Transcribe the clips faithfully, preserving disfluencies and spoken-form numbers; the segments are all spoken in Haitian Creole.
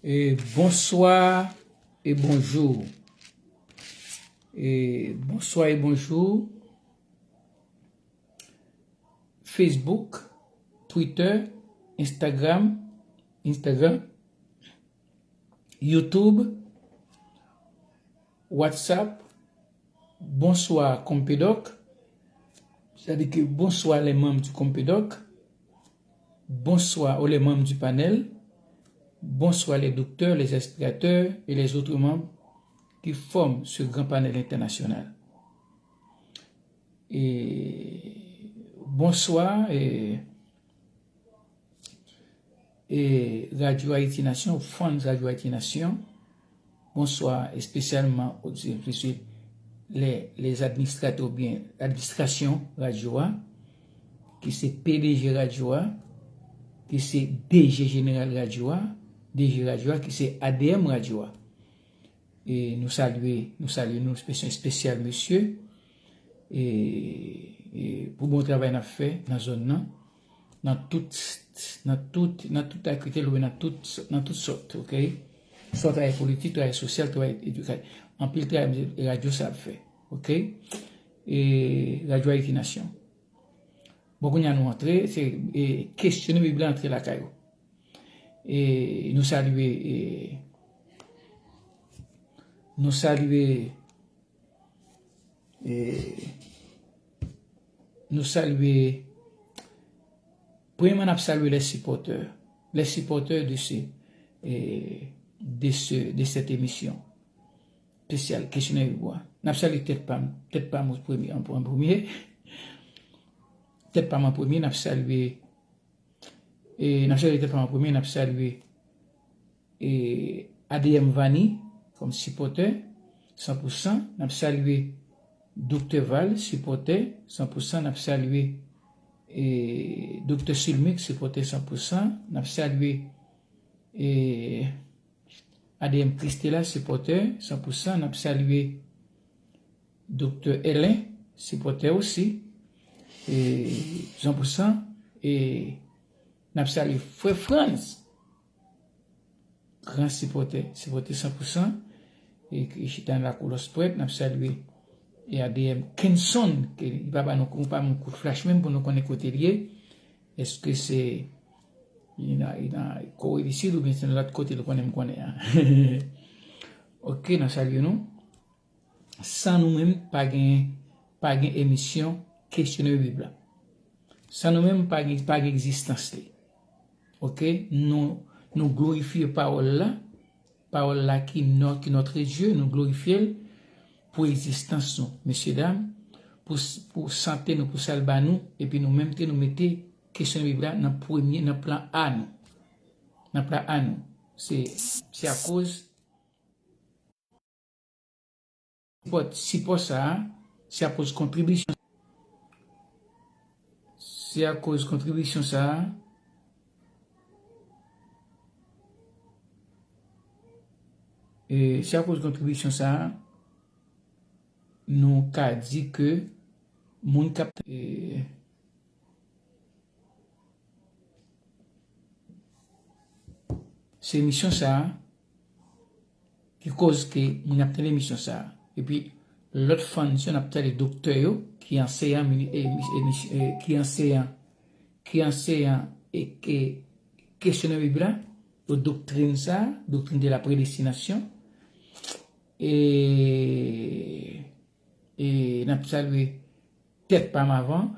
E bonswa e bonjou. E bonswa e bonjou. Facebook, Twitter, Instagram, Instagram, YouTube, WhatsApp, bonsoir Compédoc, c'est-à-dire que bonsoir les membres du Compédoc, bonsoir aux les membres du panel, bonsoir les docteurs, les aspirateurs et les autres membres qui forment ce grand panel international. E bonswa, e, e Radyo Ayiti Nasyon, fans Radyo Ayiti Nasyon. Bonswa espesyalman les, les administrateurs oubyen administrasyon radyo a, ki se P D G radyo a, ki se D G jeneral radyo a, D G radyo a, ki se A D M radyo a. E nou salye, nou salye nou, yon espesyal mesye. E, e pou bon travay n ap fè nan zòn nan, nan tout, nan tout, nan tout aktivite, oubyen nan tout, nan tout sòt, oke? Swa travay politik, travay sosyal, travay edikatif. Anpil travay radyo sa ap fè, oke? E Radyo Ayiti Nasyon. Bon, kounye a nou antre, se, e, kesyone Bib la, antre lakay ou. E nou salye, e, nou salye, e, nou salye, premyèman, n ap salye les supporters, les supporters de ce, e, de ce, de cette émission spéciale, kesyone Bib la. N ap salye tèt pa m, tèt pa m an premye, an, an premye. Tèt pa m an premye, n ap salye, e, n ap salye tèt pa m an premye, n ap salye, e, A D M Vani kòm sipòtè, san pou san, n ap salye Doktè Val, sipòtè, san pou san, n ap salye, e, Doktè Silmic, sipòtè san pou san, n ap salye, e, A D M Christela, sipòtè, san pou san, n ap salye Doktè Elen, sipòtè osi, e, san pou san, e, n ap salye Frè Frans, gran sipòtè, sipòtè san pou san, e ki chita nan lakou Lòs Prèt, n ap salye, e A D M Kenson, ke li pa ba nou, pa ban nou kout flach menm pou nou konnen kote l ye. Èske se, li nan, li nan Kore di Sid oubyen se nan lòt kote l konnen m konnen an? Oke, n ap salye nou. San nou menm, pa gen, pa gen emisyon Kesyone Bib la. San nou menm, pa gen, pa gen egzistans li. Oke? Nou, nou glorifye pawòl la, pawòl la ki nò-, ki notre Dieu, nou glorifye l pou egzistans nou, mesye dam, pou, pou sante nou, pou sa l ba nou, epi nou menm tou nou mete Kesyone Bib la nan premye, nan plan A nou. Nan plan A nou. Se, se akoz sipò, sipò sa a, se akoz kontribisyon, se akoz kontribisyon sa a, e se akoz kontribisyon sa a, nou ka di ke moun k ap, e, se emisyon sa a ki koz ke moun ap tande emisyon sa a. Epi, lòt fans yo, n ap tande doktè yo, ki anseyan, mini-, e, emis-, emis-, e, ki anseyan, ki anseyan, e, e, kesyone Bib la, yo doktrin sa a, doktrin de la predestinasyon. E, e n ap salye tèt pa m avan.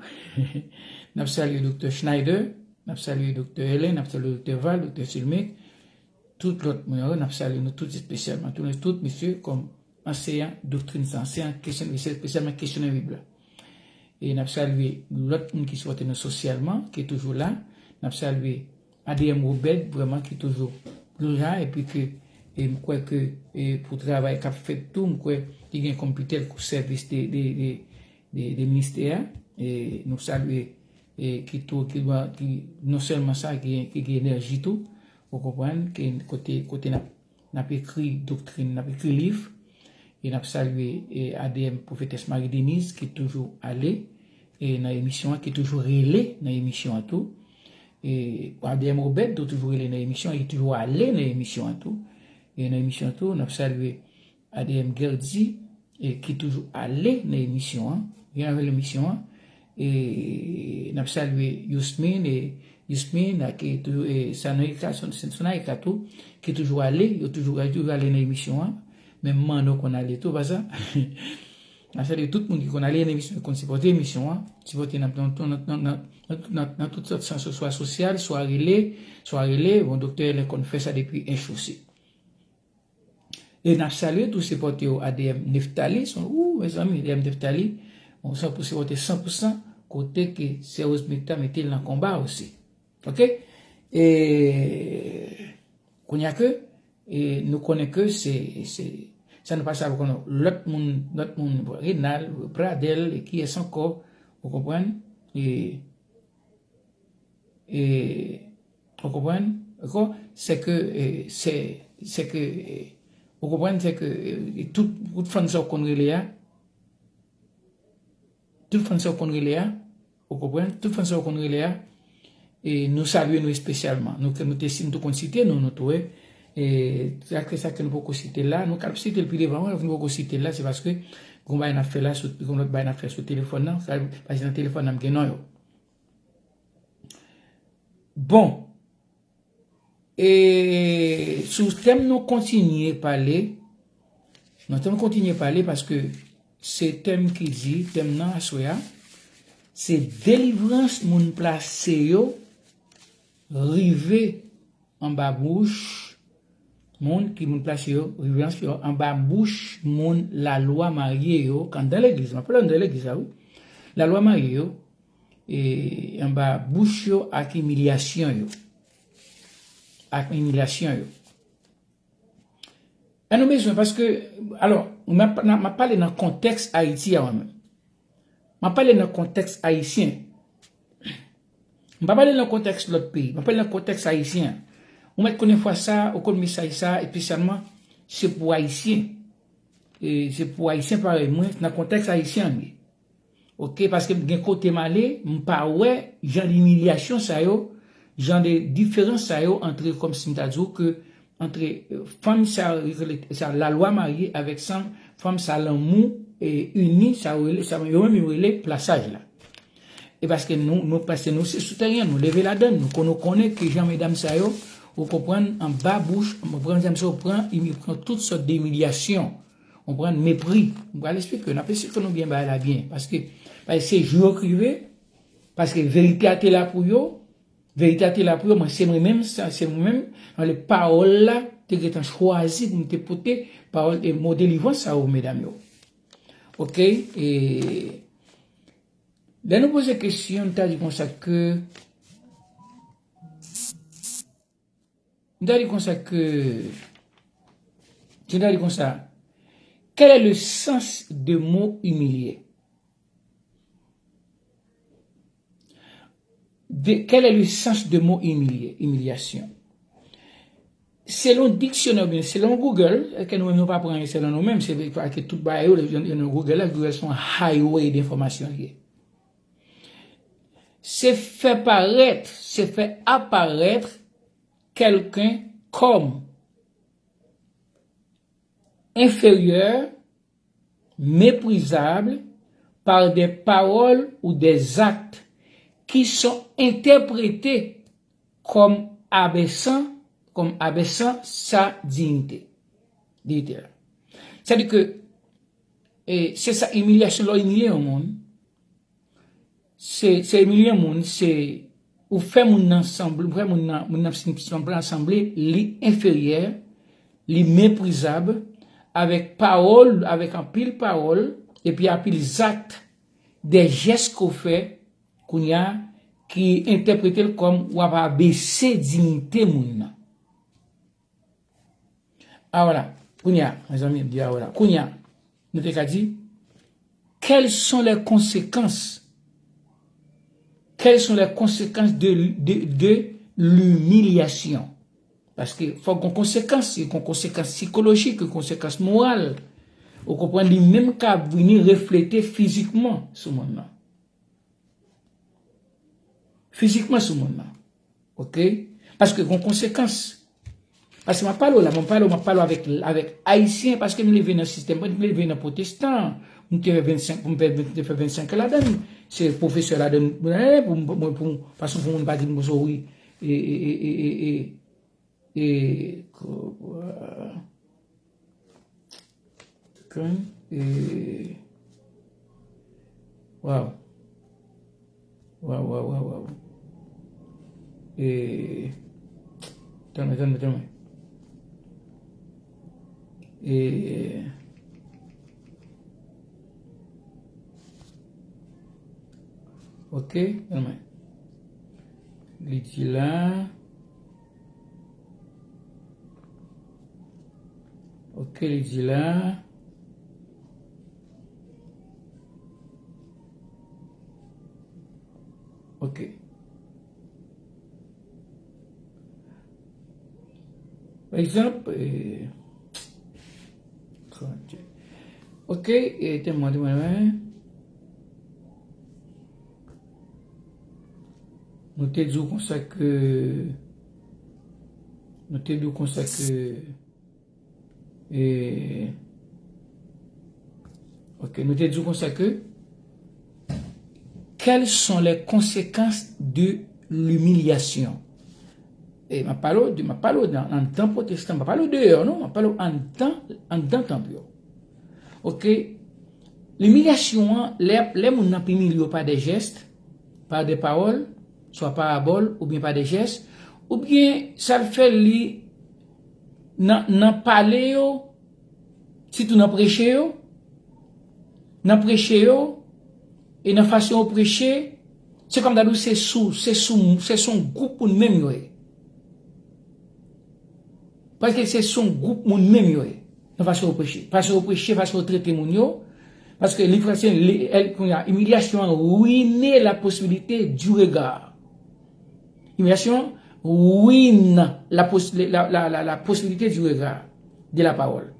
N ap salye Doktè Schneider, n ap salye Doktè Elen, n ap salye Doktè Val, Doktè Silmic, tout lòt moun yo, n ap salye nou tout espesyalman. Tout, tout mesye kòm anseyan doktrin sa, anseyan kesyon, espesyalman kesyone Bib la. E n ap salye lòt moun ki sipòte nou sosyalman, ki toujou la. N ap salye A D M Robert, vrèman, ki toujou la, epi ke, e m kwè ke, e pou travay k ap fèt tou, m kwè li gen kòm pitèl pou sèvis de, de, de, de, de ministè a. E nou salye, e ki tou, ki, ki non sèlman sa, ki, ki gen enèji tou, ou konprann, ki kote, kote n ap, n ap ekri doktrin, n ap ekri liv, e n ap salye, e, A D M Pwofetès Marie Denise, ki toujou ale, e nan emisyon an, ki toujou rele nan emisyon an tou. E, A D M Robert, tou toujou rele nan emisyon, li toujou ale nan emisyon an tou. E nan emisyon an tou, n ap salye A D M Gerdy, e, ki toujou ale nan emisyon an. Gen avè l emisyon an. E n ap salye Yasmine, e Yasmine, ak, e, toujou, e, Sanaika, Son-, Sonaika tou, ki toujou ale, yo toujou, toujou ale nan emisyon an. Menm Manno konn ale tou, pa sa. N ap salye tout moun ki konn ale nan emisyon, ki konn sipòte emisyon an, sipòte nan, nan, nan tout sòt sans, swa sosyal, swa rele, swa rele, bon, Doktè Elen konn fè sa depi Ench osi. E n ap salye tou sipòtè yo A D M Neftali, son, ou, mezanmi, A D M Neftali, bon, sa pou sipòte san pou san, kote ke Sè Rosemita mete l nan konba osi. Oke? E, kounye a ke, e, nou konnen ke se, se, sa nou pa sa pou konnen lòt moun, lòt moun, Renal, Pradel, e kiyès ankò, ou konprann? E, e, ou konprann? Dakò? Se ke, e, se, se ke, e, ou konprann? Se ke, e, tout, tout fann sa w konn rele a, tout fann sa w konn rele a, ou konprann? Tout fann sa w konn rele a, e nou salye nou espesyalman. Nou, ke nou te, si nou te konn site nou, nou tou, e, e, sa ke, sa ke nou poko site la, nou ka site l pi devan, wi, nou poko site l la, se paske gon bagay n ap fè la, sou, gon lòt bagay n ap fè sou telefòn nan, sa, paske nan telefòn nan, m gen non yo. Bon, e sou tèm nou kontinye pale, nou tèm kontinye pale paske se tèm ki di, tèm nan aswè a, se delivrans moun plase yo rive anba bouch moun ki moun plase yo, rive anba bouch moun lalwa marye yo, k anndan legliz, m ap pale anndan legliz la, wi. Lalwa marye yo, e anba bouch yo ak imilyasyon yo. Ak imilyasyon yo. E nou bezwen, paske, alò, m ap, m ap pale nan kontèks Ayiti a, mwen menm. M ap pale nan kontèks ayisyen. M pa pale nan kontèks lòt peyi. M ap pale nan kontèks ayisyen an. Ou mèt konnen fwa sa, ou konn mesaj sa, espesyalman, se pou ayisyen. E se pou ayisyen parèy mwen, nan kontèks ayisyen an li ye. Oke, paske m gen kote m ale, m pa wè jan de imilyasyon sa yo, jan de diferans sa yo antre, kòmsi m ta di w ke, antre, e, fanm sa, sa lalwa marye avèk san, fanm sa lanmou, e, ini, sa yo rele, sa yo menm yo rele plasaj la. E paske nou, nou, paske nou se sou teren, nou leve ladann, nou kon-, nou konnen ki jan medam sa yo, ou konprann, anba bouch, ou pran medam sa yo, pran, imi-, pran tout sòt de imilyasyon. Ou konprann, mepri. M pral esplike, n ap esplike nou byen bagay la byen. Paske, paske se jou yo k rive, paske verite a te la pou yo, verite a te la pou yo, mwen se mwen menm, sa, se mwen menm, ann le pawòl la, te gentan chwazi pou m te pote pawòl e mo delivrans sa yo, medam yo. Oke? E lè nou poze kesyon, nou ta di konsa ke, nou ta di konsa ke, nou ta di konsa, quel est le sens de mot humilié? De, quel est le sens de mot humilié, imilyasyon? Selon diksyonè oubyen selon Google, ke nou menm nou pa pran anyen selon nou menm, se vre ke tout bagay yo, yo, yo nan Google la, Google se yon highway de enfòmasyon li ye. Se fè parèt, se fè aparèt kèlken kòm enfèryè, méprisable par des paroles ou des actes qui sont interprétés comme abaissant, comme abaissant sa dignité. Diyite la. Sètadi ke, e, se sa, imilyasyon, lè w imilye yon moun, se, se imilye yon moun, se ou fè moun nan sanble, ou fè moun nan, moun nan sanble, sanble li enferyè, li meprizab, avèk pawòl, avèk anpil pawòl, epi anpil zak, de jès ke w fè, kounye a, ki entèprete l kòm w ap abese diyite moun nan. Awala, kounye a, mezanmi, m di awala. Kounye a, nou te ka di, quelles sont les conséquences? Quelles sont les conséquences de, de, de l'humiliation? Paske fòk gon konsekans, gon konsekans sikolojik, gon konsekans moral. Ou konprann, li menm ka vini reflete fizikman sou moun nan. Fizikman sou moun nan. Ok? Paske gon konsekans. Paske m ap pale w la, m ap pale w, m ap pale w avèk, avèk Ayisyen, paske m leve nan sistèm, m leve nan pwotestan. M te fè vennsenk, m fè, m te fè vennsenk an ladan l. Se pwofesè ladan l, eh, pou, pou, pou, pou, paske pou moun pa di m konsa, wi. E, e, e, e, e, e, e, ko-, Kan, e, waw. Waw, waw, waw, waw. E, tann mwen, tann mwen, tann mwen. E, ok, tann mwen. Li di la. Ok, li di la. Ok. Pa egzanp, e, ok, e, temwen, temwen, temwen. Nou te di w konsa ke, nou te di w konsa ke, e, ok, nou te di w konsa ke, quelles sont les conséquences de l'humiliation? E m ap pale w de, m ap pale w nan, anndan pwotestan, m pa pale w deyò, non, m ap pale w anndan, anndan tanp yo. Ok? Imilyasyon an, lè, lè moun nan ap imilye w pa de jès, pa de pawòl, swa parabòl, oubyen pa de jès, oubyen sa l fè li nan, nan pale yo, sitou nan preche yo, nan preche yo, e nan fason yo preche, se kòm ta di w se sou, se sou, se sou yon gwoup moun menm yo ye. Paske se sou yon gwoup moun menm yo ye. Nan fason yo preche. Fason yo preche, fason yo trete moun yo. Paske li franse, li, el, kounye a, imilyasyon an ruine la possibilité du regard. Imilyasyon ruine la, pos- la, la, la, la possibilité du regard, de la parole.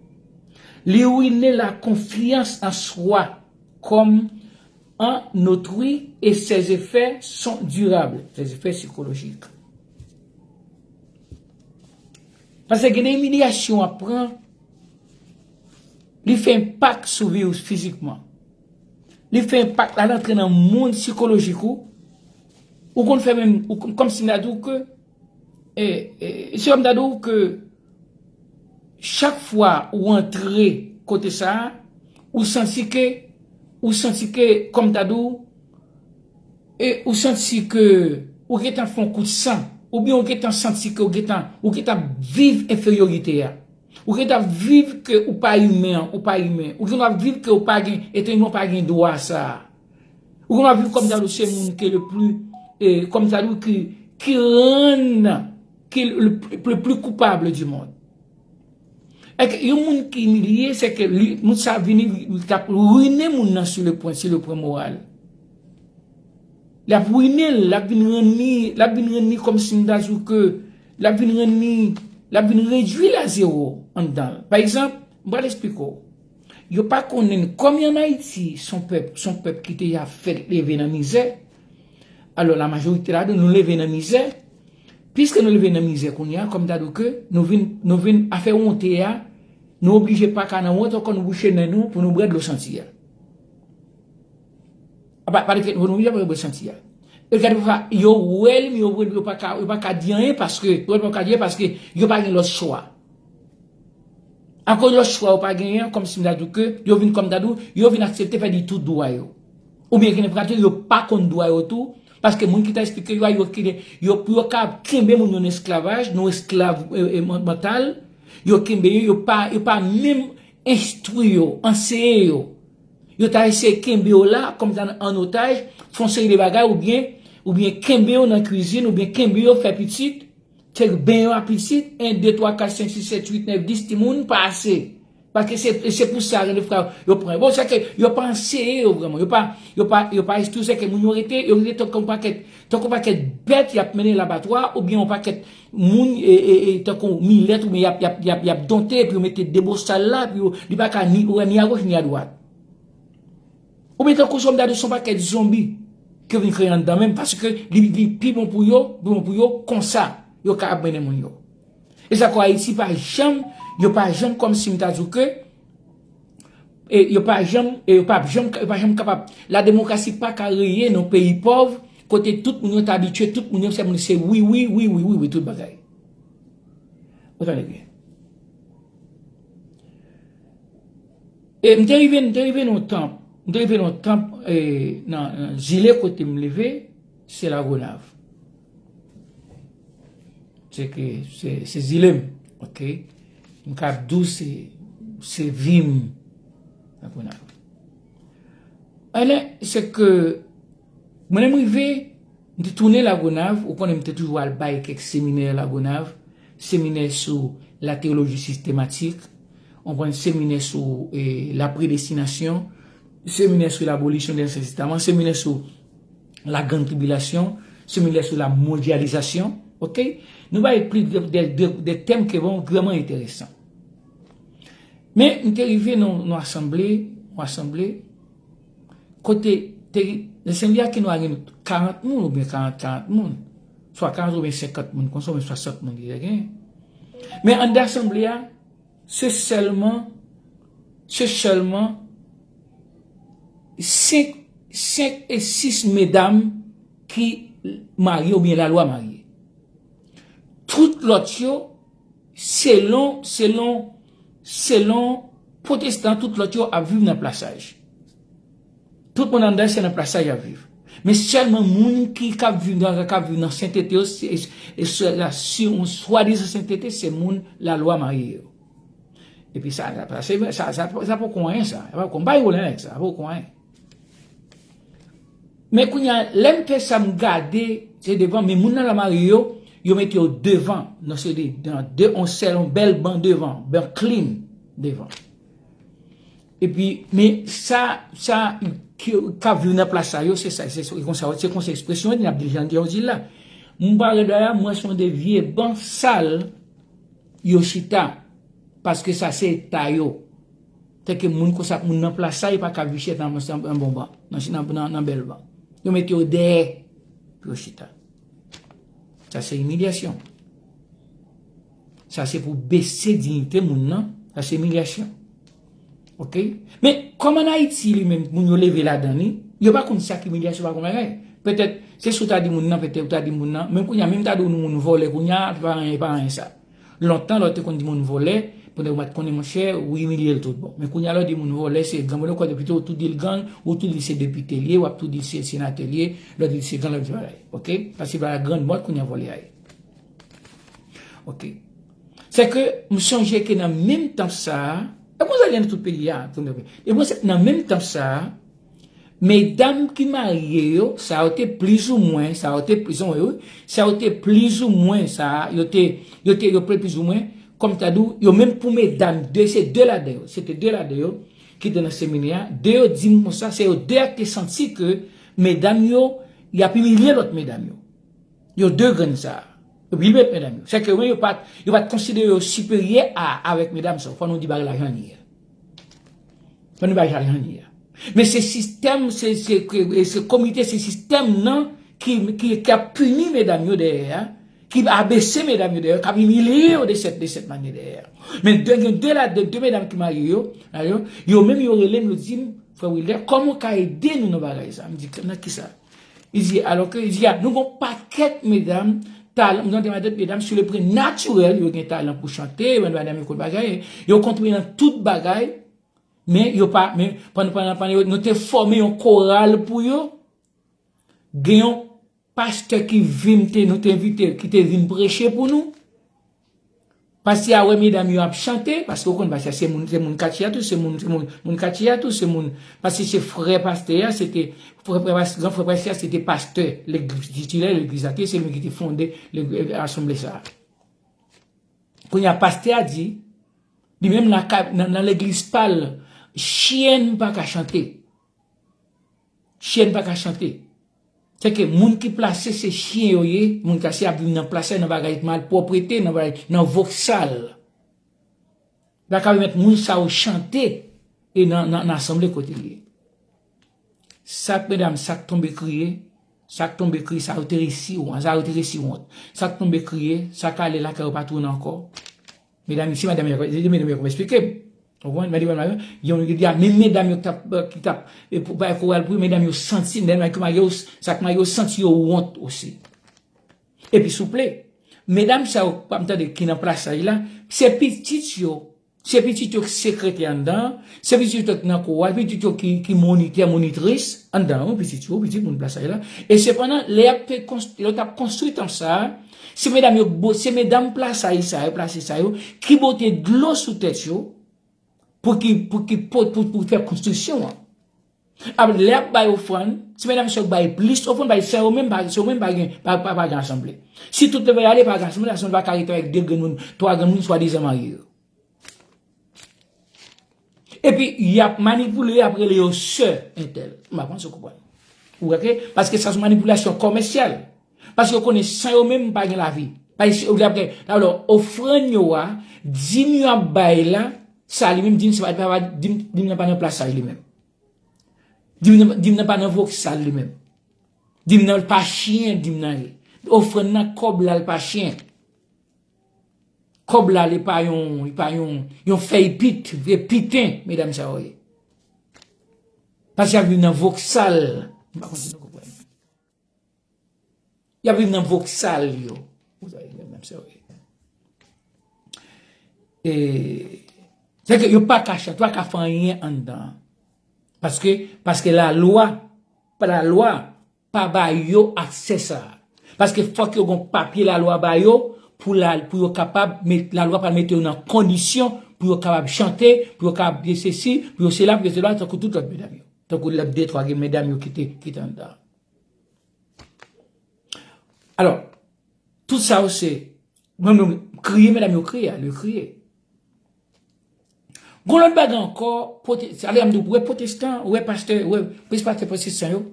Li ruine la confiance en soi comme en autrui et ses effets sont durables, ses effets psychologiques. Paske gen de imilyasyon w ap pran, li fè enpak sou vi w fizikman. Li fè enpak, l al antre nan mond sikolojik ou. Ou konn fè menm, ou konn, kòmsi m ta di w ke, e, e, se kòm m ta di w ke chak fwa ou antre kote sa a, ou santi ke, ou santi ke, kòm m ta di w, e ou santi ke ou gentan fè yon kout san, oubyen ou gentan santi ke ou gentan, ou gentan viv enferyorite a. Ou gentan viv ke ou pa imen an, ou pa imen. Ou gentan viv ke ou pa gen, etranje an pa gen dwa sa a. Ou gentan viv kòm ta di w se moun ke le pli, e, kòm ta di w ki, ki rann, ki le, le, le pli koupab di mond. Èk yon moun ki imilye, se ke li, moun sa vini, li t ap rine moun nan sou le pwen, sou le pwen moral. L ap rine l, l ap vin rann li, l ap vin rann li kòmsi m ta di w ke, l ap vin rann li, l ap vin redui l a zewo anndan l. Pa egzanp, m pral esplike w. Yo pa konnen, kòm ann Ayiti, se yon pèp, se yon pèp ki te ya fèt leve nan mizè, alò, la majorite ladan nou leve nan mizè. Piske nou leve nan mizè kounye a, kòm ta di w ke nou vin, nou vin afè wonte a, nou oblije pa ka nan wont ankò, nou bouche nen nou pou nou bwè dlo santi a. A pa, pa de, pou nou oblije pa bwè santi a. E gade pafwa, yo wè l, men yo, yo pa ka, yo pa ka di anyen paske, yo pa ka di anyen paske yo pa gen lòt chwa. Akoz lòt chwa yo pa genyen, kòmsi m ta di w ke yo vin, kòm ta di w, yo vin aksepte pèdi tout dwa yo. Oubyen gen de pratike yo pa konn dwa yo tou, paske moun ki ta esplike yo a, yo kite, yo, pou yo ka kenbe moun yo nan esklavaj, nan esklav, e, e, man- mantal, yo kenbe yo, yo pa, yo pa menm enstwi yo, anseye yo. Yo ta eseye kenbe yo la, kòm ta an otaj, fè yon seri de bagay, oubyen, oubyen kenbe yo nan kwizin, oubyen kenbe yo fè pitit, se ben yo a pitit, en, de, twa, kat, senk, sis, sèt, uit, nèf, dis timoun pa ase. Paske se, se pou sa, gen de fwa, yo pran. Bon, se ke yo pa anseye yo vrèman. Yo pa, yo pa, yo pa enstwi, se ke moun yo rete, yo rete tankou yon pakèt, tankou yon pakèt bèt y ap mennen labatwa, oubyen yon pakèt moun, e, e, e, tankou milèt, oubyen y ap, y ap, y ap, y ap donte, epi yo mete de bosal la, epi yo, li pa ka ni, ou wè, ni agoch, ni adwat. Oubyen tankou se yon, m ta di w se yon pakèt zonbi. ke vin kreye anndan menm, paske li, li pi bon pou yo, pi bon pou yo, konsa, yo ka ap mennen moun yo. E sa kwa Ayiti pa janm, yo pa janm kòmsi m ta di w ke, e yo pa janm, e yo pa janm, yo pa janm kapab. La demokrasi pa ka reye nan peyi pòv, kote tout moun yo ta abitye, tout moun yo se moun se wi, wi, wi, wi, wi, wi, tout bagay. Ou tande byen. E m te rive, m te rive nan tanp, m te rive nan tanp, e, nan, nan zile kote m leve, se Lagonav. Se ke, se, se zile m, oke? M ka di w se, se vi m, Lagonav. Alè, se ke, mwen lè m rive, m te tounen Lagonav, ou konnen m te toujou al bay kèk seminè Lagonav, seminè sou la théologie systématique, ou konn seminè sou, e, la prédestination, seminè sou l'abolition de l'Ancien Testament, seminè sou la grande tribulation, seminè sou la mondialisation, oke? Nou bay plis de, de, de, de tèm ki vrèman enteresan. Men, m te rive nan, nan asanble, nan asanble, kote te, nan asanble a ki nou a gen karant moun oubyen karant, karant moun, swa karant oubyen senkant moun, konsa oubyen swasant moun ki te gen. Men anndan asanble a, se sèlman, se sèlman senk, senk e sis medam ki marye oubyen lalwa marye. Tout lòt yo, selon, selon, selon pwotestan, tout lòt yo ap viv nan plasaj. Tout moun anndan se nan plasaj y ap viv. Men sèlman moun ki k ap viv nan, k ap viv nan sentete yo, se, e, e se la si yon swadizan sentete, se moun lalwa marye yo. Epi sa, sa, sa, se, sa, sa, sa poko anyen sa. Sa poko, m pa vle nèg sa, sa poko anyen. Men kounye a, lè m fè sa, m gade, se devan, men moun nan la marye yo, yo mete yo devan, nan se de, nan de, on sèl, on bèl ban devan, ban clean devan. Epi, men sa, sa, ki, k ap viv nan plas sa yo, se sa, se, se konsa, se konsa ekspresyon, n ap di jan yo di la. M pa rèd la, mwen se yon de vye ban sal, yo chita, paske sa se eta yo. Tèlke moun konsa, moun nan plas sa, yo pa ka viv chita nan, nan, nan bon ban, nan, nan, nan, nan bèl ban. Yo mete yo dèyè pou yo chita. Sa se imilyasyon. Sa se pou bese diyite moun nan, sa se imilyasyon. Oke? Men, kòm ann Ayiti li menm, moun yo leve ladan li, yo pa konn sa k imilyasyon, pa konn bagay. Petèt, se si w ta di moun nan, petèt ou ta di moun nan, menm kounye a, menm ta di w moun vòlè kounye a, pa anyen, pa anyen sa. Lontan, lè w te konn di moun vòlè, pandan w pa t konnen, monchè, ou imilye l tout bon. Men kounye a, lè w di moun vòlè, se gang, ou tou di l gang, ou tou di l se depite l ye, w ap tou di l se senatè l ye, lè w di l se gang, lè w di bagay. Oke? Paske bagay grann mòd kounye a vòlè a ye. Oke. Se ke m sonje ke nan menm tan sa a, e konsa gen nan tout peyi a, e konsa, nan menm tan sa a, medam ki marye yo, sa yo te plizoumwen, sa yo te plizoumwen, wi, sa yo te plizoumwen, sa yo te, yo te, yo plizoumwen, kòm ta di w, yo menm pou medam, de, se de ladan yo, se te de ladan yo ki te nan seminè a, de yo di m konsa, se yo de a ki te santi ke medam yo, y ap imilye lòt medam yo. Yo de grenn sa. Yo pi bèt, medam yo. Se ke wi, yo pa t, yo pa t konsidere yo siperyè a, avèk medam sa. Fò nou di bagay la jan li ye. Fò nou di bagay la jan li ye. Men se sistèm, se, se, se komite, se sistèm nan ki, ki, ki ap pini medam yo dèyè a, ki abese medam yo dèyè, k ap imilye yo de sèt, de sèt manyè dèyè a. Men de, gen de la, de, de medam ki marye yo, yo, yo menm yo rele m, yo di m, Frè Wilder, kòman w ka ede nou nan bagay sa? M di, nan kisa? Li di, alò ke, li di, a, nou gon pakèt medam, talan, nou gon pakèt medam, sur le plan naturel, yo gen talan pou chante, yo gen bagay, yo kontribye nan tout bagay, men yo pa, men pandan, pandan, pandan yo, nou te fòme yon koral pou yo, gen yon pastè ki vin, te, nou te envite, ki te vin preche pou nou. Pastè a wè medam yo ap chante, paske ou konn pastè a se moun, se moun katye a tou, se moun, se moun, moun katye a tou, se moun, paske se frè pastè a, se te, frè, frè pas-, gran frè pastè a, se te pastè legliz titilè, legliz la te, se li ki te fonde legliz, asanble sa a. Kounye a, pastè a di, li menm nan ka-, nan, nan legliz pa l, chen pa ka chante. Chen pa ka chante. Se ke moun ki plase se chen yo ye, moun ki ap viv nan plas la, nan bagay malpwòpte, nan bagay, nan voksal. Pa ka pèmèt moun sa yo chante e nan, nan, nan asanble kote l ye. Sak medam, sak tonbe kriye, Sa k tonbe kriye, sa yo te resi wont, sa yo te resi wont. Sa k tonbe kriye, sa k ale lakay yo pa tounen ankò. Medam, si madanm yo, se medam yo k ap esplike m. Ou konprann? Medam yo, yo, yo, yo, menm medam yo ki t ap, ki t ap, e, pou bay koral pou yo, medam yo santi, medam yo ki marye yo, sa k marye yo santi yo wont osi. Epi souple, medam sa yo k ap tande ki nan plasaj la, se pitit yo, se pitit yo ki sekretè anndan, se pitit yo ki nan koral, pitit yo ki, ki monitè, monitris anndan, wi, pitit yo, pitit moun plasaj la. E sepandan, lè y ap fè konst-, lè yo t ap konstwi tanp sa a, se medam yo, bo-, se medam plasaj sa yo, plasaj sa yo, ki bote dlo sou tèt yo, pou ki, pou ki, pou, pou, pou fè konstriksyon an. Ap, lè ap bay ofrann, se medam sa yo bay plis ofrann, bay sa yo menm, pa, sa yo menm pa gen, pa, pa, pa gen asanble. Si tout leve ale, pa gen asanble, asanble pa ka rete avèk de grenn moun, twa grenn moun, swadizan marye yo. Epi, y ap manipile, y ap rele yo sè entèl. M pa panse w konprann. Ou wè ke, paske sa se manipilasyon komèsyal. Paske yo konnen san yo menm pa gen lavi. Paske, alò, ofrann yo a, dim yo ap bay la, sa li menm, dim se pa, pa, dim, dim nan pa nan plasaj li menm. Dim nan, dim nan pa nan voksal li menm. Dim nan pa chen, dim nan ye. Ofrann nan, kòb la, l pa chen. Kòb la, li pa yon, li pa yon, yon fèy pit, vye piten, medam sa yo ye. Paske y ap viv nan voksal. M pa konn si nou konprann. Y ap viv nan voksal yo. Ou sa, medam sa yo ye. E, se ke yo pa ka chante, yo pa ka fè anyen anndan. Paske, paske lalwa, pa lalwa, pa ba yo aksè sa a. Paske fòk yo gon papye lalwa ba yo pou la, pou yo kapab met, lalwa pral mete yo nan kondisyon pou yo kapab chante, pou yo kapab fè sesi, pou yo sela, pou yo sela, tankou tout lòt medam yo. Tankou lòt de twa gen medam yo ki te, ki te anndan. Alò, tout sa yo se, mwen menm, kriye, medam yo kriye, ale yo kriye. Gon lòt bagay ankò, pwote-, sa vle di, ou wè pwotestan, ou wè pastè, ou wè plis pastè pwotestan yo.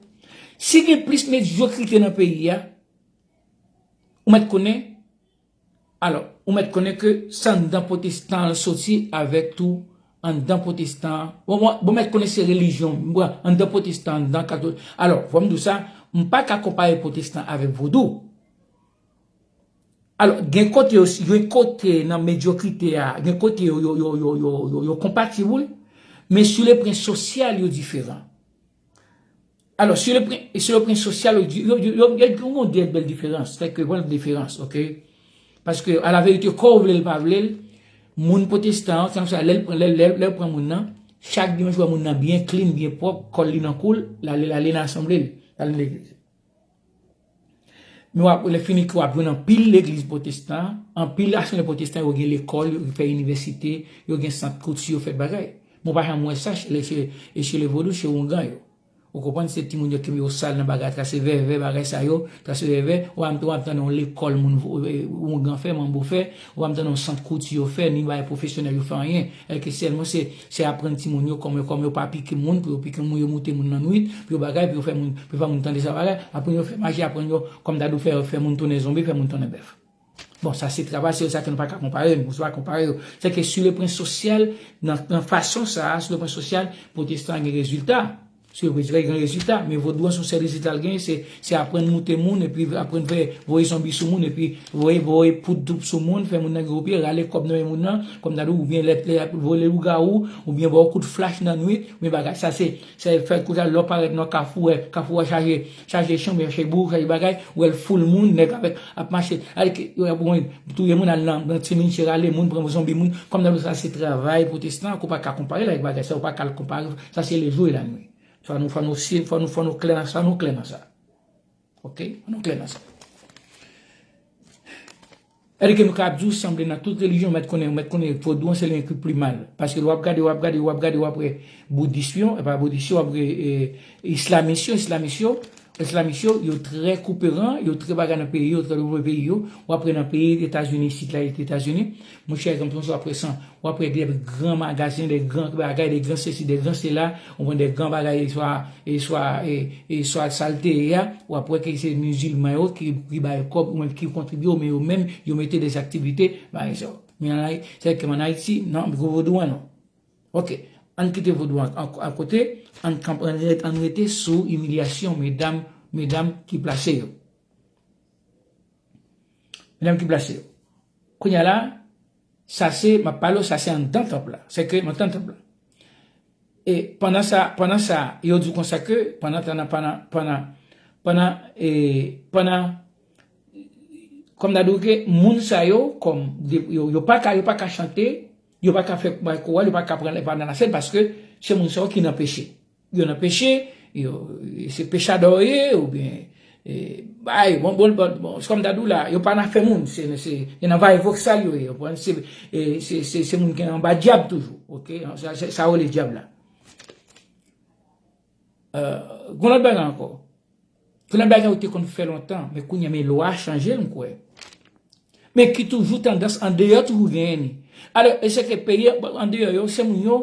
Si gen plis medyokrite nan peyi a, ou mèt konnen, alò, ou mèt konnen ke se anndan pwotestan an soti avèk tou, anndan pwotestan, bon, bon, bon, mèt konnen se relijyon, bon, anndan pwotestan, anndan katolik. Alò, fò m di w sa, m pa ka konpare pwotestan avèk vodou. Alò, gen kote yo, gen kote nan medyokrite a, gen kote yo, yo, yo konpatib, wi. Men sou le plan sosyal, yo diferan. Alò, sou le plan, sou le plan sosyal, yo, yo, yo, yo, yo gen yon bèl diferans. Sèke, bon, diferans, oke? Paske, a la verite, kò w vle l, pa vle l, moun pwotestan an, se konsa, lè l pran, lè, lè, lè l pran moun nan, chak dimanch, w wè moun nan byen clean, byen pwòp, kòl li nan kou l, l ale, l ale nan asanble l, l ale nan legliz. Men w ap, lè fini ke w ap jwenn anpil legliz pwotestan, anpil asanble pwotestan, yo gen lekòl, yo fè inivèsite, yo gen sant kouti, yo fè bagay. Men w pa janm wè sa chez les, chez, chez les vodou, chez oungan yo. Ou konprann, se timoun yo kenbe yo sal nan bagay, trase vèvè, bagay sa yo, trase vèvè, w ap, w ap tande yon lekòl moun vo-, e, oungan fè, manbo fè, w ap tande yon sant kouti yo fè, ni bagay pwofesyonèl yo fè anyen. Èske sèlman se, se aprann timoun yo kòman, kòman yo pa pike moun, pou yo pike moun, yo moute moun nan nwit, pou yo bagay, pou yo fè moun, pou yo fè moun tande sa bagay. Aprann yo fè maji, aprann yo, kòm ta di w fè, fè moun tounen zonbi, fè moun tounen bèf. Bon, sa se travay, se sa ke nou pa ka konpare, nou pa konpare yo. Se ke sou le plan sosyal, nan, nan fason sa a, sou le plan sosyal, pwotestan gen rezilta. Sou le plan sosyal, gen rezilta. Men vodou an, se yon sèl rezilta l genyen, se, se aprann moute moun, epi aprann fè, voye zonbi sou moun, epi voye, voye poud sou moun, fè moun nan gen gwo pye, rale kòb nan men moun nan, kòm ta di w, oubyen lè, lè vole lougawou, oubyen ba w kout flach nan nwit, men bagay sa se, se fè kounye a lè w parèt nan kafou, wè, kafou a chaje, chaje chanm, chaje bourou, chaje bagay, wè l foul moun, nèg avèk, ap mache, ale ke, yo ap touye moun, al nan, nan ti minche rale moun, pran zonbi moun, kòm nan sa se travay pwotestan, ke w pa ka konpare l avèk bagay sa, w pa ka l konpare, sa se le jou et la nuit. Fò nou, fò nou, si, fò nou, fò nou klè nan sa, nou klè nan sa. Oke? Fò nou klè nan sa. Sètadi ke nou ka ap di w sanble nan tout relijyon, ou mèt konnen, ou mèt konnen vodou an se li menm ki pi mal. Paske lè w ap gade, w ap gade, w ap gade, w ap wè boudis yo, e pa boudis yo, w ap wè, e, islamis yo, islamis yo, islamis yo, yo trè kouperan, yo trè bagay nan peyi yo, trè devlope peyi yo. W ap wè nan peyi Etazini, isit la, Etazini, monchè, konprann sa, w ap wè san, w ap wè de gran magazen, de gran bagay, de gran sesi, de gran sela, ou konprann, de gran bagay, swa e swa, e, e swa sa l te ye a, w ap wè ke se mizilman yo ki, ki bay kòb, ou menm ki kontribye, ou menm yo menm, yo mete de aktivite, bagay sa yo. Men an Ay-, se ke an Ayiti, non, gwo vodou an, non. Oke, ann kite vodou an, an, akote, ann kanp-, ann ret-, ann rete sou imilyasyon medam medam ki plase yo. Medam ki plase yo. Kounye a la, sa se, m ap pale w, sa se anndan tanp la. Se ke anndan tanp la. E pandan sa, pandan sa, yo di w konsa ke, pandan, pandan, pandan, pandan, pandan, e, pandan, kòm ta di w ke moun sa yo, kòm, de- yo, yo pa ka, yo pa ka chante, yo pa ka fè bay koral, yo pa ka pran, pran nan lasèn, paske se moun sa yo ki nan peche. Yo nan peche, yo, se pechadò yo ye, oubyen, e, bay, bon, bon, bon, bon, se kòm ta di w la, yo pa nan afè moun, se, se, yo nan vay voksal yo ye, yo pran, se, e, se, se, se moun ki anba dyab toujou, oke? Sa, sa, sa yo rele dyab la. Euh, gon lòt bagay ankò. Gon lòt bagay ou te konn fè lontan, men kounye a, men lwa a chanje l, m kwè. Men ki toujou tandans andeyò toujou genyen ni. Alò, e se ke peyi andeyò yo, se moun yo,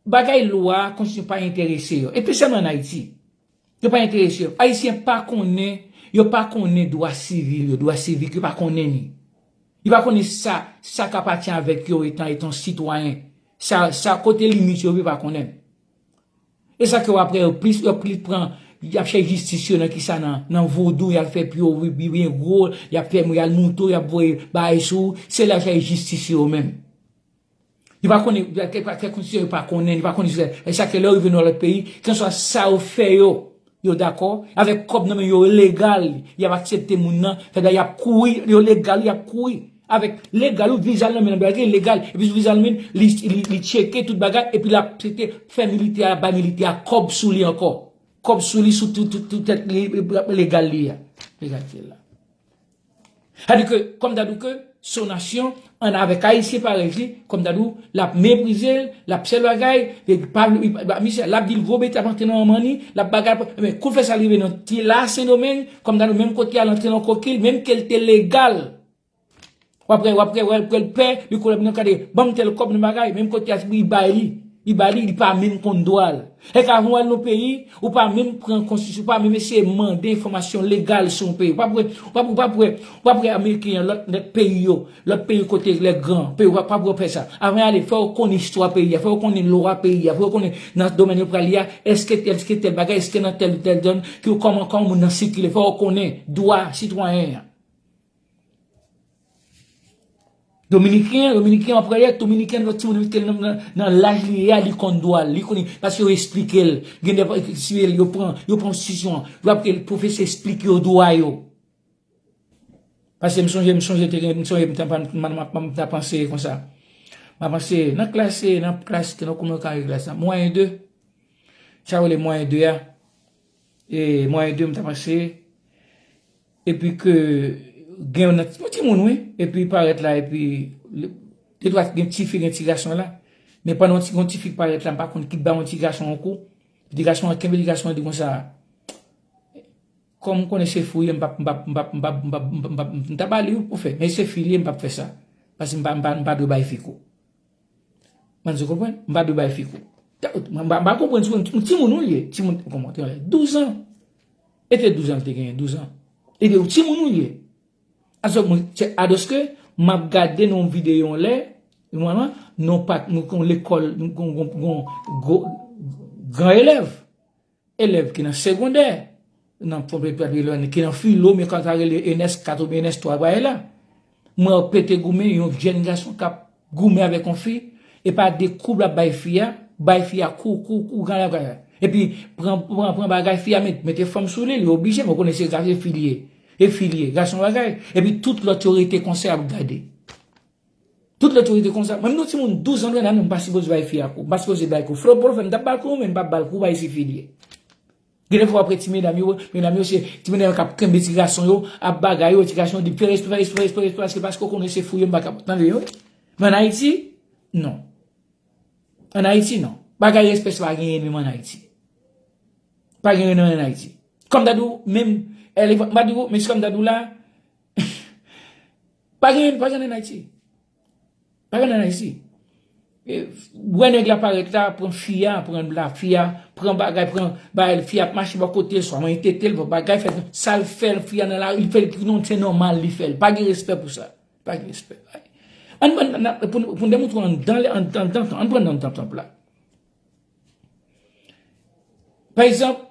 bagay lwa, konstitisyon pa enterese yo. Espesyalman an Ayiti. Yo pa enterese yo. Ayisyen pa konnen, yo pa konnen dwa sivil yo, dwa sivik, yo pa konnen ni. Yo pa konnen sa, sa k apatyen avèk yo etan, etan sitwayen. Sa, sa kote limit yo, yo pa konnen. E sa ke w ap wè yo plis, yo plis pran, y ap chèche jistis yo nan kisa, nan, nan vodou, y al fè pye yo byen gwo, y ap fè, y al mouto, y ap voye bagay sou ou, se la y ap chèche jistis yo menm. Yo pa konnen, yo pa konnen, yo pa konnen, e sa ke lè yo rive nan lòt peyi, kenswa sa yo fè yo, yo dakò, avèk kòb nan men yo legal, y ap aksepte moun nan, fè bagay, y ap kouri, yo legal, y ap kouri. Avèk legal, ou viza l nan men nan bagay legal, epi sou viza l men, li, li, li tcheke tout bagay, epi l ap aksepte fè militè a, bay militè a kòb sou li ankò. Kòb sou li, sou tout, tout, tout tèt li, legal li a. Legal li la. Sa di ke, kòm ta di ke, se yon nasyon, ann avèk Ayisyen parèy li, kòm ta di, l ap meprize l, l ap sèl bagay, li pa, li pa, misye, l ap di l gwo bete ap antre nan manman li, l ap bagay, men kou l fè sa rive nan ti la Sendomeng, kòm ta di, menm kote a l antre nan kokil, menm ke l te legal. W ap wè, w ap wè, w ap wè l pè, li kou l ap nan gade, ban m tèl kòb nan bagay, menm kote a, li bay li. Li ba li, li pa menm konn dwa l. Èske avan w al nan peyi, ou pa menm pran konstitisyon, ou pa menm eseye mande enfòmasyon legal sou yon peyi. Ou pa pou wè, ou pa pou, ou pa pou wè, ou pa pou wè Ameriken an, lòt, lòt peyi yo, lòt peyi kote lè gran, peyi, ou pa, pa pou wè fè sa. Avan y ale, fè yo konnen istwa peyi a, fè yo konnen lwa peyi a, fè yo konnen nan domèn yo pral ye a, èske tèl, èske tèl bagay, èske nan tèl, tèl zòn, ki yo kòman, kòman moun nan sikile, fè yo konnen dwa sitwayen an. Dominiken, Dominiken, w ap wè, Dominiken, lòt timoun ki nan, nan, nan laj li ye a, li konn dwa l, li konnen, paske yo esplike l. Gen de, si yo pran, yo pran yon sitiyasyon, yo ap rele pwofesè esplike yo dwa yo. Paske m sonje, m sonje te gen, m sonje m t ap, m, m, m, m t ap panse konsa. M ap panse, nan klas, nan klas, nan kouman yo kare klas la, mwayen de. Sa yo rele mwayen de a. E mwayen de, m ta panse. Epi ke gen yon ti, yon timoun, wi. Epi parèt la, epi de twa gen ti fi, gen ti gason la. Men pandan yon ti, yon ti fi parèt la, m pa konn ki ba yon ti gason yon kou. Ti gason an kenbe ti gason an di konsa, kòm m konnen se fi w ye, m p ap, m p ap, m p ap, m p ap, m p ap, m p ap, m p ap, m ta ba li wi pou fè. Men se fi l ye, m p ap fè sa. Paske m pa, m pa, m pa dwe bay fi kou. Mwen di konprann, m pa dwe bay fi kou. M pa, m pa konprann si yon timoun ou ye, timoun, kòman, te anlè douz an. E te douz an l te genyen, douz an. E te yon timoun ou ye. Alò, mwen, se, alòske, m ap gade nan yon videyo yon lè, mwen, non pa, nou kon lekòl, nou kon, kon, kon, gwo, gran elèv. Elèv ki nan segondè, nan, ki nan filo, men kan sa rele E N S kat oubyen E N S twa bagay la. Mwen pete goumen, yon jèn gason k ap goumen avèk yon fi, e pa de kou l ap bay fi a, bay fi a kou, kou, kou, gran bagay. Epi pran, pran, pran bagay fi a, met, mete fanm sou li, li oblije, men w konnen se gason, se fi l ye. E fi l ye, gason bagay. Epi tout lòt yo rete konsa y ap gade. Tout lòt yo rete konsa. Mwen menm yon timoun douz an, trèz an, m pa sipoze bay fi a kou. M pa sipoze bay kou. Flo, pou l fè, m t ap ba l kou, men m p ap ba l kou, bay se fi l ye. Gen de fwa w ap wè ti medam yo, medam yo se ti medam yo k ap kenbe ti gason yo, ap bagay yo, ti gason yo di fè respè, fè respè, fè respè, fè respè, paske, paske w konnen se fi w yo, m pa ka tande yo. Men ann Ayiti, non. Ann Ayiti, non. Bagay respè sa pa genyen menm ann Ayiti. Pa genyen menm ann Ayiti. Kòm ta di w, menm, e, m pa di w, men se kòm ta di w la, pa genyen, pa genyen ann Ayiti. Pa genyen ann Ayiti. E, wè nèg la parèt la, pran fi a, pran la fi a, pran bagay, pran bagay, fi a ap mache bò kote, swa manyen tete l, bagay fè, sa l fè fi a nan lari, li fè l, non, se nòmal li fè l. Pa gen respè pou sa. Pa gen respè. Ann, ann, ann, pou, pou n demontre w anndan, anndan, anndan, ann pran anndan tanp la. Pa egzanp,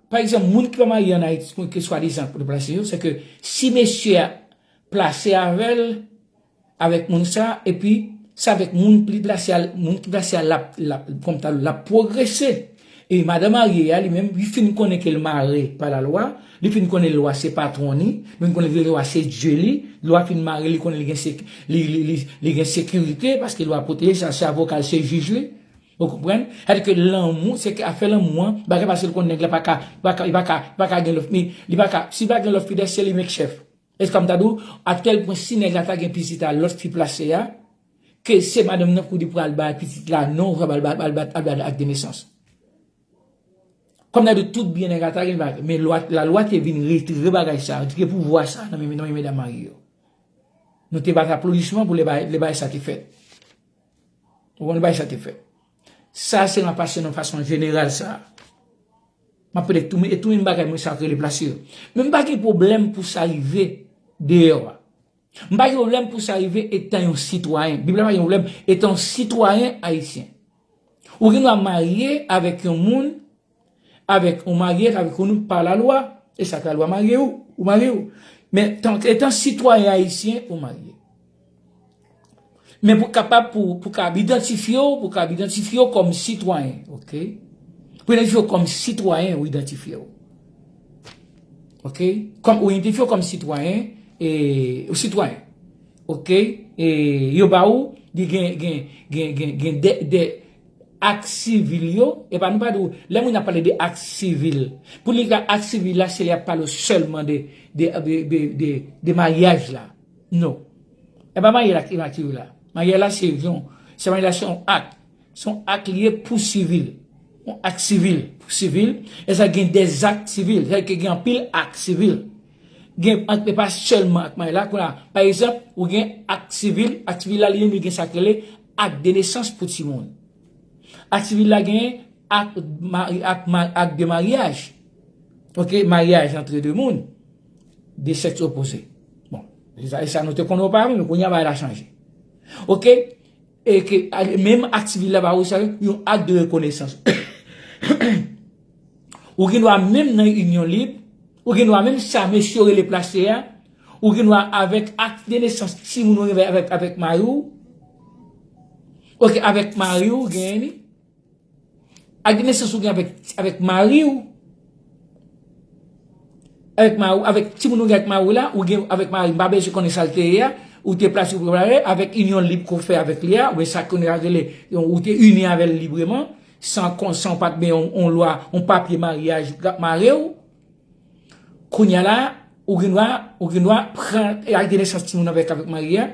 pa egzanp, moun ki pa marye ann Ayiti, ke swadizan pou plase yo, se ke si mesye a plase avè l, avèk moun sa, epi se avèk moun ki plase a, moun ki plase a, l ap, l ap, kòm ta l ap pwogrese. E madan marye a, li menm, li fin konnen ke l mare pa lalwa, li fin konnen lwa se patwon li, li fin konnen ke lwa se Dye li, lwa fin mare, li konnen li gen sek-, li, li, li, li gen sekirite, paske lwa pwoteje sa, se avoka l, se jij li. Ou konprann? Sètadi ke lanmou, se ke afè lanmou an, bagay paske l konn nèg la pa ka, pa ka, li pa ka, pa ka gen lòt, li, li pa ka, si pa gen lòt fi dèyè, se li menm k chèf. Èske m ta di w, a tèl pwen, si nèg la ta gen pitit a lòt fi plase a, ke se madanm nan pou li pral bay pitit la non, ou pral bay, bay, bay, bay ak de nesans. Kòm nan di tout byen nèg la ta gen, men lwa, lalwa te vin retire bagay sa, retire pouvwa sa nan men, nan men medam marye yo. Nou te bat aplodisman pou lè bagay, lè bagay sa te fèt. Ou konn bagay sa te fèt. Sa se nan pase nan fason jeneral sa. M ap pede tou, e tou menm bagay mwen sa k rele plase yo. Men m pa gen pwoblèm pou sa rive deyò a. M pa gen pwoblèm pou sa rive etan yon sitwayen. Bib la pa gen pwoblèm etan yon sitwayen ayisyen. Ou gen dwa marye avèk yon moun, avèk yon marye avèk yon moun pa lalwa, e sa k lalwa marye ou, ou marye ou. Men tan, etan sitwayen ayisyen, ou marye. Men pou kapab, pou, pou kab idantifye w, pou kab idantifye w kòm sitwayen, oke? Pou idantifye w kòm sitwayen, ou idantifye w. Oke? Kòm ou idantifye w kòm sitwayen, e, ou sitwayen. Oke? E, yo ba ou, li gen, gen, gen, gen, gen de, de ak sivil yo, e pa nou pa di w, lè moun ap pale de ak sivil, pou li ka ak sivil la, se li ap pale w sèlman de, de, de, de, de, de maryaj la. Non. E pa maryaj la ki, ki la. Maryaj la se yon, se maryaj la se yon ak. Se yon ak li ye pou sivil. Yon ak sivil pou sivil. E sa gen dèzak sivil. Sa ke gen anpil ak sivil. Gen ak, e pa sèlman ak maryaj la. Kounye a, pa egzanp, ou gen ak sivil. Ak sivil la, li menm, li gen sa k rele ak de nesans pou timoun. Ak sivil la gen ak, mari-, ak, ma-, ak de maryaj. Oke, maryaj antre de moun. De sèks opoze. Bon, e sa, e sa nou te konnen oparavan, men kounye a bagay la chanje. Oke? E ke, a, menm ak sivil la ba ou sa, yon ak de rekonesans. Ou gen dwa menm nan inyon lib, ou gen dwa menm sa mesye yo rele plase a, ou gen dwa avèk ak de nesans timoun ou gen avèk, avèk mari w. Oke, avèk mari w, ou genyen li. Ak de nesans ou gen avèk, avèk mari w. Avèk mari w, avèk timoun ou gen avèk mari w la, ou gen avèk mari, m pa bezwen konnen sa l te ye a, ou te plase ou prepare, avèk inyon lib ke w fè avèk li a, oubyen sa kounye a rele, ou te ini avè l libreman, san kon-, san w pa t gen yon, yon lwa, yon papye maryaj k ap mare w. Kounye a la, ou gen dwa, ou gen dwa pran ak de nesans timoun avèk, avèk mari a,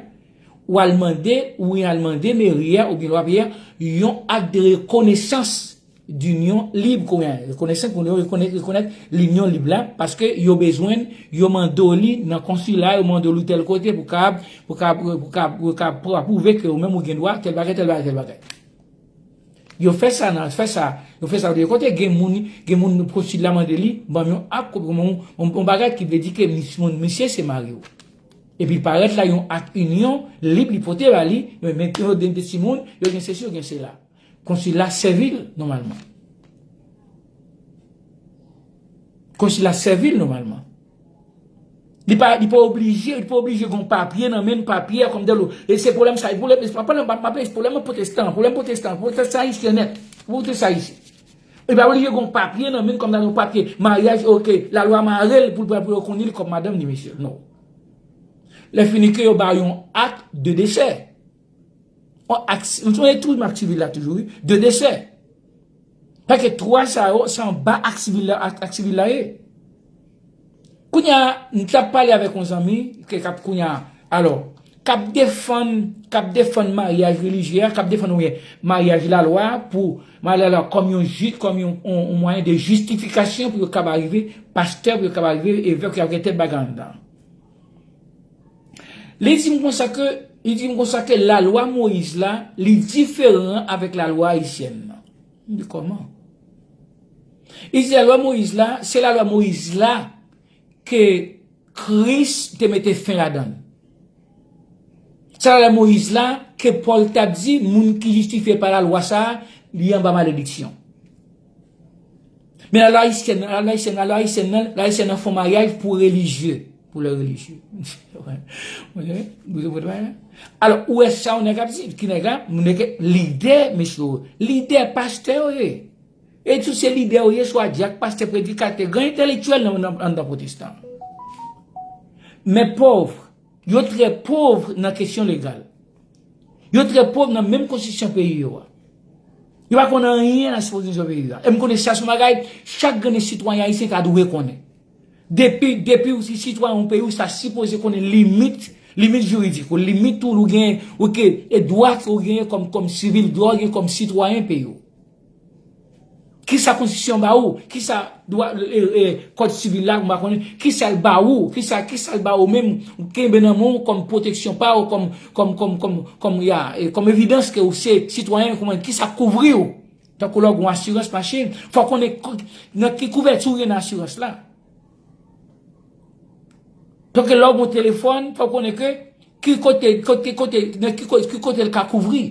ou al mande, ou al mande meri a, oubyen lwa peyi a, yon ak de rekonesans d'inyon lib, kounye a, rekonesans pou yo rekonèt, rekonèt linyon lib la, paske yo bezwen, yo mande w li nan konsila, yo mande w li tèl kote pou kab, pou kab, pou kab, pou kab, pou kab pwouve ke ou menm ou gen dwa, tèl bagay, tèl bagay, tèl bagay. Yo fè sa nan, fè sa, yo fè sa de kote, gen moun, gen moun konsil la mande li, ban m yon ak, yon, yon, yon bagay ki vle di ke mis-, moun, misye se mari w. Epi parèt la yon ak inyon, lib li pote ba li, men, men yo gen de timoun, yo gen sesi, yo gen sela. Konsil la sèvi l nòmalman. Konsil la sèvi l nòmalman. Li pa, li pa oblije, li pa oblije gon papye nan men l, papye a kòm dèlo. E se pwoblèm sa, e pwoblèm, e pwoblèm, pwoblèm pwotestan, pwoblèm pwotestan, pwotestan ayisyen nèt, pwotestan ayisyen. Li pa oblije gon papye nan men l kòm dèlo, papye maryaj, oke, lalwa mare l pou l pran pou yo konnen li kòm madanm ni mesye. Non. Lè fini ke yo ba yon ak de desè. On ak, nou sonje tou ak sivil la toujou, wi. De desè. Paske twa sa yo, se anba ak sivil la, ak, ak sivil la ye. Kounye a, m t ap pale avèk yon zanmi, ke k ap kounye a, alò, k ap defann, k ap defann maryaj relijye a, k ap defann, oubyen, maryaj lalwa pou, maryaj lalwa kòm yon ji-, kòm yon, yon, yon mwayen de jistifikasyon pou yo kab arive, pastè, pou yo kab arive evèk, pou yo gen tèt bagay anndan. Li di m konsa ke, li di m konsa ke lalwa Moyiz la, li diferan avèk lalwa ayisyèn nan. M di, kòman? Li di lalwa Moyiz la, se lalwa Moyiz la ke Kris te mete fen ladan l. Se lalwa Moyiz la ke Pòl t ap di, moun ki jistifye pa lalwa sa a, li anba malediksyon. Men la lwa ayisyèn, la lwa ayisyèn, la lwa ayisyèn nan, lwa ayisyèn nan fè yon maryaj pou relijye. Pou lè relijye. Alò, ou wè sa yon nèg ap di, ki nèg la? Moun nèg lidè, mesye yo. Lidè, pastè yo ye. E tout se lidè yo ye, swa dyak, pastè, predikatè, gran entèlektyèl nan, nan, anndan pwotestan. Men pòv, yo trè pòv nan kesyon legal. Yo trè pòv nan menm konstitisyon peyi yo a. Yo pa konn anyen nan konstitisyon peyi yo a. E m konnen sa se yon bagay, chak grenn sitwayen ayisyen ta dwe konnen. Depi, depi ou se sitwayen yon peyi, ou sa sipoze konnen limit, limit jiridik ou, limit ou, ou gen, ou ke, e dwa ke ou genyen kòm, kòm sivil, dwa ou gen kòm sitwayen peyi ou. Kisa konstitisyon ba ou? Kisa dwa, e, e, kòd sivil la, m pa konnen. Kisa l ba ou? Kisa, kisa l ba ou menm? Ou kenbe nan men w kòm pwoteksyon pa ou, kòm, kòm, kòm, kòm, kòm, ya, e, kòm evidans ke ou se sitwayen, kòman, kisa kouvri ou? Tankou lè w gen yon asirans machin, fò w konnen ko-, nan ki kouvèti ou ye nan asirans la. Tankou lè w gen yon telefòn, fò w konnen ke ki kote, kote, kote, nan ki kote, ki kote l ka kouvri.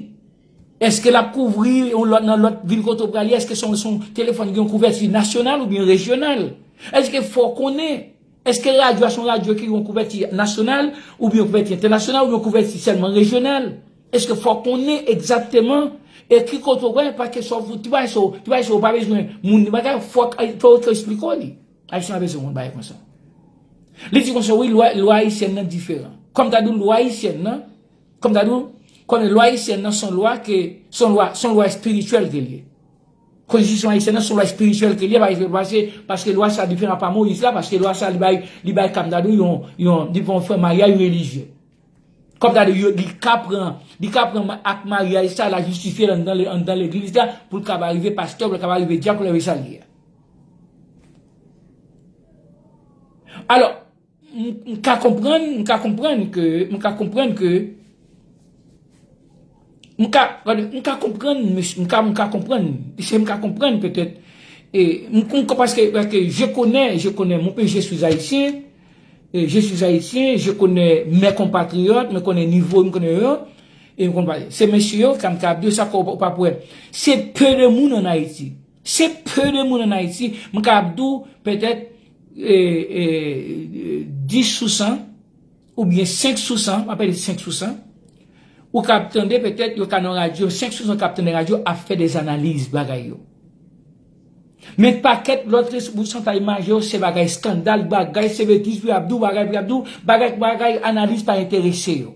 Èske l ap kouvri yon lòt, nan lòt vil kote w prale? Èske se yon, se yon telefòn ki gen yon kouvèti nasyonal oubyen rejyonal? Èske fò w konnen? Èske radyo a se yon radyo ki gen yon kouvèti nasyonal oubyen yon kouvèti entènasyonal oubyen yon kouvèti sèlman rejyonal? Èske fò w konnen egzakteman e ki kote w prale? Paske sa w fout, ti bagay sa w, ti bagay sa w pa bezwen moun di bagay, fò, fò w eksplike w li. Ayisyen pa bezwen konn bagay konsa. Li di konsa, wi, lwa, lwa ayisyèn nan diferan. Kòm ta di w, lwa ayisyèn nan, kòm ta di w, kòm lwa ayisyèn nan se yon lwa ke, se yon lwa, se yon lwa espirityèl ke l ye. Konstitisyon ayisyèn nan se yon lwa espirityèl ke l ye, paske, paske, paske lwa sa diferan pa Moyiz la, paske lwa sa li bay, li bay, kòm ta di w, yon, yon, li fè yon frè maryaj relijye. Kòm ta di w, yo, li ka pran, li ka pran ma-, ak maryaj sa, la jistifye l anndan le-, anndan legliz la, pou l ka pa rive pastè, pou l ka pa rive dyak, leve sa l ye a. Alò, m, m ka konprann, m ka konprann ke, m ka konprann ke, m ka, m ka konprann, mesye, m ka, m ka konprann, se m ka konprann petèt, e, m, m, paske, paske je connais, je connais mon pays, je suis haïtien, e, je suis haïtien, je connais mes compatriotes, m konnen nivo, m konnen yo, e m konn pale. Se mesye yo, kòm m ka ap di w sa, ou pa, ou pa p wè. Se pe de moun ann Ayiti. Se pe de moun ann Ayiti, m ka ap di w petèt, e, e, dis sou san, oubyen senk sou san, m ap pale senk sou san, ou ka ap tande petèt yo ka nan radyo, senk sou san k ap tande radyo ap fè de analiz bagay yo. Men pakèt lòt res-, pousantaj majè yo se bagay eskandal, bagay se betiz pou y ap di w, bagay pou y ap di w, bagay, bagay analiz pa enterese yo.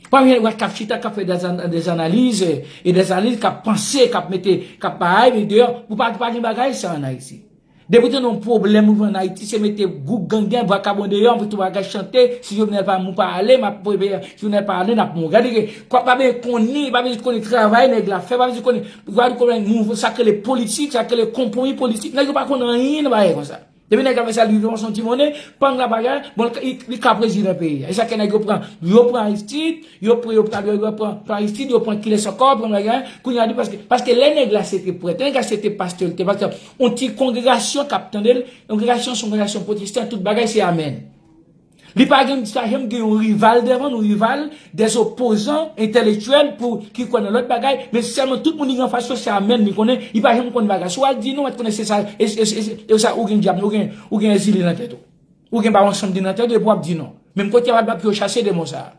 Pa gen lòt k ap chita, k ap fè de zan-, de analiz, e de analiz, k ap panse, k ap mete, k ap bay, men deyò, pou pa, pa gen bagay sa ann Ayiti. Depi w tande yon pwoblèm ou jwenn Ayiti, se mete goug, gangan, vakabon deyò, anpi tout bagay chante, si Jovenel pa, nou pa ale, m ap, si Jovenel pa ale, n ap mouri. Gade ke, kwa pa bezwen konnen, pa bezwen konnen travay nèg la fè, pa bezwen konnen, gade konnen nou, sa k rele politik, sa k rele konpwomi politik, nèg yo pa konn anyen nan bagay konsa. Depi nèg la fè sa, li vin yon ti monnen, pang la bagay, bon, li, li ka prezidan peyi a. E sa ke nèg yo pran, yo pran Aristide, yo pran, yo pran, yo pran, pran Aristide, yo pran kilès ankò, pran bagay, kounye a di paske, paske lè nèg la se te prèt, nèg la se te pastè, li te pastè, yon ti kongregasyon k ap tande l, kongregasyon se yon kongregasyon pwotestan, tout bagay se amèn. Li pa gen, pa janm gen yon rival devan nou, rival, des opposants intellectuels pou ki kwè nan lòt bagay, men sèlman tout moun li gen anfas yo se amèn li konnen, li pa janm konn bagay. Si w al di non, w ap konnen se sa, e, e, e, e sa ou gen dyab, ou gen, ou gen Ezili nan tèt ou. Ou gen Bawon Sandi nan tèt ou, epi w ap di non. Menm kote w ap bat pou yo chase demon sa a.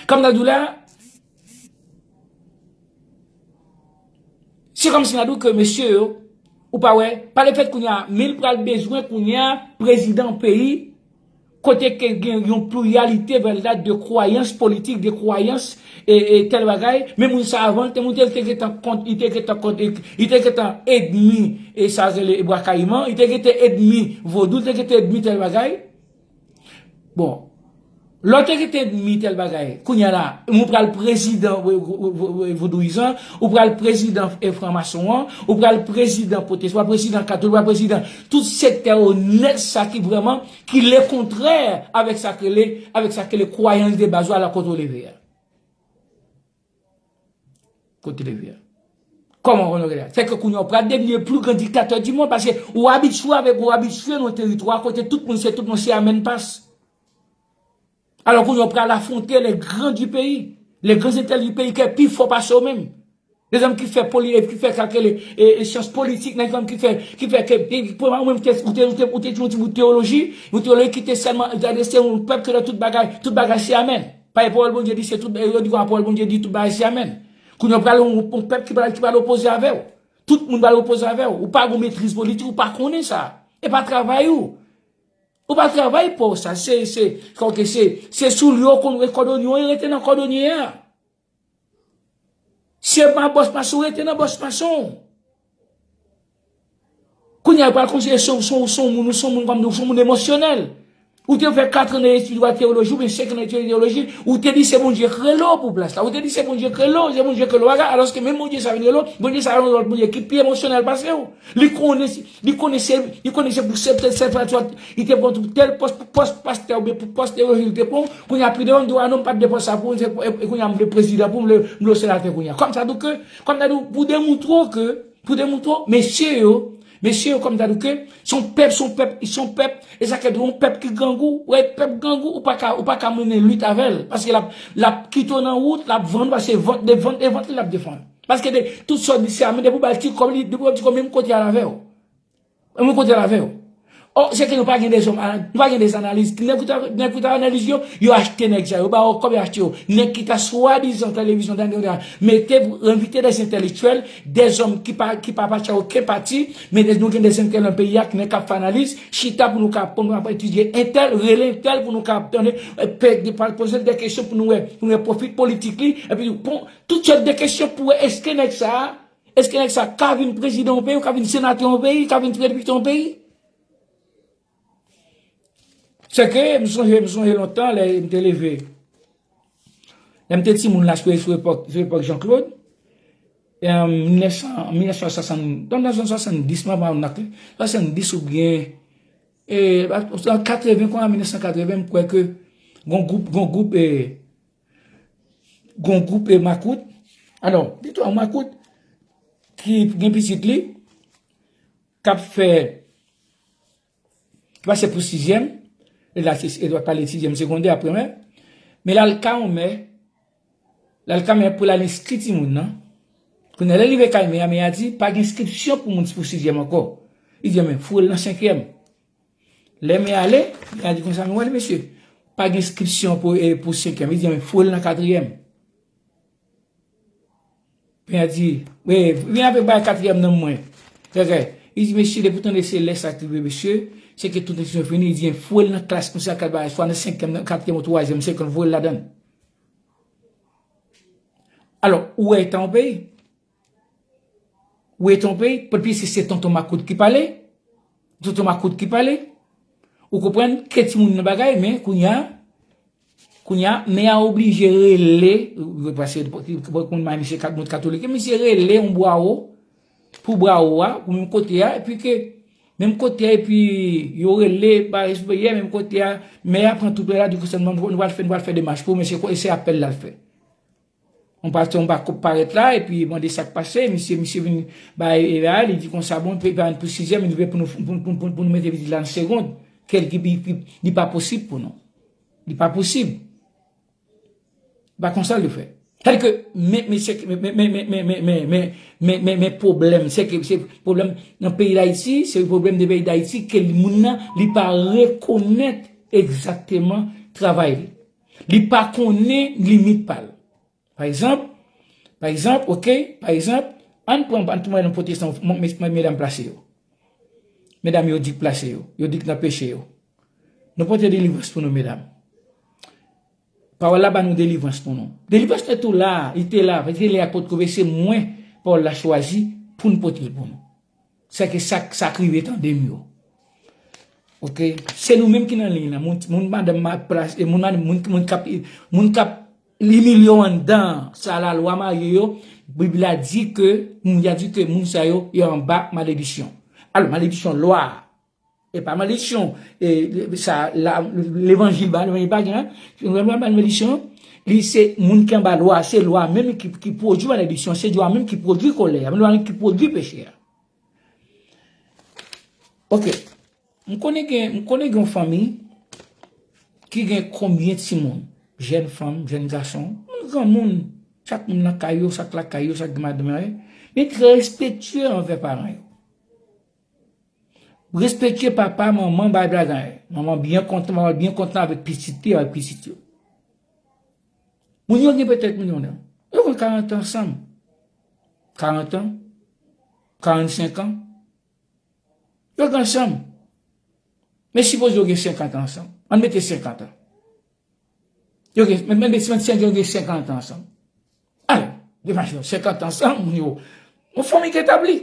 Kòm nan dou la, se kòmsi n a di w ke mesye yo, ou pa wè, pa lefèt kounye a, men l pral bezwen kounye a prezidan peyi, kote ke gen yon pliralite vèlda de kwayans politik, de kwayans e, e tèl bagay, men moun sa avan l te moute, l te gentan kont, li te gentan kont, li te gentan ènmi, e sa rele bwa kayiman, li te gentan ènmi vodou, li te gentan ènmi tèl bagay. Bon, lè w te gentan ènmi tèl bagay, kounye a la, ou pral prezidan, vo-, vo-, vo-, vo-, vodouyizan, ou pral prezidan, e, franmason an, ou pral prezidan pwotestan, ou pral prezidan katolik, ou pral prezidan tout sektè onèt sa ki vrèman, ki lekontrè avèk sa k rele, avèk sa k rele kwayans de baz ou a la kote w leve a. Kote leve a. Kòman w konn leve a? Fè ke kounye a w pral devni le plus grand dictateur du monde, paske ou abitye avèk, ou abitye nan yon teritwa kote tout moun se, tout moun se amèn pas. Alò kounye a w pral afwonte les grands du pays, les grands intellectuels du pays, ki pi fò pase w menm. Dèzòm ki fè poli, ki fè kalkile e, e syans politik, nèg ki fè, ki fè ke, e, pou mwen, ou te, ou te, ou te, ou te di yon ti bout teyoloji, yon teyoloji ki te sèlman adrese yon pèp ke nan tout bagay, tout bagay se amèn. Pawòl Bondye di se tout, yo di kwa pawòl Bondye di tout bagay se amèn. Kounye a pral yon, yon pèp ki pral, ki pral opoze avè w. Tout moun pral opoze avè w. Ou pa gon metriz politik, ou pa konnen sa. E pa travay ou. Ou pa travay pa w sa. Se, se, kòke se, se sou l yo konn kòdonye, yo rete nan kòdonye a. Se pa bòs mason, rete nan bòs mason. Kounye a, pral konsidere son, son, son moun, ou son moun kòm, ou son moun emosyonèl. Ou te fè kat an nan etid ou a teyoloji, oubyen senk an nan etid teyoloji, ou te di se Bondye k rele w pou plas la. Ou te di se Bondye k rele w, se Bondye k rele w, alòske menm Bondye sa vin rele w, Bondye sa yon lòt Bondye ki pi emosyonèl pase w. Li konnen, li konnen se, li konnen se pou se, se, se, li te pran pou tèl pòs, pou pòs pastè oubyen pou pòs teyoloji li te pran, kounye a pi devan m di w a non, m pa t de pòs sa pou ou, se pou, e, e kounye a m vle prezidan pou m, m vle, m vle senatè kounye a. Kòm sa di ke, kòm sa di w, pou demoutre w ke, pou demoutre w, mesye yo, mesye yo, kòm sa di w ke, se yon pèp, se yon pèp, se yon pèp, e sa ke di w, yon pèp ki grangou, wè, pèp grangou, ou pa ka, ou pa ka mennen lit avè l, paske l ap, l ap kite w nan wout, l ap vann ou, paske vant, de vant, e vant li l ap defann. Paske de, tout sa w di se amèn, depi w ba l ti kòb, li, depi w ba l ti kòb, menm kote al avè w. Menm kote al avè w. Ò, se ke nou pa gen de zòm, nou pa gen de analiz. Nèg ki ta, nèg ki ta analiz yo, yo achte nèg sa yo, ba yo kòb yo achte yo. Nèg ki ta swadizan televizyon, ta, ta, ta, mete, envite de entelektyèl, de zòm ki pa, ki pa pati a okenn pati, men de, nou gen de entelektyèl nan peyi a, nèg k ap fè analiz, chita pou nou ka, pou nou ka etidye entèl, rele entèl pou nou ka tande, e, pe, de, pa, poze l de kesyon pou nou wè, pou nou wè pwofi politik li, epi bon, tout sòt de kesyon pou wè èske nèg sa a, èske nèg sa ka vin prezidan yon peyi, ou ka vin senatè yon peyi, ka vin depite yon peyi? Se ke m sonje, m sonje lontan, lè m te leve. Lè m te timoun la, sou, sou epòk, sou epòk Jean-Claude, e, an mil nèf san, mil nèf san swasann, nan, nan swasanndis, mwen pa nan swasanndis oubyen, e, an katreven, kòman mil nèf san katreven, m kwè ke gon gwoup, gon gwoup, e, gon gwoup, e, makout. Alò, di tou, makout ki gen pitit li, k ap fè, ki pase pou sizyèm, e la, se, e l ap pale sizyèm segondè, aprè mè, men l al ka yon mè, l al ka mè pou l al enskri timoun nan. Kounye a, lè l rive kay mè a, mè a di, pa gen enskripsyon pou moun pou sizyèm ankò. Li di, men, foure l nan senkyèm. Lè mè a ale, mè a di konsa, men w ale, mesye, pa gen enskripsyon pou, e, pou senkyèm. Li di, men, foure l nan katriyèm. Mè a di, wi, vin avèk bagay katriyèm nan mwen. Kèkè. Li di, mesye, depi w tande se lè sa k rive, mesye, se ke tout enskripsyon fini. Li di, foure l nan klas konsa, kat bagay, swa nan senkyèm, nan katriyèm ou twazyèm, senkyèm, foure l ladan l. Alò, ou wè eta yon peyi? Ou wè eta yon peyi? Pèp isi se tonton makout ki pale. Tonton makout ki pale. Ou konprann? Ke timoun nan bagay, men kounye a, kounye a, mè a oblije rele, paske moun may misye kat, moun katolik, misye rele yon bwawo, pou bwawo a, pou menm kote a, epi ke, menm kote a, epi yo rele, ba, espeyè, menm kote a, mè a pran tout bagay la, di konsa, nou, nou pral fè, nou pral fè demach pou, men se, se apèl la l fè. On pastè, on pa parèt la, epi mande sa k pase, misye, misye vin bay, e, a, li di konsa, bon, pe, pa pou sizyèm, li vle pou nou, pou, pou, pou, pou nou mete pitit la nan segond, kèl ki, ki, ki, li pa posib pou nou. Li pa posib. Pa konsa l fè. Sètadi ke, men, men, se, men, men, men pwoblèm, se ke, se pwoblèm nan peyi Dayiti, se pwoblèm de peyi Dayiti, ke moun nan, li pa rekonèt egzakteman travay li. Li pa konnen limit pa l. Pa egzanp, pa egzanp, oke, pa egzanp, ann pran, ann pran yon pwotestan, m-, m-, medam plase yo. Medam yo di k plase yo, yo di k nan peche yo. Nou pote delivrans pou nou, medam. Pawòl la ba nou delivrans pou nou. Delivrans te tou la, li te la, li te la potko, se mwen, pawòl la chwazi pou n pote l pou nou. Sèke sa, sa k rive tande m yo. Oke? Se nou menm ki nan liy la. Moun, moun madanm ma-, plas, e moun, moun, moun k ap, moun k ap imilye w anndan sa lalwa marye yo, Bib la di ke, moun, y a di ke moun sa yo, yo anba maledisyon. Alò, maledisyon lwa a. E pa maledisyon, e, sa, la, levanjil ba, levanjil pa gen, levanjil pa maledisyon, li se moun ki anba lwa, se lwa menm ki, ki pwodui maledisyon, se lwa menm ki pwodui kòlè a, lwa menm ki pwodui peche a. Oke. M konnen gen, m konnen gen yon fanmi ki gen konbyen timoun? Jèn fanm, jèn gason, moun granmoun, Chak moun nan kay yo, sa k lakay yo, sa k gen madanm yo, men trè respektye anvè paran yo. Respektye papa, manman, bay bagay. Manman byen kontan, papa byen kontan avèk pitit li, avèk pitit yo. Moun yo gen petèt moun yo nan. Yo gen karant an ansanm. Karant an, karannsenk an. Yo gen ansanm. Men sipoze yo gen senkant an ansanm. Ann mete senkant an. Yo gen, men, men, men, men, yo gen senkant an ansanm. Alò, imajine w, senkant an ansanm, moun yo, yon fanmi ki etabli.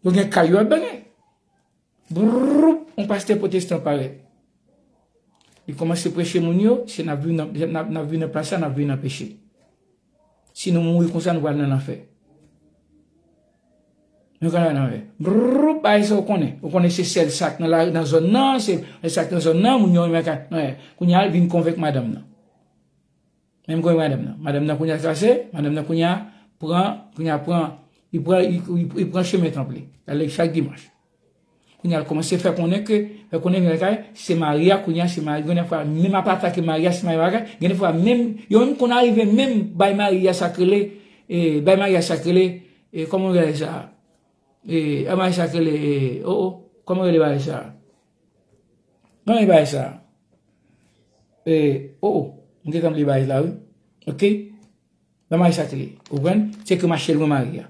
Yo gen kay yo ap benyen. Broup, yon pastè pwotestan parèt. Li kòmanse preche moun yo, se n ap viv nan, n ap, n ap viv nan plas la, n ap viv nan peche. Si nou mouri konsa, nou pral nan lanfè. Nou pral nan lanfè. Broup, bagay sa ou konnen. Ou konnen se sèl sa k nan la, nan zòn nan, se sa k nan zòn nan, moun yo renmen ka, kounye a, vin konvenk madanm nan. Menm konvenk madanm nan. Madanm nan kounye a kase, madanm nan kounye a pran, kounye a pran, li pran, li, li, li pran chemen tanp li. L ale chak dimanch. Kounye a l kòmanse fè konnen ke, fè konnen lakay, se Maria, kounye a se Maria, gen de fwa menm ap atake Maria, se Maria bagay, gen de fwa menm, yo menm konn arive menm bay Maria sa k rele, e, bay Maria sa k rele, e, kòman yo rele sa? E, bay Maria sa k rele, e, o, o, kòman yo rele bagay sa? Kòman yo rele bagay sa? E, o, o, m gentan bliye bagay la, wi. Oke? Bay Maria sa k rele, ou konprann? Se ke mache lwen Maria.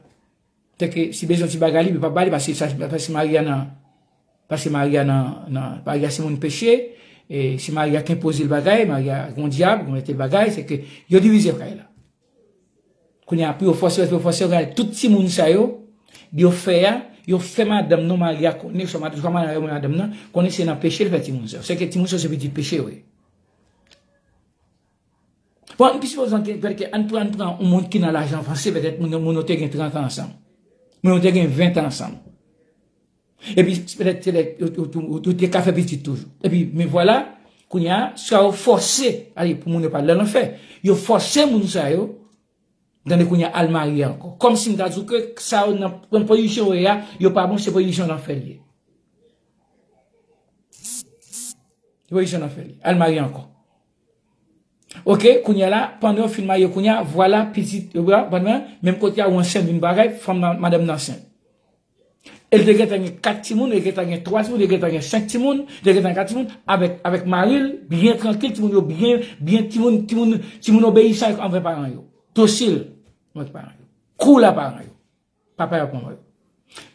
Tèke si bezwen ti bagay li, li p ap ba li, paske sa, paske Maria nan, paske Maria nan, nan, Maria se moun peche, e si Maria k enpoze l bagay, Maria gon dyab, gon mete l bagay, se ke yo divize kay la. Kounye a, pou yo fòse, pou yo fòse, yo gade tout timoun sa yo, yo fè a, yo fè madanm non Maria konnen, swa madanm, swa madanm, madanm nan, konnen se nan peche l fè timoun sa yo. Se ke timoun sa yo se pitit peche yo ye. Bon, ann pi sipoze ann gen, pètèt ke ann pran, ann pran yon moun ki nan laj avanse, pètèt moun, moun yo te gen trant an ansanm. Moun yo te gen ven an ansanm. Epi, pètèt, pètèt, yo, yo, yo, yo te ka fè pitit toujou. Epi, men vwala, kounye a, sa yo fòse, ale, pou moun yo pa al nan lanfè. Yo fòse moun sa yo, tande kounye a, al marye ankò. Kòmsi m ta di w ke sa yo nan, nan pozisyon yo ye a, yo pa bon, se pozisyon lanfè l ye. Ki pozisyon nan fè li? Al marye ankò. Oke, kounye a la, pandan yo fin marye kounye a, vwala, pitit, yo, vwala, pandan, menm kote a, ou ansent, vin bagay, fanm nan, madanm nan ansent. E l te gentan gen kat timoun, e l gentan gen twa timoun, e l gentan gen senk timoun, e l gentan gen kat timoun, avèk, avèk mari l, byen trankil, timoun yo byen, byen, timoun, timoun, timoun obeyisan anvè paran yo. Dosil anvè paran yo. Koul a paran yo. Papa yo pran yo.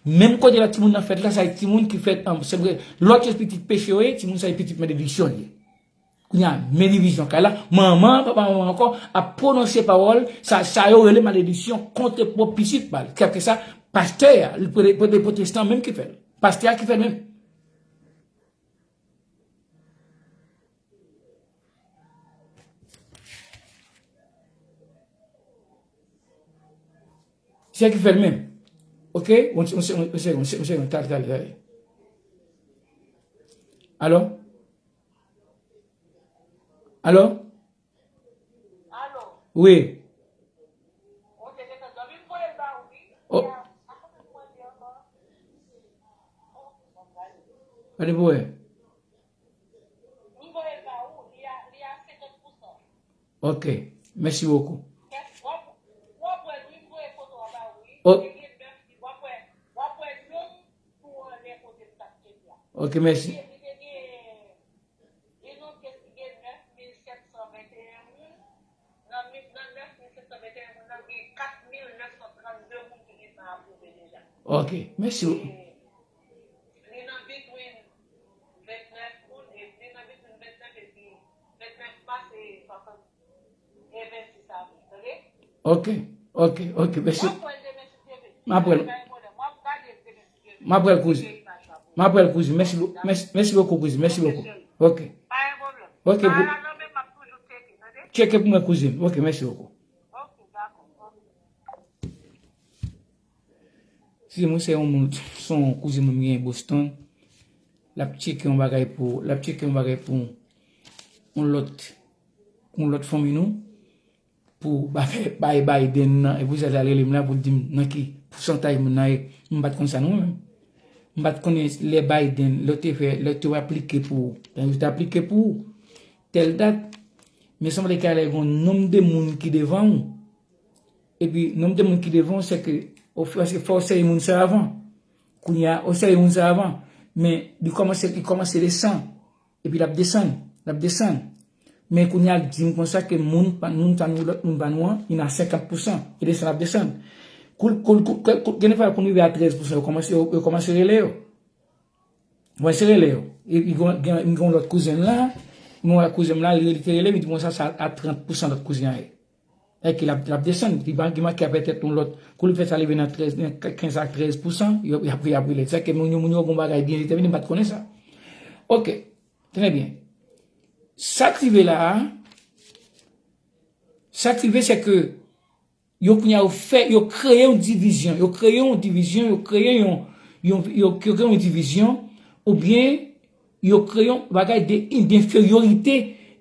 Menm kote lòt timoun nan fèt la, sa e timoun ki fèt an, se vre, lòt yo pitit peche yo ye, timoun sa e pitit malediksyon yo ye. Kounye a, men divizyon kay la, manman, papa, manman ankò, ap pwononse pawòl, sa, sa yo rele malediksyon kont pwòp pitit pa l. Kèlkeswa, pastè a, li prete, prete pwotestan menm ki fè l. Pastè a ki fè l menm. Se ki fè l menm. Oke? Yon, yon, yon, yon segonn, yon segonn, yon segonn, tale, tale, tale. Alo? Alo? Wi. O. Gade pou wè. Ok. Mèsi bokou. O. Ok, mèsi. Li nonm ke li gen nèf mil sèt san venteyen moun, nan mi-, nan nèf mil sèt san venteyen moun nan, gen kat mil nèf san trannde moun ki gentan apwouve deja. Ok, mèsi. E li nan between vennèf moun, e li nan between vennèf epi vennèf mas e swasant e vennsis avril, tande? Ok, ok, ok, mèsi. W ap wè l demen si Dye vle. M ap wè l. Pa gen pwoblèm. W ap gade l demen si Dye vle. M ap wè l, kouzin. M ap wè l, kouzin. Mèsi bo-, mèsi, mèsi bokou, kouzin. Mèsi bokou. Ok. Pa gen pwoblèm. Ok, pa pou la nan men m ap toujou tcheke, tande? Tcheke pou mwen, kouzin. Ok, mèsi bokou. Ok, dakò. Ok. Si mwen se yon moun, se yon kouzin mwen m gen Boston, l ap tcheke yon bagay pou, l ap tcheke yon bagay pou yon lòt, yon lòt fanmi nou, pou ba-, bay Biden nan, e pou sa l al rele m la pou l di m nan ki pousantaj moun nan ye. M pa t konn sa non mwen menm. M pa t konnen lè Biden, lè w te fè, lè w te aplike pou, lè yo te aplike pou ou, tèl dat, men sanble ke alè gen yon nonm de moun ki devan ou, Epi, nonm de moun ki devan w, se ke, ou fè, se fò w sèye moun sa avan. Kounye a, ou sèye moun sa avan. Men, li kòmanse, li kòmanse desann. Epi, l ap desann, l ap desann. Men, kounye a, di m konsa ke moun, pa- moun sa nou, lòt moun pa nou an, li nan senkant pousan. Li desann, l ap desann. Kou, kou, kou, kou, kou, gen de fwa, kou nou rive a trèz pousan, yo kòmanse, yo, yo kòmanse rele yo. Mwen se rele yo. E, e, gen, gen, gen yon lòt kouzen m la, mwen wè kouzen m la, li, li te rele m, li di konsa, sa a trant pousan lòt kouzen an ye. Èk l ap, l ap desann, li pa gen manke ap pètèt yon lòt, kou li fè sa, li vin nan trèz, nan kenz a trèz pousan, yo, y ap, y ap rele. Sa ke moun yo, moun yo gon bagay byen detèmine, m pa t konnen sa. Oke, trè byen. Sa k rive la a, sa k rive, se ke yo kounye a, yo fè, yo kreye yon divizyon, yo kreye yon divizyon, yo kreye yon, yon, yo, yo kreye yon divizyon, oubyen yo kreye yon bagay de, denferyorite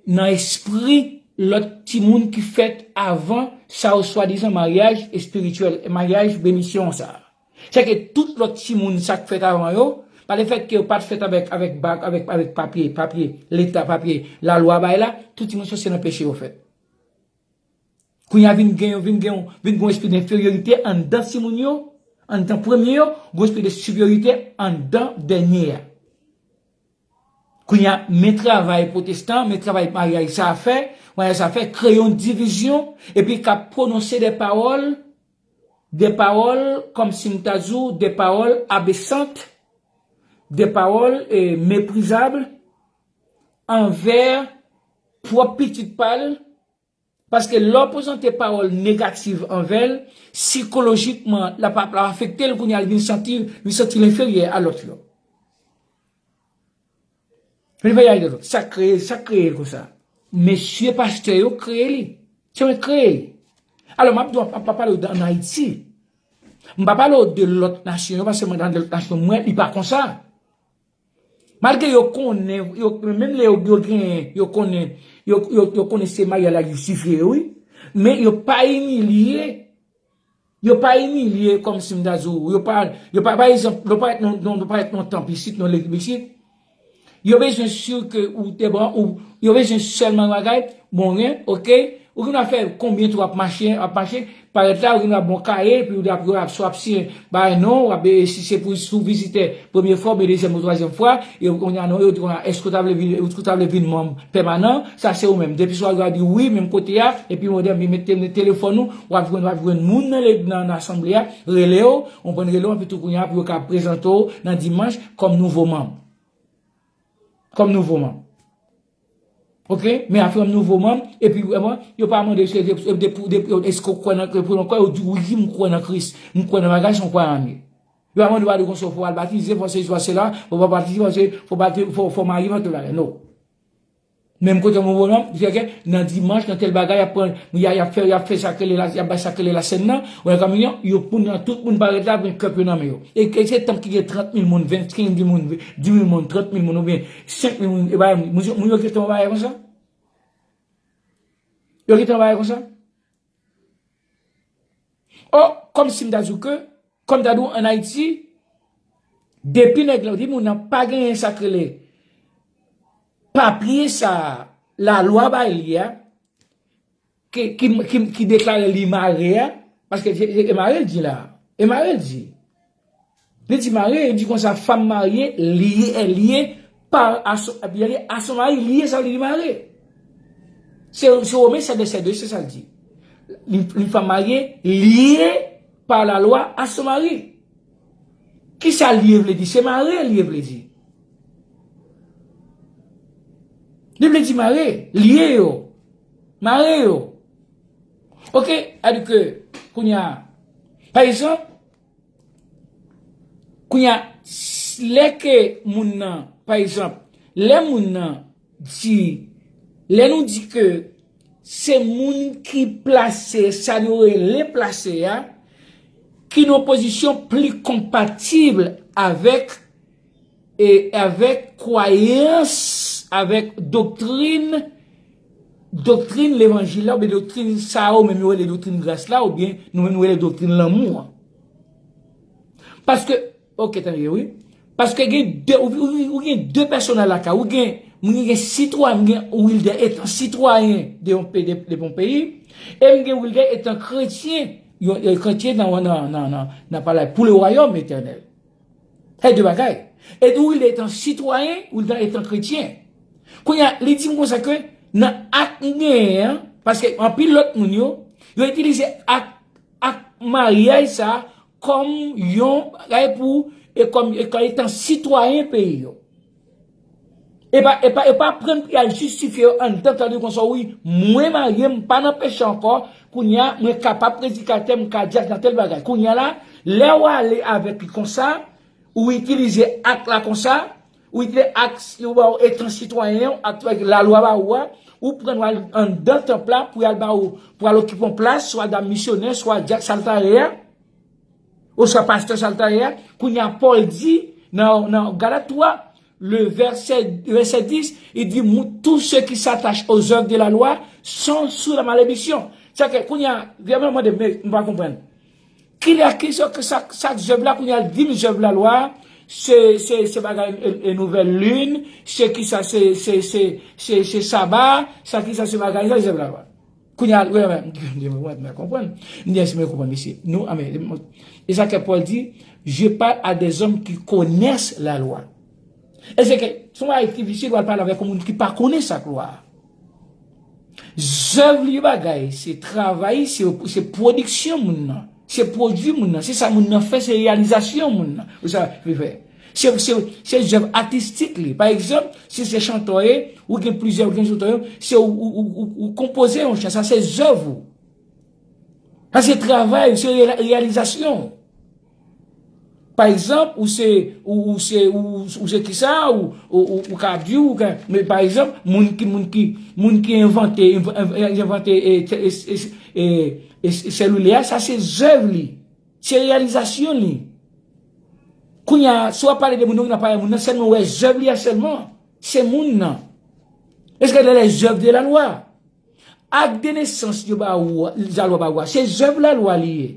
nan espri lòt timoun ki fèt avan sa yo swadizan maryaj espirityèl, maryaj benisyon sa. Se ke tout lòt timoun sa k fèt avan yo, pa lefèt ke yo pa t fèt avèk, avèk bag, avèk, avèk papye, papye leta, papye lalwa bay la, tout timoun sa se nan peche yo fèt. Kounye a vin gen, vin gen, vin gen yon espri denferyorite anndan timoun yo, anndan premye yo, gen yon espri de siperyorite anndan dènye a. Kounye a, men travay pwotestan, men travay maryaj sa a fè, maryaj sa a fè, kreye yon divizyon, epi k ap pwononse de pawòl, de pawòl, kòmsi m ta di w, de pawòl abesant, de pawòl, eh, meprizab, anvè pwòp pitit pa l, paske lè w prezante pawòl negatif anvè l, sikolojikman, l ap, l ap afekte l, kounye a, l vin santi, li santi l enferyè a lòt yo. Li veye a lòt. Sa kreye, sa kreye l konsa. Mesye pastè yo kreye li. Se mwen kreye li. Alò, m ap di w, m pa pale w de ann Ayiti. M pa pale w de lòt nasyon yo, paske mwen nan lòt nasyon, mwen, li pa konsa. Malgre yo konnen, yo, menm lè yo, yo gen, yo konnen, yo, yo, yo konnen se maryaj la jistifye yo, wi. Men yo pa imilye, yo pa imilye kòmsi m ta di w, yo pa, yo pa, pa egzanp, yo pa ret nan, nan, yo pa ret nan tanp isit, nan legliz isit. Yo bezwen si ke ou te bon, ou, yo bezwen sèlman bagay, bon, ren, oke, ou gen dwa fè konbyen tan w ap mache, ap mache, parèt la, ou gen dwa bon kaye, epi ou ap, ap, swa ap siyen bagay non, w ap, e si se pou, si w vizitè, premye fwa, oubyen dezyèm ou twazyèm fwa, e kounye a non, yo di kounye a, èske w ta vle vin, èske w ta vle vin manm pèmanan, sa se ou menm. Depi swa yo di wi, menm kote a, epi ou mande, mete telefòn ou, w ap jwenn, w ap jwenn moun nan le-, nan, nan asanble a, rele yo, ou konprann, rele yo, epi tou kounye a, pou yo ka prezante w nan dimanch kòm nouvo manm. Kòm nouvo manm. Oke? Men afè nouvo manm, epi vrèman, yo pa mande se de, de, de, de, èske w kwè nan Kris, pou nou kwè, yo di wi, m kwè nan Kris, m kwè nan bagay, se yon kwayè m ye. Yo pa mande w ale konsa, fò w al batize, fò sesi, fò sela, fò w pa batize, fò se, fò bati-, fò, fò marye, fò tout bagay. Non. Menm kote nouvo manm, se ke nan dimanch, nan tèl bagay, y ap pran, y a, y ap fè, y ap fè sa k rele la, y ap bay sa k rele lasèn nan, ou nan kominyon, yo pou nan tout moun parèt la, men kèp yo nan men yo. E, e se tanp ki gen trant mil moun, vennkenz mil moun, dis mil moun, trant mil moun, oubyen senk mil moun, e bagay, moun, moun yo gentan yon bagay konsa? Yo gentan yon bagay konsa? O, kòmsi m ta di w ke, kòm m ta di w, ann Ayiti, depi nèg la, depi moun nan pa genyen sa k rele papye sa a, lalwa bay li a, ki, ki, ki, ki deklare li mare a, paske se, se, e mare l di la, e mare l di. Li di mare, li di konsa, femme mariée liée, est liée par, à son, liée à son mari, liée, sa vle di mare. Se, se Women sèt vèsè de, se sa l di. Une, une femme mariée liée par la loi à son mari. Kisa liye vle di? Se mare liye vle di. Li vle di mare, liye yo, mare yo. Oke, sa vle di ke, kounye a, pa egzanp, kounye a, s-, lè ke moun nan, pa egzanp, lè moun nan di, lè nou di ke se moun ki plase, sa yo rele plase a, ki nan pozisyon pli konpatib avèk, e avèk kwayans, avèk doktrin, doktrin levanjil la, oubyen doktrin sa yo menm yo rele doktrin gras la, oubyen nou menm nou rele doktrin lanmou an. Paske, oke, tande, wi. Paske gen de, ou, ou, ou gen de pèsonaj lakay, ou gen, mwen gen sitwayen, mwen gen Wilder etan sitwayen de yon pe-, de, de yon peyi, e mwen gen Wilder etan kretyen Yon, yon kretyen nan, nan, nan, nan, nan palay pour le royaume éternel. Se de bagay. E ou rele etan sitwayen, ou etan kretyen. Kounye a, li di m konsa ke nan ak m genyen an, paske anpil lòt moun yo, yo itilize ak, ak maryaj sa kòm yon bagay pou, e kòm, e kòm etan sitwayen peyi yo. E pa, e pa, e pa pran pou y al jistifye yo anndan, tande konsa, wi, mwen marye, m pa nan peche ankò, kounye a, mwen kapab predikatè, m ka dyak nan tèl bagay. Kounye a la, lè w ale avèk li konsa, ou itilize ak la konsa, ou itilize ak, yo ba w etan sitwayen, ak, ak lalwa ba ou a, ou pran w al anndan tanp la pou y al ba ou, pou al okipe yon plas, swa dam misyonè, swa dyak sa l ta ye a, oswa pastè sa l ta ye a. Kounye a, Pòl di nan, nan Galat twa, le vèsè, vèsè dis, li di, mou-, tous ceux qui s'attachent aux œuvres de la loi sont sous la malédiction. Sa ke, kounye a, vrèman, mande, men, m pa konprann. Kilè ki sa, sa, sa zèv la, kounye a, l di m zèv lalwa, se, se, se bagay, e, e, nouvèl lin, se kisa, se, se, se, se, se saba, sa kisa, se bagay, sa zèv lalwa. Kounye a, wi, mwen, mwen, mwen konprann. M di, èske mwen konprann, mesye? Nou, amè, e sa ke Pòl di, je parle à des hommes qui connaissent la loi. E se ke, se yon bagay difisil, w al pale avèk yon moun ki pa konnen sa k lwa a. Zèv li bagay, se travay, se, se pwodiksyon moun nan. Se pwodui moun nan. Se sa moun nan fè, se reyalizasyon moun nan. Ou sa, li fè. Se, se, se zèv atistik li. Pa egzanp, si se chantè w ye, ou gen plizyè, ou gen chantè w, se ou, ou, ou, ou, ou konpoze yon chan, sa se zèv ou. Sa se travay, se reya-, reyalizasyon. Pa egzanp, ou se, ou, ou se, ou, ou se kisa, ou, ou, ou, ou ka di, ou ka, men pa egzanp, moun ki, moun ki, moun ki envante, env-, env-, envante, e, e, e, e, e, e, selilè a, sa se zèv li. Se reyalizasyon li. Kounye a, si w ap pale de moun nan, ou nan pale moun nan, sèlman ou wè zèv li a sèlman. Se moun nan. Èske lè les œuvres de la loi? Ak de nesans yo ba ou, lalwa ba ou a, se zèv lalwa li ye.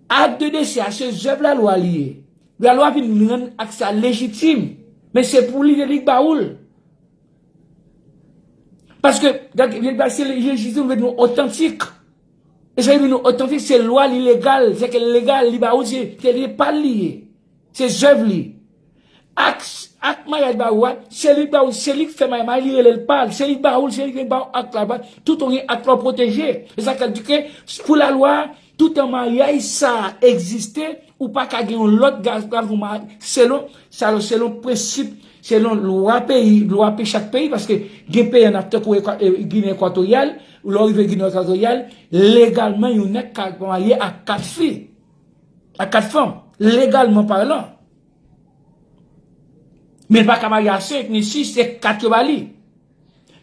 Ak de desè a, se zèv lalwa li ye. Lalwa vin rann ak sa lejitim. Men se pou li, li ba ou l. Paske, gade, li ba se lejitim, vle di nou otantik. E sa vle di nou otantik, se lwa li legal, se ke legal, li ba ou, se, se li pa l li ye. Se zèv li. Ak, ak maryaj ba ou a, se li ba ou, se li k fè maryaj, li rele l pa l, se li ba ou, se li ba ou ak la, ba, tout ou gen ak la pwoteje. E sa k di ke, pou lalwa, toutan maryaj sa a egziste, ou pa ka gen yon lòt gason, selon, selon, selon prensip, selon lwa peyi, lwa peyi chak peyi, paske gen peyi an ap tankou Ekwa-, e, Ginen Ekwatoryal, lè w rive Ginen Ekwatoryal, legalman, yon nèg ka marye ak kat fi. Ak kat fanm, legalman palan. Men l pa ka marye a senk ni sis, se kat yo ba li.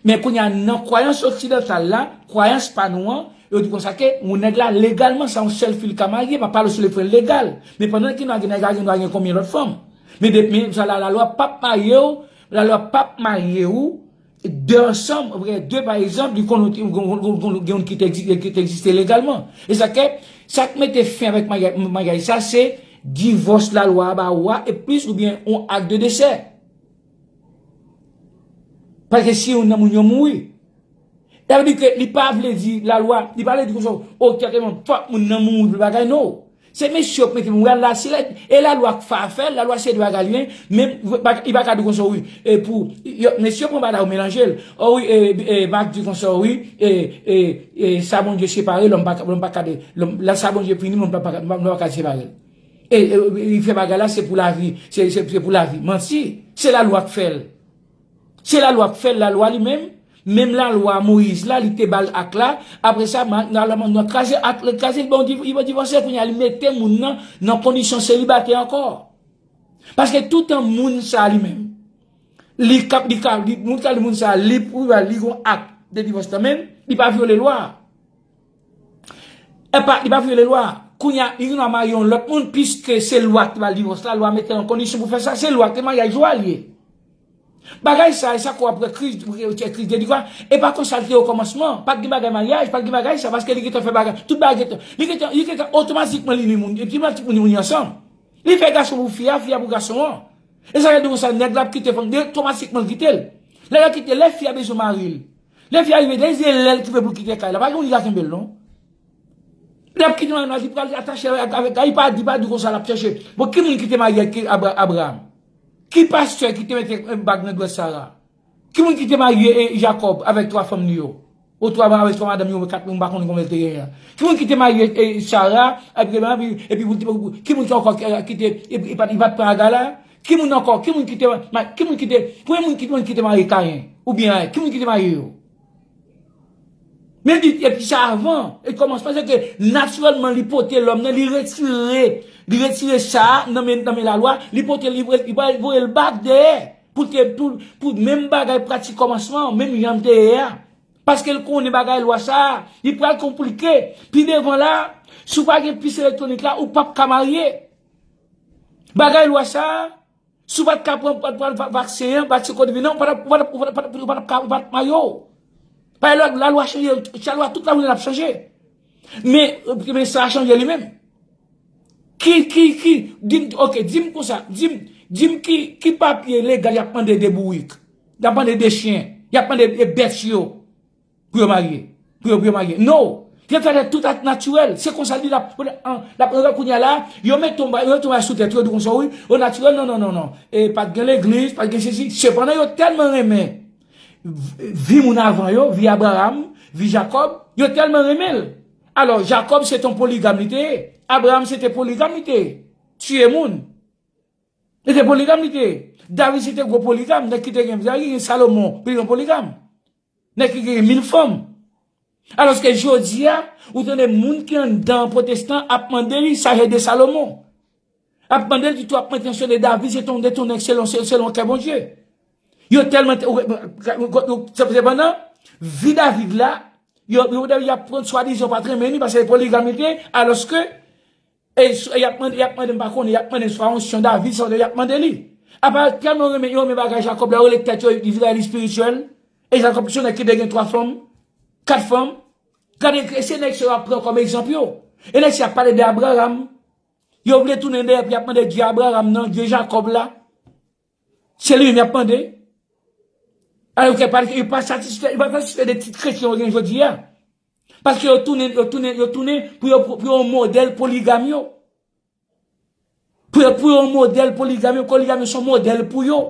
Men kounye a, nan kwayans oksidantal la, kwayans pa nou an, yo di konsa ke yon nèg la, legalman, se yon sèl fi l ka marye, m ap pale sou le plan legal. Men pandan ke nou gen nèg la, gen dwa gen konbyen lòt fanm. Men depi, men sa la, lalwa p ap marye w, lalwa p ap marye w, de ansanm, vrè, de, pa egzanp, li konn gen yon ki te egzi-, ki te egziste legalman. E sa ke, sa k mete fen avèk maryaj, maryaj sa, se divòs lalwa a ba ou a, e plis oubyen yon ak de desè. Paske si youn nan moun yo mouri, sa vle di ke li pa vle di lalwa, li pa vle di konsa, o, kèlke moun, fòk moun nan mouri pou bagay, non. Se mesye yo k mete moun la, se la, e lalwa k fè afè l, lalwa se de bagay li ye, men li pa ka di konsa, wi, e pou, yo, mesye pran bagay la, yo melanje l. O wi, e, e, Mak di konsa, wi, e, e, e, sa Bondye separe, lòm pa ka, lòm pa ka de, lòm, la sa Bondye pini, lòm pa ka, lòm pa ka separe l. E, e, e, li fè bagay la, se pou lavi, se, se, se pou lavi. Manti, se lalwa k fè l. Se lalwa k fè l, lalwa li menm, menm lalwa Moyiz la, li te ba l ak la, apre sa, ma-, lalwa nou kraze ak, li kraze, li ba w div-, li ba w divòse, kounye a, li mete moun nan, nan kondisyon selibatè ankò. Paske toutan moun sa li menm, li ka, li ka, li, moun ka, moun sa, li pou, li gon ak de divòs nan men l, li pa vyole lwa a. Epa, li pa vyole lwa a. Kounye a, li gen dwa marye yon lòt moun, piske se lwa ki ba l divòs la, lwa mete l an kondisyon pou fè sa, se lwa ke maryaj lwa li ye. Bagay sa, e sa ke w ap wè kriz, kriz de divwa, e pa konsa l te o kòmansman, pa t gen bagay maryaj, pa t gen bagay sa, paske li gentan fè bagay, tout bagay gentan, li gentan, li gentan otomatikman li ni moun, epi otomatikman li ni moun ansanm. Li fè gason pou fi a, fi a pou gason an. E sa vle di konsa, nèg la ap kite fanm, li otomatikman l kite l. Lè l kite, lè fi a bezwen mari l, lè fi a rive, lè se lè l ki vle pou l kite kay la, pa gen moun ki ka kenbe l non. L ap kite madanm nan, li pral atache avèk, avèk, li pa, li pa di konsa l ap chèche. Bon, ki moun ki te marye ak Abra-, Abraham? Ki pastè ki te mete bag nan dwèt Sara? Ki moun ki te marye, e, Jakòb avèk twa fanm li yo? Ou twa, avèk twa madanm yo, kat, m pa konn konbyen l te genyen an. Ki moun ki te marye, e, Sara, epi, epi, epi pou, pou, ki moun ki ankò ki, ki te, epi, epi, epi pa t pran Aga la? Ki moun ankò? Ki moun ki te, ma-, ki moun ki te, premye moun ki, moun ki te marye Kayen? Oubyen, ki moun ki te marye yo? Men li, epi sa avan, e kòmansman, se ke natirèlman li pote lòm nan, li retire, li retire sa a nan men, nan men lalwa, li pote, li, li, li voye l bak dèyè, pou te, pou, pou menm bagay pratik kòmansman, menm jan l te ye a. Paske l konnen bagay lwa sa a, li pral konplike. Pi devan la, si w pa gen pis elektwonik la, ou p ap ka marye. Bagay lwa sa a, si w pa t ka pran, pran, pran va-, vaksen an, vaksen kont vin nan, ou pa t ap, ou pa t ap, ou pa t ap, ou pa t ap ka, ou pa t ap marye w. Paske la, lalwa chanje, lalwa tout lajounen l ap chanje. Men, men sa a chanje li menm. Ki, ki, ki, di m, oke, di m konsa, di m, di m ki, ki papye legal y ap mande de bourik, y ap mande de chen, y ap mande de bèt yo. Pou yo marye. Pou yo, pou yo marye. No! Yo fè tout ak natirèl. Se konsa li l ap, an, l ap antre kounye a la, yo met yon ba-, yo met yon bagay sou tèt, yo di konsa, wi, o natirèl, non, non, non, non. E pa t gen legliz, pa t gen sesi. Sepandan, yo tèlman renmen vi, vi moun avan yo, vi Abraham, vi Jakòb, yo tèlman renmen l. Alò, Jakòb se te yon poligam li te ye. Abraham se te poligam li te ye. Tiye moun. Li te poligam li te ye. David se te gwo poligam, nèg ki te gen, gen Salomon, pi gran poligam. Nèg ki gen mil fanm. Alòske jodi a, ou tande moun ki anndan pwotestan ap mande li sajès de Salomon. Ap mande li tou, ap mansyone David, se ton, de ton nèg selon, se-, selon kè Bondye. Yo tèlman te, ou, ou, ou, sepandan, vi David la, yo, yo, y ap pran swadizan pa t renmen li, paske poligam li te, alòske E s-, e y ap mande, y ap mande, m pa konnen, y ap mande swa yon syon David, swa y ap mande li. Apa tèlman yo renmen, yo renmen bagay Jakòb la, yo rele tèt yo Izrayèl espirityèl. E Jakòb se yon nèg ki te gen twa fanm, kat fanm. Gade, e se nèg sa yo ap pran kòm egzanp yo. E nèg sa ap pale de Abraram. Yo vle tounen dèyè pou y ap mande Dye Abraram nan, Dye Jakòb la. Se li menm y ap mande. Alòske pa, yo pa satisfè, yo pa satisfè de tit kretyen yo gen jodi a. Paske yo tounen, yo tounen, yo tounen pou yo, pou yo yon modèl poligam yo. Pou yo, pou yo yon modèl poligam yo, poligam yo se yon modèl pou yo.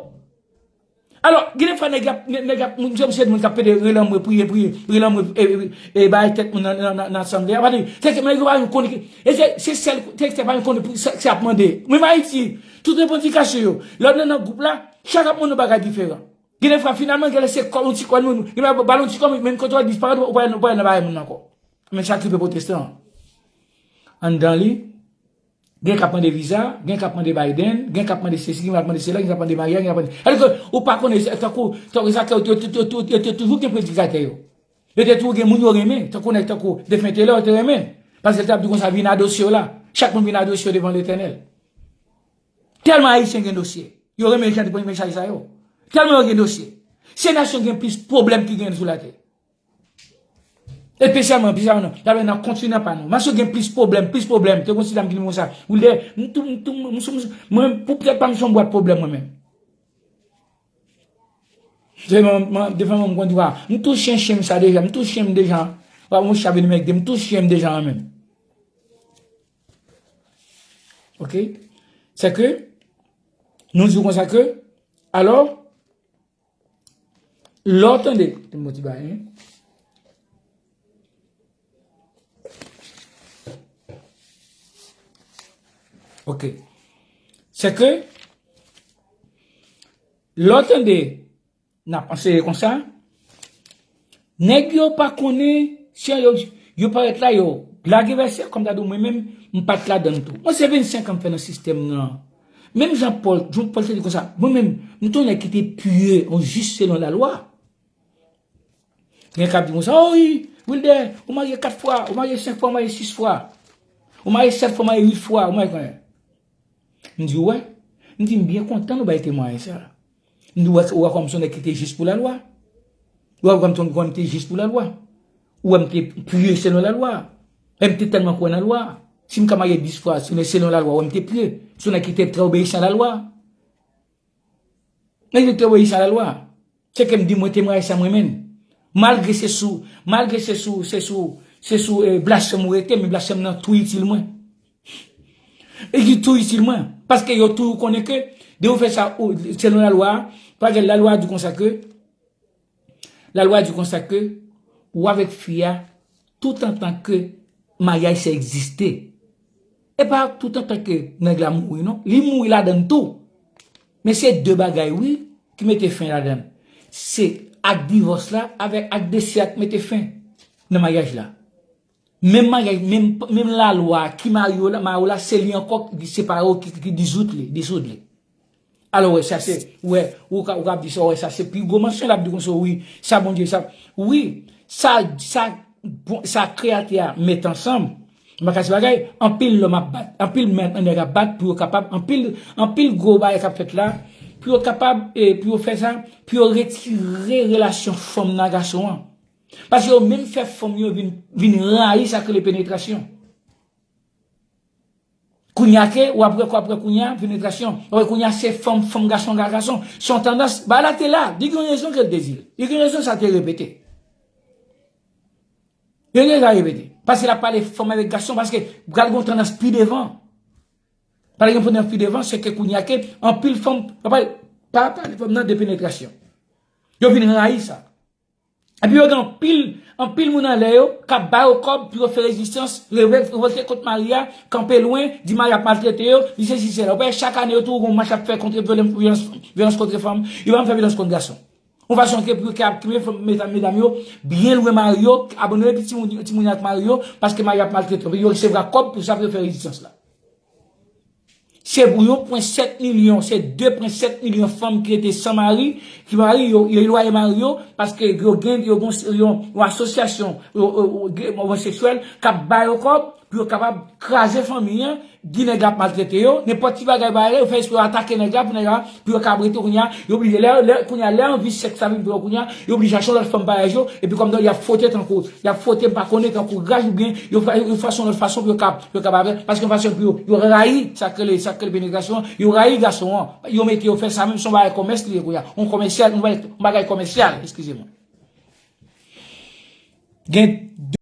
Alò, gen de fwa nèg y ap, nèg, nèg y ap, moun, se de moun k ap pede rele anmwe, priye, priye, rele anmwe, e, e, e, bay tèt moun nan, nan, nan, nan asanble a. Pase, se ke nèg yo pa menm konnen ki, e se, se sèl, se, se pa menm konnen pou sa, sa ap mande. Menm Ayiti, tout revandikasyon yo, lè w nan, nan gwoup la, chak ap mande yon bagay diferan. Gen de fwa, finalman, gen lè se kòb, yon ti kòb, moun, gen lè ba l yon ti kòb, men kote w al disparèt, ou pa, ou pa nan bagay moun ankò. Men sa k rive pwotestan an. Anndan li, gen k ap mande viza, gen k ap mande Biden, gen k ap mande sesi, gen k ap mande sela, gen k ap mande maryaj, gen k ap mande. Sètadi ke ou pa konnen, tankou, tankou sa ke yo, yo, yo, yo, yo te toujou gen predikatè yo. Yo te toujou gen moun yo renmen, tankou nèg tankou defen Taylor yo te renmen. Paske l t ap di konsa, vin a dosye w la. Chak moun vin a dosye yo devan Letènèl. Tèlman Ayisyen gen dosye. Yo renmen jan de mesaj sa yo. Tèlman yo gen dosye. Se nasyon gen plis pwoblèm ki gen sou latè. Espesyalman, espesyalman nan, nan kontinan pa nou. Nasyon gen plis pwoblèm, plis pwoblèm. Te gon ti dam ki di m konsa. Ou lè, m tou, m tou, m sou, m sou, mwen, pou tèt pa m, se yon bwat pwoblèm mwen menm. Se mwen, mwen, devan mwen, m konn di, wa, m tou chen chen m sa deja, m tou chen m deja. Wa, mwen chita vin m ede, m tou chen m deja mwen menm. Oke? Se ke, nou di w konsa ke, alò, lè w tande, te m ti bagay, hein? Oke. Se ke, lè w tande, n ap anseye konsa, nèg yo pa konnen, si yo, yo parèt la, yo lage vèsè, kòm ta di w, mwen menm, m pa t ladan l tou. Mwen se vennsenk an m fè nan sistèm nan. Menm jan Pòl, jan Pòl te di konsa, mwen menm, m te yon nèg ki te pye, yon jis selon lalwa. Gen k ap di konsa, o wi, Wilder, ou marye kat fwa, ou marye senk fwa, ou marye sis fwa. Ou marye sèt fwa, ou marye uit fwa, ou marye konbyen? M di, ou wè? M di, m byen kontan nou bay temwayaj sa. M di, ou wè, ou wè kòman m se yon nèg ki te jis pou lalwa? Ou wè kòman m te, kòman m te jis pou lalwa? Ou wè m te pye selon lalwa? Ou wè m te tèlman kwè nan lwa? Si m ka marye dis fwa, se selon lalwa, ou wè m te pye. M se yon nèg ki te trè obeyisan a lalwa. Nèg ki te obeyisan a lalwa. Se ke m di mwen temwayaj sa m renmen l. Malgre se sou, malgre se sou, se sou, se sou eh, blasfèm ou rete, men blasfèm nan tou itil mwen. E ki tou itil mwen. Paske yo tou konnen ke, de ou fè sa, ou, selon lalwa, pa gen lalwa di konsa ke, lalwa di konsa ke, ou avèk fi a, tout antan ke maryaj sa egziste. E pa tout antan ke nèg la mouri non. Li mouri ladann tou. Men se de bagay wi ki mete fen ladann. Se ak divòs la avèk ak dese a k mete fen nan maryaj la. Menm maryaj, menm, menm lalwa ki marye w la, marye w la, se li ankò ki separe w, ki, ki dizout li, dizoud li. Alò, wè, sa se, wè, ou ka, ou ka ap di sa, wè, sa se pi gwo mansonj, l ap di konsa, wi, sa Bondye, sa, wi, sa, sa, bon, sa Kreyatè a met ansanm, m pa ka di bagay, anpil lòm ap bat, anpil men, nèg ap bat pou yo kapab, anpil, anpil gwo bagay k ap fèt la, pou yo kapab, e, pou yo fè sa, pou yo retire relasyon fanm nan gason an. Paske yo menm fè fanm yo vin, vin rayi sa k rele penetrasyon. Kounye a ke, w ap wè, w ap wè kounye a, penetrasyon. W ap wè kounye a se fanm, fanm gason, ga gason. Se yon tandans, bagay la te la, li gen rezon ke l te di l. Li gen rezon sa te repete. Li gen rezon sa repete. Paske l ap pale fanm avèk gason, paske pral gen yon tandans pi devan. Pral gen yon tandans pi devan, se ke kounye a ke, anpil fanm, pa pale, pa pale fanm nan de penetrasyon. Yo vin rayi sa. Epi yo gen anpil, anpil moun anlè yo k ap ba yo kòb pou yo fè rezistans, revè-, revòlte kont mari a, kanpe lwen, di mari a ap maltrete yo, li sesi sela. Ou pa wè chak ane yo toujou gen yon mach y ap fè kont vyolans, vyolans, vyolans kont fanm, yo pa fè vyolans kont gason. Yon fason ke pou yo ka kenbe fanm, medam, medam yo byen lwen mari yo, abandone timoun, timoun yo ak mari yo, paske mari a ap maltrete yo. Yo resevwa kòb pou sa pou yo fè rezistans la. Se pou yon pwen sèt milyon, se de pwen sèt milyon fanm ki rete san mari, ki mari yo, yo elwaye mari yo, paske yo gen, yo gen yon, yon asosyasyon, yo, yo, yo, gen, omosekswèl, k ap ba yo kòb, pou yo kapab kraze fanmi an, di nèg la ap maltrete yo, nenpòt ti bagay ba yo, yo fè espre yo atake nèg la, pou nèg la, pou yo ka ap rete kounye a, yo oblije, lè, lè, kounye a, lè anvi sèks la vin pran yo kounye a, yo oblije achte yon lòt fanm parèy yo, epi kòm yo ap fwote tankou, y ap fwote, m pa konnen, tankou graj oubyen, yo fè, yo fè yon lòt fason pou yo ka, pou yo ka pa fè, paske yon fason pou yo, yo rayi, sa k rele, sa k rele penetrasyon, yo rayi gason an, yo mete yo fè sa menm, se yon bagay kòmès li ye kounye a, yon kòmèsyal, yon bagay, yon bagay kòmèsyal, eskize mwen. Gen de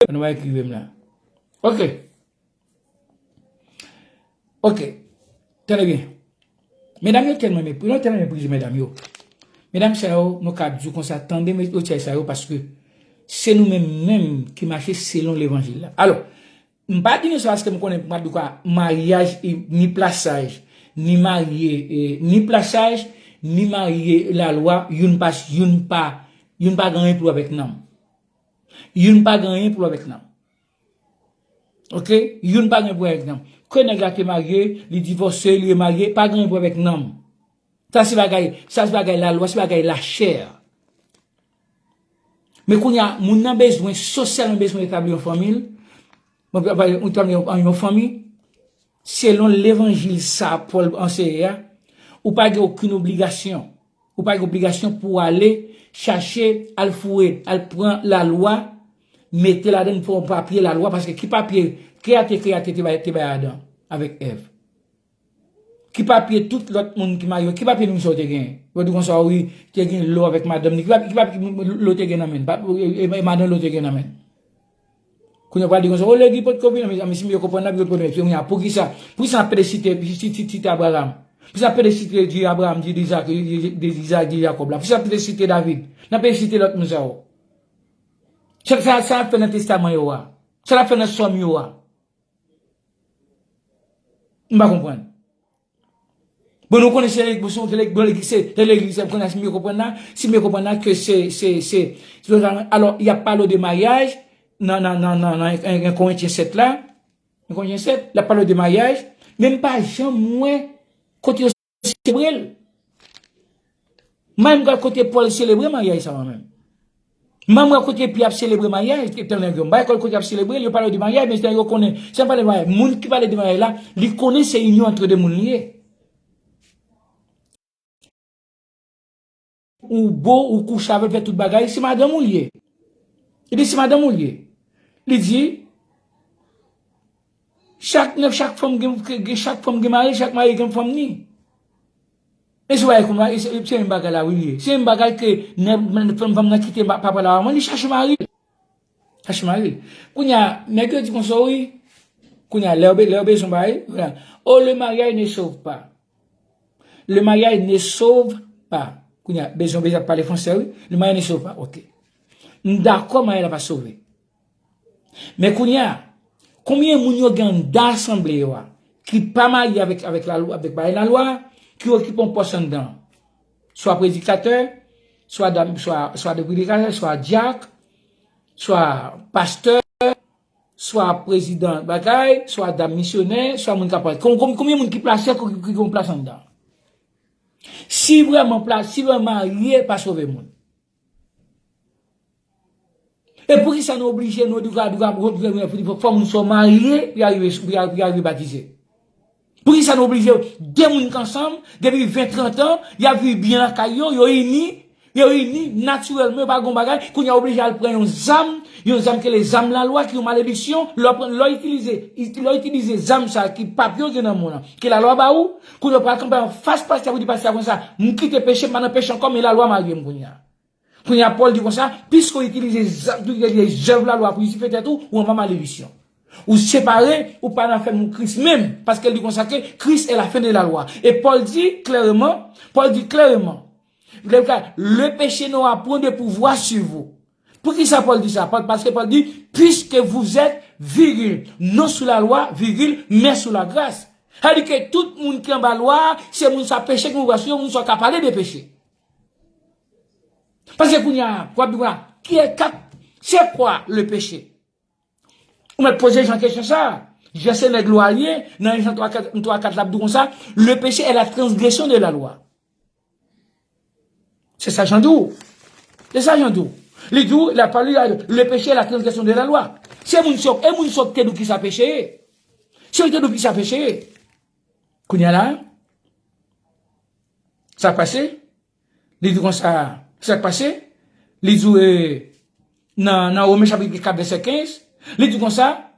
Ann wè ekrive m la. Ok. Ok. Tande byen. Medam yo tèlman mepri, nou tèlman meprize medam yo. Medam sa yo, nou ka di w konsa, tande otyay sa yo, paske se nou menm menm ki mache selon levanjil la. Alò, m pa di nou sa paske m konnen m ap di w kwa maryaj, e, ni plasaj, ni marye, e, ni plasaj, ni marye lalwa, youn pa, youn pa, youn pa gen anyen pou wè avèk nanm. Youn pa gen anyen pou avèk nanm. Ok? Youn pa gen pou avèk nanm. Ke nèg la te marye, li divòse, li remarye, pa gen anyen pou avèk nanm. Sa se bagay, sa se bagay lalwa, se bagay lachè. Men kounye a, moun nan bezwen, sosyalman bezwen etabli yon fanmi l. Bon, etabli yon, yon fanmi. Selon levanjil sa Pòl anseye a, ou pa gen okenn obligasyon. Ou pa gen obligasyon pou w ale chache, al fouye, al pran lalwa, mete ladan l pou yon papye lalwa, paske ki papye Kreyatè, Kreyatè te bay, te bay Adan avèk Èv? Ki papye tout lòt moun ki marye yo? Ki papye moun sa yo te genyen? Yo di konsa, wi, te gen Lo avèk madanm li. Ki papye, ki papye Lo te gen nan men l? Pa, e, e, e madanm Lo te gen nan men l? Kounye a pral di konsa, o, legi potko vini, mezanmi, si m byen konprann, n ap gen pwoblèm. Epi kounye a, poukisa, poukisa n ap pede site, site, site, site Abraram? Poukisa n ap pede site di Abraram, di, di Izarak, di, di Izarak, di Jakòb la? Poukisa n ap pede site David? N ap pede site lòt moun sa yo. Sa, sa, sa n ap fè nan testaman yo a? Sa n ap fè nan sòm yo a? M pa konprann. Bon, nou konnen se legliz, bon, se legliz, se legliz, se legliz, m konnen si m byen konprann la, si m byen konprann la, ke se, se, se, se, alò, y ap pale w de maryaj, nan, nan, nan, nan, nan, nan, nan Korentyen sèt la, nan Korentyen sèt, l ap pale w de maryaj, men m pa janm wè kote yo selebre l. M pa menm wè kote Pòl selebre maryaj sa mwen menm. M pa menm wè kote Pyè ap selebre maryaj, etan nèg yo. M pa wè kote y ap selebre l, yo pale de maryaj, men nèg yo konnen. Se pa de maryaj. Moun ki pale de maryaj la, li konnen se inyon antre de moun li ye. Ou bo, ou kouche avè l, fè tout bagay, se madanm ou li ye. Li di se madanm ou li ye. Li di, chak, chak fanm gen, gen, chak fanm gen mari, chak mari gen fanm ni. E si w pa konn, se, se menm bagay la, wi, wi. Se menm bagay ke nèg, fanm, fanm nan kite papa l la, li chache mari l. Chache mari l. Kounye a, nèg yo di konsa, wi. Kounye a, lè yo be-, lè yo bezwen bay, vwala. Oh, le mariage ne sauve pas. Le mariage ne sauve pas. Kounye a, bezwen, bezwen pale fransè, wi. Le mariage ne sauve pas, ok. M dakò, maryaj la pa sove. Men kounye a, konbyen moun yo gen anndan asanble yo a, ki pa marye avèk, avèk lalwa, avèk bagay lalwa, ki okipe yon pòs anndan? Swa predikatè, swa dam, swa, swa de predikatè, swa dyak, swa pastè, swa prezidan bagay, swa dam misyonè, swa moun k ap pale. Kon-, kon-, konbyen moun ki plase, ki, ki gen yon plas anndan? Si vrèman plas, si vrèman marye pa sove moun. E poukisa nou oblije, nou di, di, di, fò moun sa marye pou y arive, pou y arive batize? Poukisa nou oblije de moun k ansanm depi ven, trant an, y ap viv byen lakay yo, yo ini, yo ini natirèlman, yo pa gon bagay, kounye a oblije al pran yon zam, yon zam ki rele zam lalwa, ki yon malediksyon, lè w pran, lè w itilize, lè w itilize zam sa ki pap yo gen nan men w lan, ki lalwa ba ou, kounye a w pral kanpe anfas pastè pou di pastè a konsa, m kite peche, m pa nan peche ankò, men lalwa marye m kounye a. Kounye a, Pòl di konsa, piske w itilize zam, w itilize zèv lalwa pou jistifye tèt ou, ou anba malediksyon. Ou separe, ou pa nan fèm ou Kris menm, paske l di konsa ke Christ est la fin de la loi. E Pòl di klèreman, Pòl di klèreman, le, le péché n'aura point de pouvoir sur vous. Poukisa Pòl di sa? Pòl, paske Pòl di, puisque vous êtes, virgule, non sous la loi, virgule, mais sous la grâce. Sa vle di ke tout moun ki anba lwa a, se moun sa peche ki anba lwa, se moun sa ka pale de peche. Paske kounye a, w ap di, vwala, qui est, kat, c'est quoi le péché? Ou mèt poze Jan kesyon sa. Jan se nèg lwa l ye, nan Jan twa kat, twa kat la ap di konsa, le péché est la transgression de la loi. Se sa Jan di w. Se sa Jan di w. Li di w, la pale, le péché est la transgression de la loi. Se moun sa, e moun sa ki te di w kisa peche ye. Se yo ki te di w kisa peche ye. Kounye a la, sa pase, li di konsa, sa k pase, li di, e, nan, nan Women chapit kat vèsè kenz, li di konsa,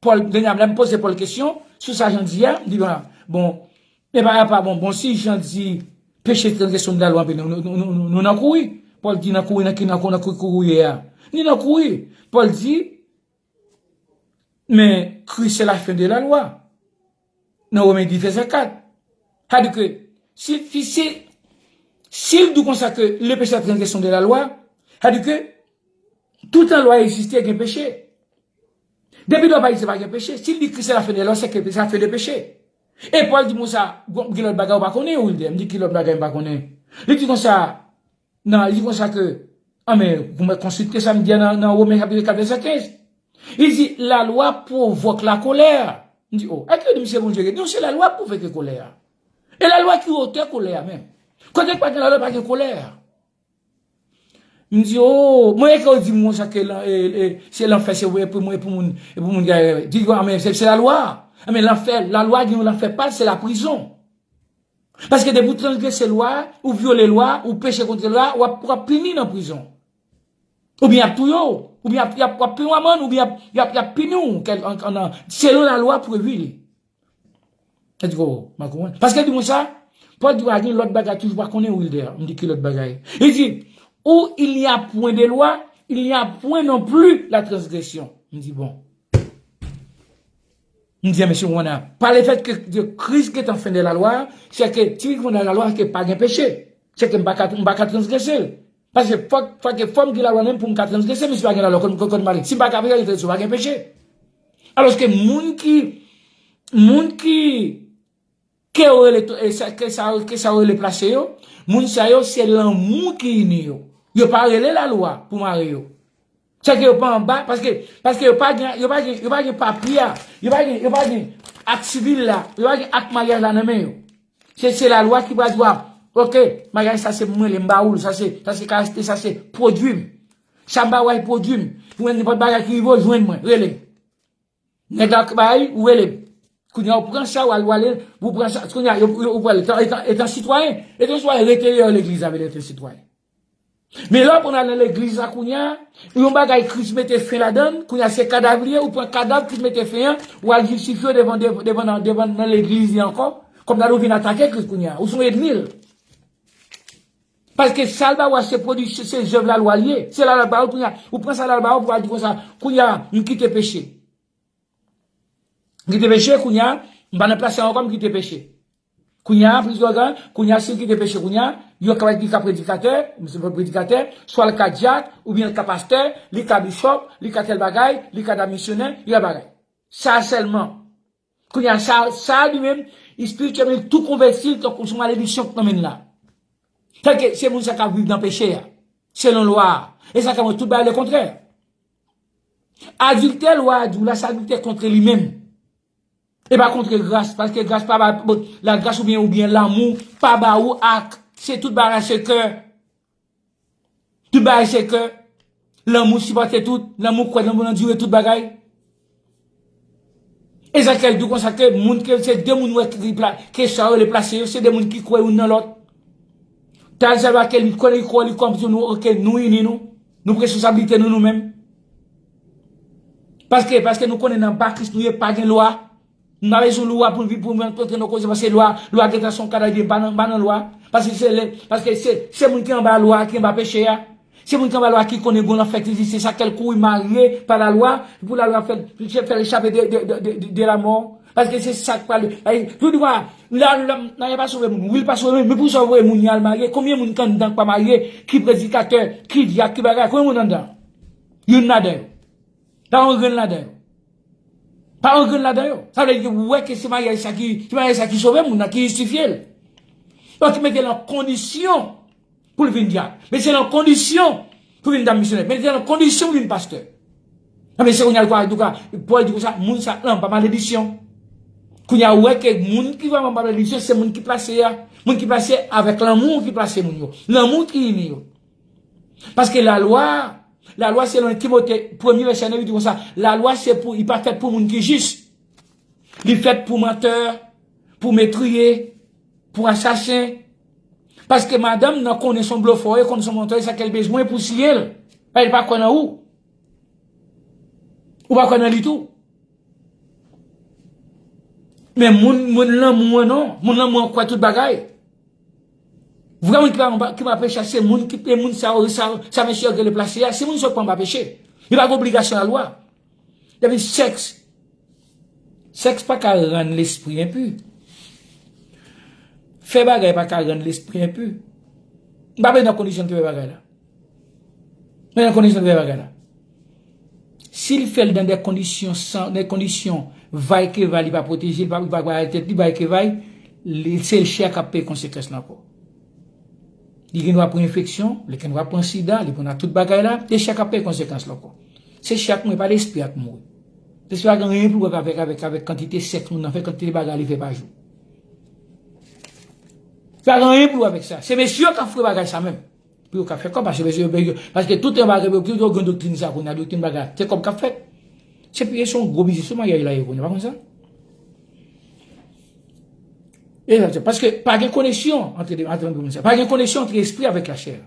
Pòl, dènye a, lè m poze Pòl kesyon sou sa Jan di a, m di, bon, bon, e pa, e pa bon, bon, si Jan di peche transgresyon de la loi, nou, nou, nou, nou, nou nan kouri. Pòl di nan kouri, nan ki, nan kouri, nan kouri, kouri ye a. Ni nan kouri. Pòl di, men Christ est la fin de la loi. Nan Women dis vèsè kat. Sa di ke, si, si, si, si l di konsa ke le péché est la transgression de la loi, sa di ke toutan lwa egziste, gen peche. Depi lwa pa egziste, pa gen peche. Si l di Christ est la fin de la loi, se ke se la fin de peche. E Pòl di m sa, gen lòt bagay ou pa konnen, Wilder. M di ki lòt bagay m pa konnen. Li di konsa, nan, li di konsa ke, anben, pou mwen konsilte sa m di a nan, nan Women chapit kat vèsè kenz. Li di, la loi provoque la colère. M di, oh, èske di m se Bondye ki di, non, se lalwa k pwovoke kolè a. E lalwa ki otè kolè a menm. Kote k pa gen lalwa, pa gen kolè. M di, oh, mwen, e ke w di m konsa ke lan-, e, e, se lanfè, se vre, e pou mwen, e pou moun, e pou moun ki, di, ah, men se, se lalwa. Ah, men lanfè, lalwa gen yon lanfè pa l, se laprizon. Paske depi w transgrese lwa, ou vyole lwa, ou peche kont lwa, w ap, w ap pini nan prizon. Oubyen y ap touye w, oubyen y ap, y ap, w ap peye yon amann, oubyen y ap, y ap, y ap pini w, kèl-, an, an, an, selon lalwa pou vil. Sa di, oh, m pa konprann. Paske di mwen sa, Pòl di, pa gen lòt bagay, toujou pa konnen, Wilder. M di, ki lòt bagay? Li di, où il n'y a point de loi, il n'y a point non plus la transgression. M di, bon. M di, mesye, w konn, pa le fèt ke, ke Kris gentan fen de la lwa, se ke si li fen de la lwa, se ke pa gen peche. Se ke m pa ka, m pa ka transgrese l. Paske fòk, fòk, fòk gen lalwa nan m pou m ka transgrese, men si pa gen lalwa, kòm, kòm, kòm, si m pa ka transgrese, pa gen peche. Alòske moun ki, moun ki, ke yo rele, e sa, ke sa, ke sa yo rele plase yo, moun sa yo, se lanmou ki ini yo. Yo pa rele lalwa pou mare yo. Se ke yo pa anba, paske, paske yo pa gen, yo pa gen, yo pa gen papye a, yo pa gen, yo pa gen ak sivil la, yo pa gen ak maryaj la nan men yo. Se, se lalwa ki pral di, wa, ok, maryaj sa se mwen, li m ba ou l, sa se, sa se karasite, sa se pwodui m. Sa m ba w a, pwodui m. Pou mwen, nenpòt bagay ki rive w, jwenn mwen, rele m. Nèg la bay, ou rele m. Kounye a, ou pran sa, ou al, ou ale, ou pran sa, kounye a, yo, yo, ou pral, etan, etan, etan sitwayen, etan sitwayen, rete deyò legliz la, vle etan sitwayen. Men lè w pran al nan legliz la kounye a, yon bagay Kris mete fen ladan l, kounye a se kadav li ye, ou pran kadav Kris mete fen an, ou al jistifye w devan, devan, devan nan, devan nan legliz li ankò, kòm nan ou vin atake Kris kounye a, ou se yon ènmi l. Paske sa l ba ou a se pwodui, se, se zèv lalwa l ye. Se lalwa l ba ou, kounye a, ou pran sa lalwa l ba ou pou al di konsa, kounye a, m kite peche. M kite peche, kounye a, m pa nan plas sa ankò, m kite peche. Kounye a, plizyè grenn, kounye a, si l kite peche, kounye a, yo ka di li ka predikatè, misye pa predikatè, swa l ka dyak, oubyen l ka pastè, li ka bishop, li ka tèl bagay, li ka da misyonè, li ka bagay. Sa sèlman. Kounye a, sa, sa li menm, espirityèlman, li tou konvèti l, tankou se malediksyon k nan men l la. Tanke se moun sa k ap viv nan peche a, selon lwa a. E sa k ap tout bagay lekontrè. Adiltè, lwa a di w la, se adiltè kont li menm. E pa kont gras, paske gras pa ba, bon, lagras oubyen, oubyen lanmou pa ba ou ak, se tout bagay se kè. Tout bagay se kè. Lanmou sipòte tout, lanmou kwè, lanmou andire tout bagay. Ezakyèl di konsa ke moun ke, se de moun wè ki pla-, ke sa yo rele plase yo, se de moun ki kwè youn nan lòt. Tal sa va ke li konnen li kwè li kòm si nou, oke, nou ini nou. Nou pran responsablite nou, nou menm. Paske, paske nou konnen nan ba Kris nou ye, pa gen lwa. Nou pa bezwen lwa pou n viv, pou n antre nan koze, paske lwa, lwa gentan se yon kadaj, li pa nan, pa nan lwa. Paske se lè, paske se, se moun ki anba lwa a ki anba peche a. Se moun ki anba lwa a ki konnen gon lanfè ki egziste, se sa ke l kouri marye pa lalwa, pou lalwa fè, fè l echape de, de, de, de, de, de lanmò. Paske se sa k pral, ay, tout lwa, la, la, lalwa pa sove moun, wi, l pa sove moun, men pou sa w voye moun yo al marye, konbyen moun ki anndan k pa marye, ki predikatè, ki dyak, ki bagay, konbyen moun anndan? Youn ladan yo. Pa yon grenn ladan yo. Pa yon grenn ladan yo. Sa vle di ke ou wè ke se maryaj sa ki, se maryaj sa ki sove moun nan, ki jistifye l. Donk, ki mete l an kondisyon pou l vin dyak. Mete l an kondisyon pou vin dam misyonè. Mete l an kondisyon pou vin pastè. Anben, se kounye a l kwa, antouka, Pòl di konsa, moun sa, lan pa malediksyon. Kounye a, ou wè ke moun ki vrèman pa malediksyon, se moun ki plase a. Moun ki plase avèk lanmou ki plase moun yo. Lanmou ki ini yo. Paske lalwa, lalwa selon Timote, premye vèsè nan, li di konsa, lalwa se pou, li pa fèt pou moun ki jis. Li fèt pou mantè, pou metriye, pou asasen. Paske madanm nan konnen se yon blofè, e konnen se yon mantè, e sa ke l bezwen pou siyen l. E l pa kwè nan ou. Ou pa kwè nan li tou. Men moun, moun lanmou an non, moun lanmou an kwè tout bagay. Vrè moun ki pa, ki pa peche a, se moun ki, e moun sa yo, sa, sa mesye yo rele plase a, se moun sa yo ki pa anba peche. Yo pa gen obligasyon lalwa. Depi sèks, sèks pa ka rann lespri enpi. Fè bagay pa ka rann lespri enpi. M pa bezwen nan kondisyon ki fè bagay la. Men nan kondisyon ki fè bagay la. Si l fè l nan de kondisyon san, de kondisyon vaykevay, li pa pwoteje, li pa, li pa prepare tèt li, vaykevay, li, se chè k ap peye konsekans lan ankò. Li gen dwa pran enfeksyon, li gen dwa pran sida, li pran tout bagay la, se chè k ap peye konsekans lan ankò. Se chè ak mouri, pa lespri ak mouri. Lespri a gen anyen pou wè avèk, avèk, avèk kantite sèks moun nan fè, kantite bagay li fè pa jou. Pa gen anyen pou wè avèk sa. Se mesye yo k ap fè bagay sa menm. Pou yo ka fè kòb, paske mesye yo, yo, paske tout yon bagay, yo, yo gen doktrin sa kounye a, doktrin bagay. Se kòb k ap fèt. Se pi, se yon gwo biznis sou maryaj la ye kounye a, pa konn sa? E sa, se paske pa gen koneksyon antre, antre moun sa. Pa gen koneksyon antre espri avèk lachè.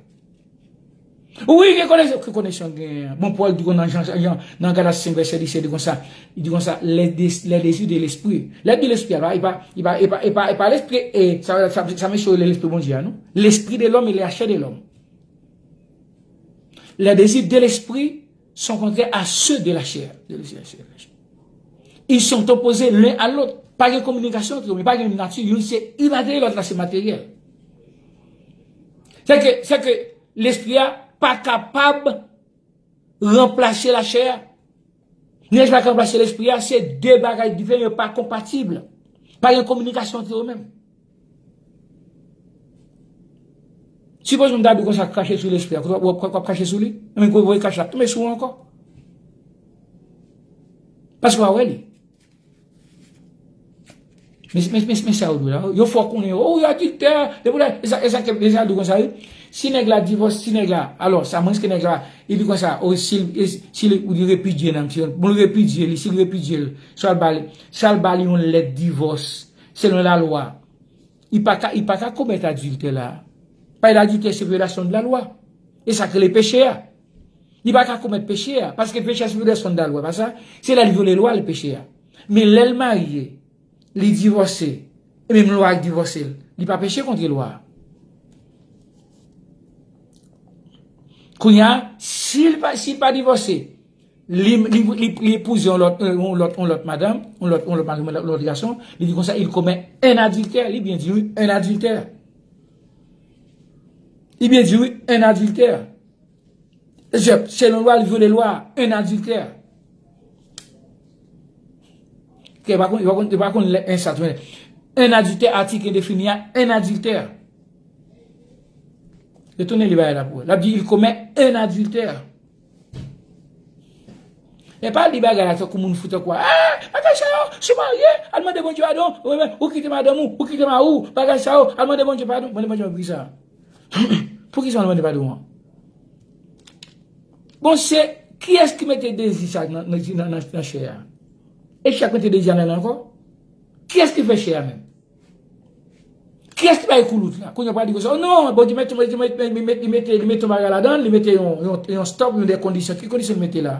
Wi, gen koneksyon, ki koneksyon gen? Bon, Pòl di konn nan Jan, Jan, nan Galat senk vèsè disèt, li di konsa, li di konsa, les dés-, les désirs de l'esprit. Les désirs de l'esprit, a pa, e pa, e pa, e pa, e pa lespri, e sa, sa, sa mesye yo rele lespri Bondye a, non? L'esprit de l'homme et la chair de l'homme. Les désirs de l'esprit sont contraires à ceux de la chair. De la chair, de la chair. Ils sont opposés l'un à l'autre. Pa gen kominikasyon antre yo, men pa gen menm nati, youn se imateryèl, lòt la se materyèl. Se ke, se ke lespri a pa kapab ranplase lachè a. Ni lachè a pa ka ranplase lespri a, se de bagay diferan, yo pa konpatib. Pa gen kominikasyon antre yo menm. Sipoze m ta di w konsa, krache sou lespri a, w ap, w ap, w ap krache sou li, men kou voye krache la, tonbe sou ou ankò. Paske w pa wè li. Men, men, men, men sa yo di w la, yo fè w konnen, o, wi, adiltè, depi w la, e sa, e sa ke, e sa di w konsa, wi. Si nèg la divòs, si nèg la, alò, sa mwens ke nèg la, li di konsa, o, si, si li, li repidye nan, si, bon, li repidye li, si li repidye l, sa l ba li, sa l ba li yon lèt divòs, selon lalwa. Li pa ka, li pa ka komèt adiltè la. Paske adiltè se vyolasyon de la lwa. E sa k rele peche a. Li pa ka komèt peche a, paske peche a se vyolasyon de la lwa, pa sa? Se lè l vyole lwa, l peche a. Men lè l marye, li divòse, e menm lwa a divòse l, li pa peche kont lwa a. Kounye a, si l pa, si l pa divòse, li, li, li, li epouze yon lòt, yon lòt, yon lòt madanm, yon lòt, yon lòt mari, yon lòt, yon lòt gason, li di konsa, il commet un adultère, li byen di wi, un adultère. Li byen di wi, un adultère. Selon lwa, li vyole lwa, un adultère. Kè pa konn, pa konn, pa konn lè un sa tounen. Un adultère, atik endefini a, un adultère. Retounen li bagay la pou ou. L ap di, il commet un adultère. E pa li bagay la tankou moun fou tankou, ah, bagay sa yo, si w marye, al mande Bondye padon, ou, ou kite madanm ou, ou kite mari w, bagay sa yo, al mande Bondye padon, mande Bondye padon pou ki sa? Pou ki sa w al mande padon an? Bon, se, kiyès ki mete dezi sa nan, nan, nan, nan, nan chè a? E chè a k mete dezi a nan l ankò? Kiyès ki fè chè a menm? Kiyès ki bay koulout la? Kounye a pral di konsa, oh non, Bondye mete, mete, mete, mete, mete, li mete yon bagay ladan l, li mete yon, yon, yon stòp, yon de kondisyon. Ki kondisyon li mete la?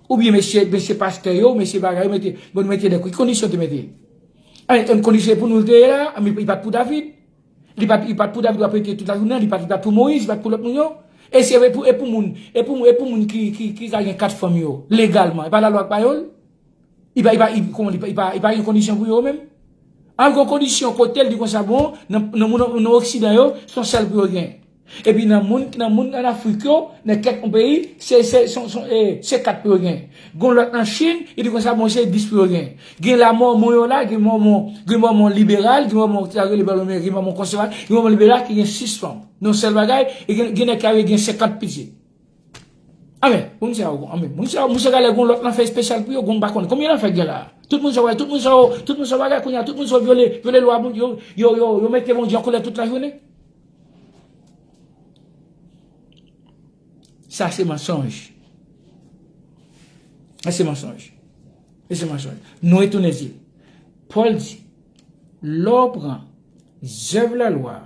Oubyen mesye, mesye pastè yo, mesye bagay yo mete, bon, mete de, ki kondisyon te mete? Ay, yon kondisyon pou nou l te ye la, men li pa t pou David. Li pa t, li pa t pou David w ap rete tout lajounen, li pa t, li pa t pou Moyiz, li pa t pou lòt moun yo. E se, e pou, e pou moun, e pou, e pou moun ki, ki, ki ka gen kat fanm yo, legalman. E pa lalwa k ba yo l? Li pa, li pa, li, kòman, li pa, li pa, li pa gen kondisyon pou yo menm? An gen kondisyon kote l di konsa, bon, nan, nan moun, nan oksidan yo, se yon sèl pou yo gen. Epi nan moun, nan moun ann Afrik yo, nan kèk yon peyi, se, se, se, se, e, se kat pou yo gen. Gon lòt nan Chin, li di konsa, bon, se dis pou yo gen. Gen la mòmon yo la, gen mòmon, gen mòmon liberal, gen mòmon ki ta rele bèlomè, gen mòmon konsèva, gen mòmon liberal ki gen sis fanm. Nan sèl bagay, e gen, gen nèg ki arive gen senkant pitit. Amèn. Moun sa yo, amèn. Moun sa yo, moun sa yo, lè gon lòt nan fè espesyal pou yo, gon pa konn. Konbyen nan fè gen la? Tout moun sa yo, tout moun sa yo, tout moun sa yo bagay kounye a, tout moun sa yo vyole, vyole lwa Bondye, yo, yo, yo, yo mete Bondye an kolè tout lajounen. Sa se mansonj. Sa se mansonj. Sa se mansonj. Nou retounen di, Pòl di, lè w pran zèv lalwa a,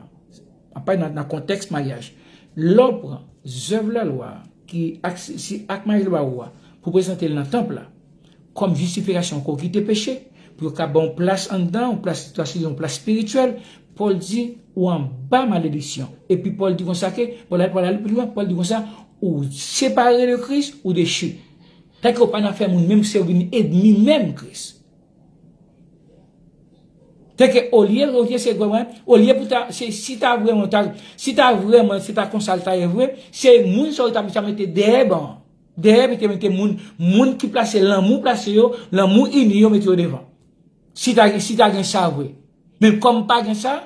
ap pale nan, nan kontèks maryaj, lè w pran zèv lalwa a ki ak, si ak maryaj la ba ou a, pou prezante l nan tanp la, kòm jistifikasyon ke w kite peche, pou yo ka ba w yon plas anndan, yon plas, yon plas espirityèl, Pòl di, ou anba malediksyon. Epi Pòl di konsa ke, Pòl al, Pòl al pi lwen, Pòl di konsa, ou separe de Kris, ou dechi. Tanke ou pa nan fè moun menm, se ou vin ènmi menm Kris. Tanke olye, olye se vrèman, olye pou ta, se, si ta vrèman, ta, si ta vrèman, se ta konsa l ta ye vre, se moun sa yo ta, ta mete dèyè ban an. Dèyè mete, mete moun, moun ki plase, lanmou plase yo, lanmou ini yo mete yo devan. Si ta, si ta gen sa vre. Men kòm pa gen sa,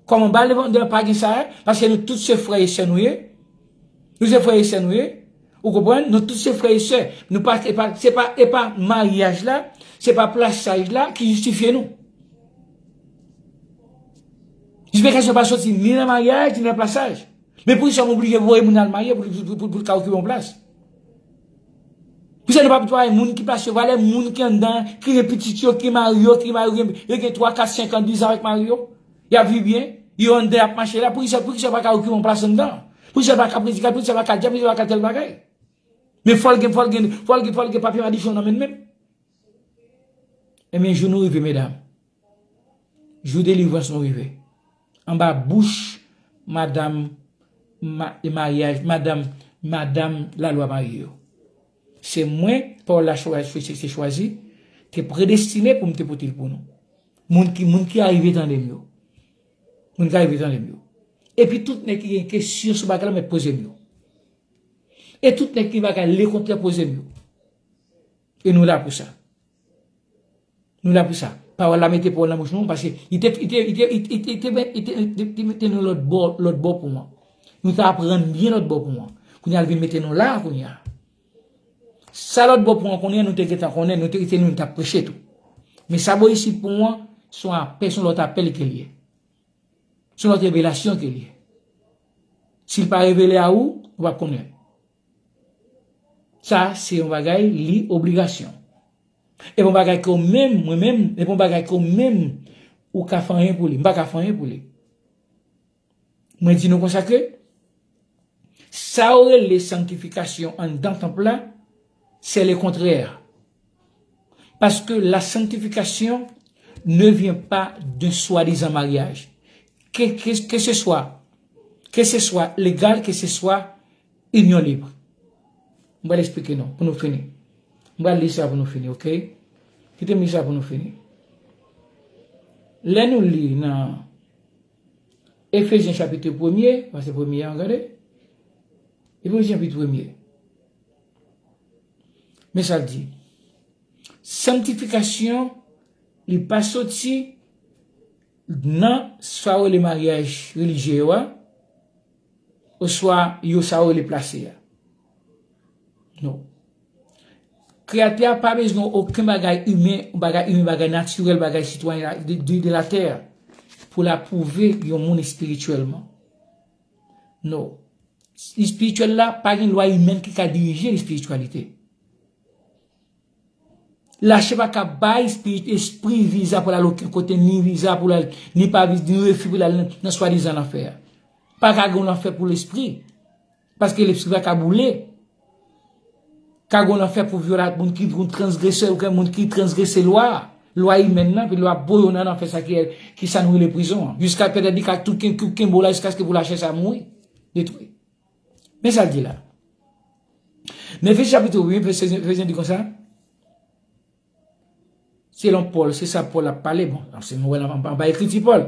kòm anba levanjil pa gen sa, paske nou tout se frè e sè nou ye. Nou se frè e sè nou ye. Ou konprann? Nou tout se frè e sè. Nou pa, e pa, se pa, e pa maryaj la, se pa plasaj la ki jistifye nou. Jistifyasyon pa soti ni nan maryaj, ni nan plasaj. Men poukisa m oblije voye moun al marye pou, pou, pou, pou l ka okipe yon plas? Poukisa nou pa pito al moun ki plas yo, valè moun ki anndan, ki gen pitit yo, ki mari yo, ki mari yo, gen, yo gen twa, kat, senk an, diz an avèk mari yo? Y ap viv byen, yo anndan, y ap mache la, poukisa, poukisa yo pa ka okipe yon plas anndan? Poukisa yo pa ka predike, poukisa yo pa ka djab, poukisa yo pa ka tèl bagay? Men fò l gen, fò l gen, fò l gen, fò l gen papye madichon nan men l menm. Ebyen, jou nou rive, medam. Jou delivrans nou rive. Anba bouch madanm ma, maryaj, madanm, madanm lalwa marye yo. Se mwen, pawòl la chwa, chwa, chwa, chwazi, te predestine pou m te pote l pou nou. Moun ki, moun ki arive tande m yo. Moun ki arive tande m yo. Epi tout nèg ki gen kesyon sou bagay la, mèt poze m yo. E tout nèg ki gen bagay lekontrè poze m yo. E nou la pou sa. Nou la pou sa. Pawòl la mete pawòl nan bouch nou, paske li te, li te, li te, li te, li te, li te, li te, li te mete nou lòt bò, lòt bò pon an. Nou te aprann byen lòt bò pon an. Kounye a, l vin mete nou la, kounye a. Sa lòt bò pon an konnen, nou te gentan konnen, nou te kite nou, nou t ap preche tou. Men sa bò isit pon an, se yon apè, se yon lòt apèl ke l ye. Se yon lòt revelasyon ke l ye. Si l pa revele a ou, ou p ap konnen. Sa, se yon bagay, li obligasyon. E pa yon bagay ke w menm, mwen menm, e pa yon bagay ke w menm, ou ka fè anyen pou li. M pa ka fè anyen pou li. Mwen di nou konsa ke, sa yo rele sanktifikasyon anndan tanp la, se le kontrè. Parce que la sanctification ne vient pas d'un soi-disant mariage. Que, que, que ce soit, que ce soit légal, que ce soit, Inyon lib. M pral eksplike nou pou nou fini. M pral li sa pou nou fini, oke? Kite m li sa pou nou fini. Lè nou li nan Efezyen chapit premye, vèsè premye an, gade. Efezyen chapit premye. Men sa l di. Sanktifikasyon, li pa soti nan sa yo rele maryaj relijye yo a, oswa yo sa yo rele plase a. Non. Kreyatè a pa bezwen okenn bagay imen, bagay imen, bagay natirèl, bagay sitwayen de, de, de latè pou l apwouve yon moun espirityèlman. Non. Espirityèl la, pa gen lwa imèn ki ka dirije lespirityalite. Lachè pa ka bay espri, espri viza pou l al okenn kote, ni viza pou l al, ni pa viza, ni refi pou l al nan, nan swadizan lanfè a. Pa ka gen lanfè pou lespri. Paske lespri pa ka boule. Ka gen lanfè pou vyola, moun ki, pou transgresè, ou gen moun ki transgrese lwa, lwa imèn nan, pi lwa bo yo nan lanfè sa ki, ki sa nou rele prizon an. Jiska petèt li ka tout ken, ken, kenbe w la jiskaske pou lachè sa mouri, detwi. Men sa l di la. Men Efezyen chapit uit, vèsè, vèsè di konsa. Selon Pòl, se sa Pòl ap pale. Bon, se nou wè anba ekriti Pòl.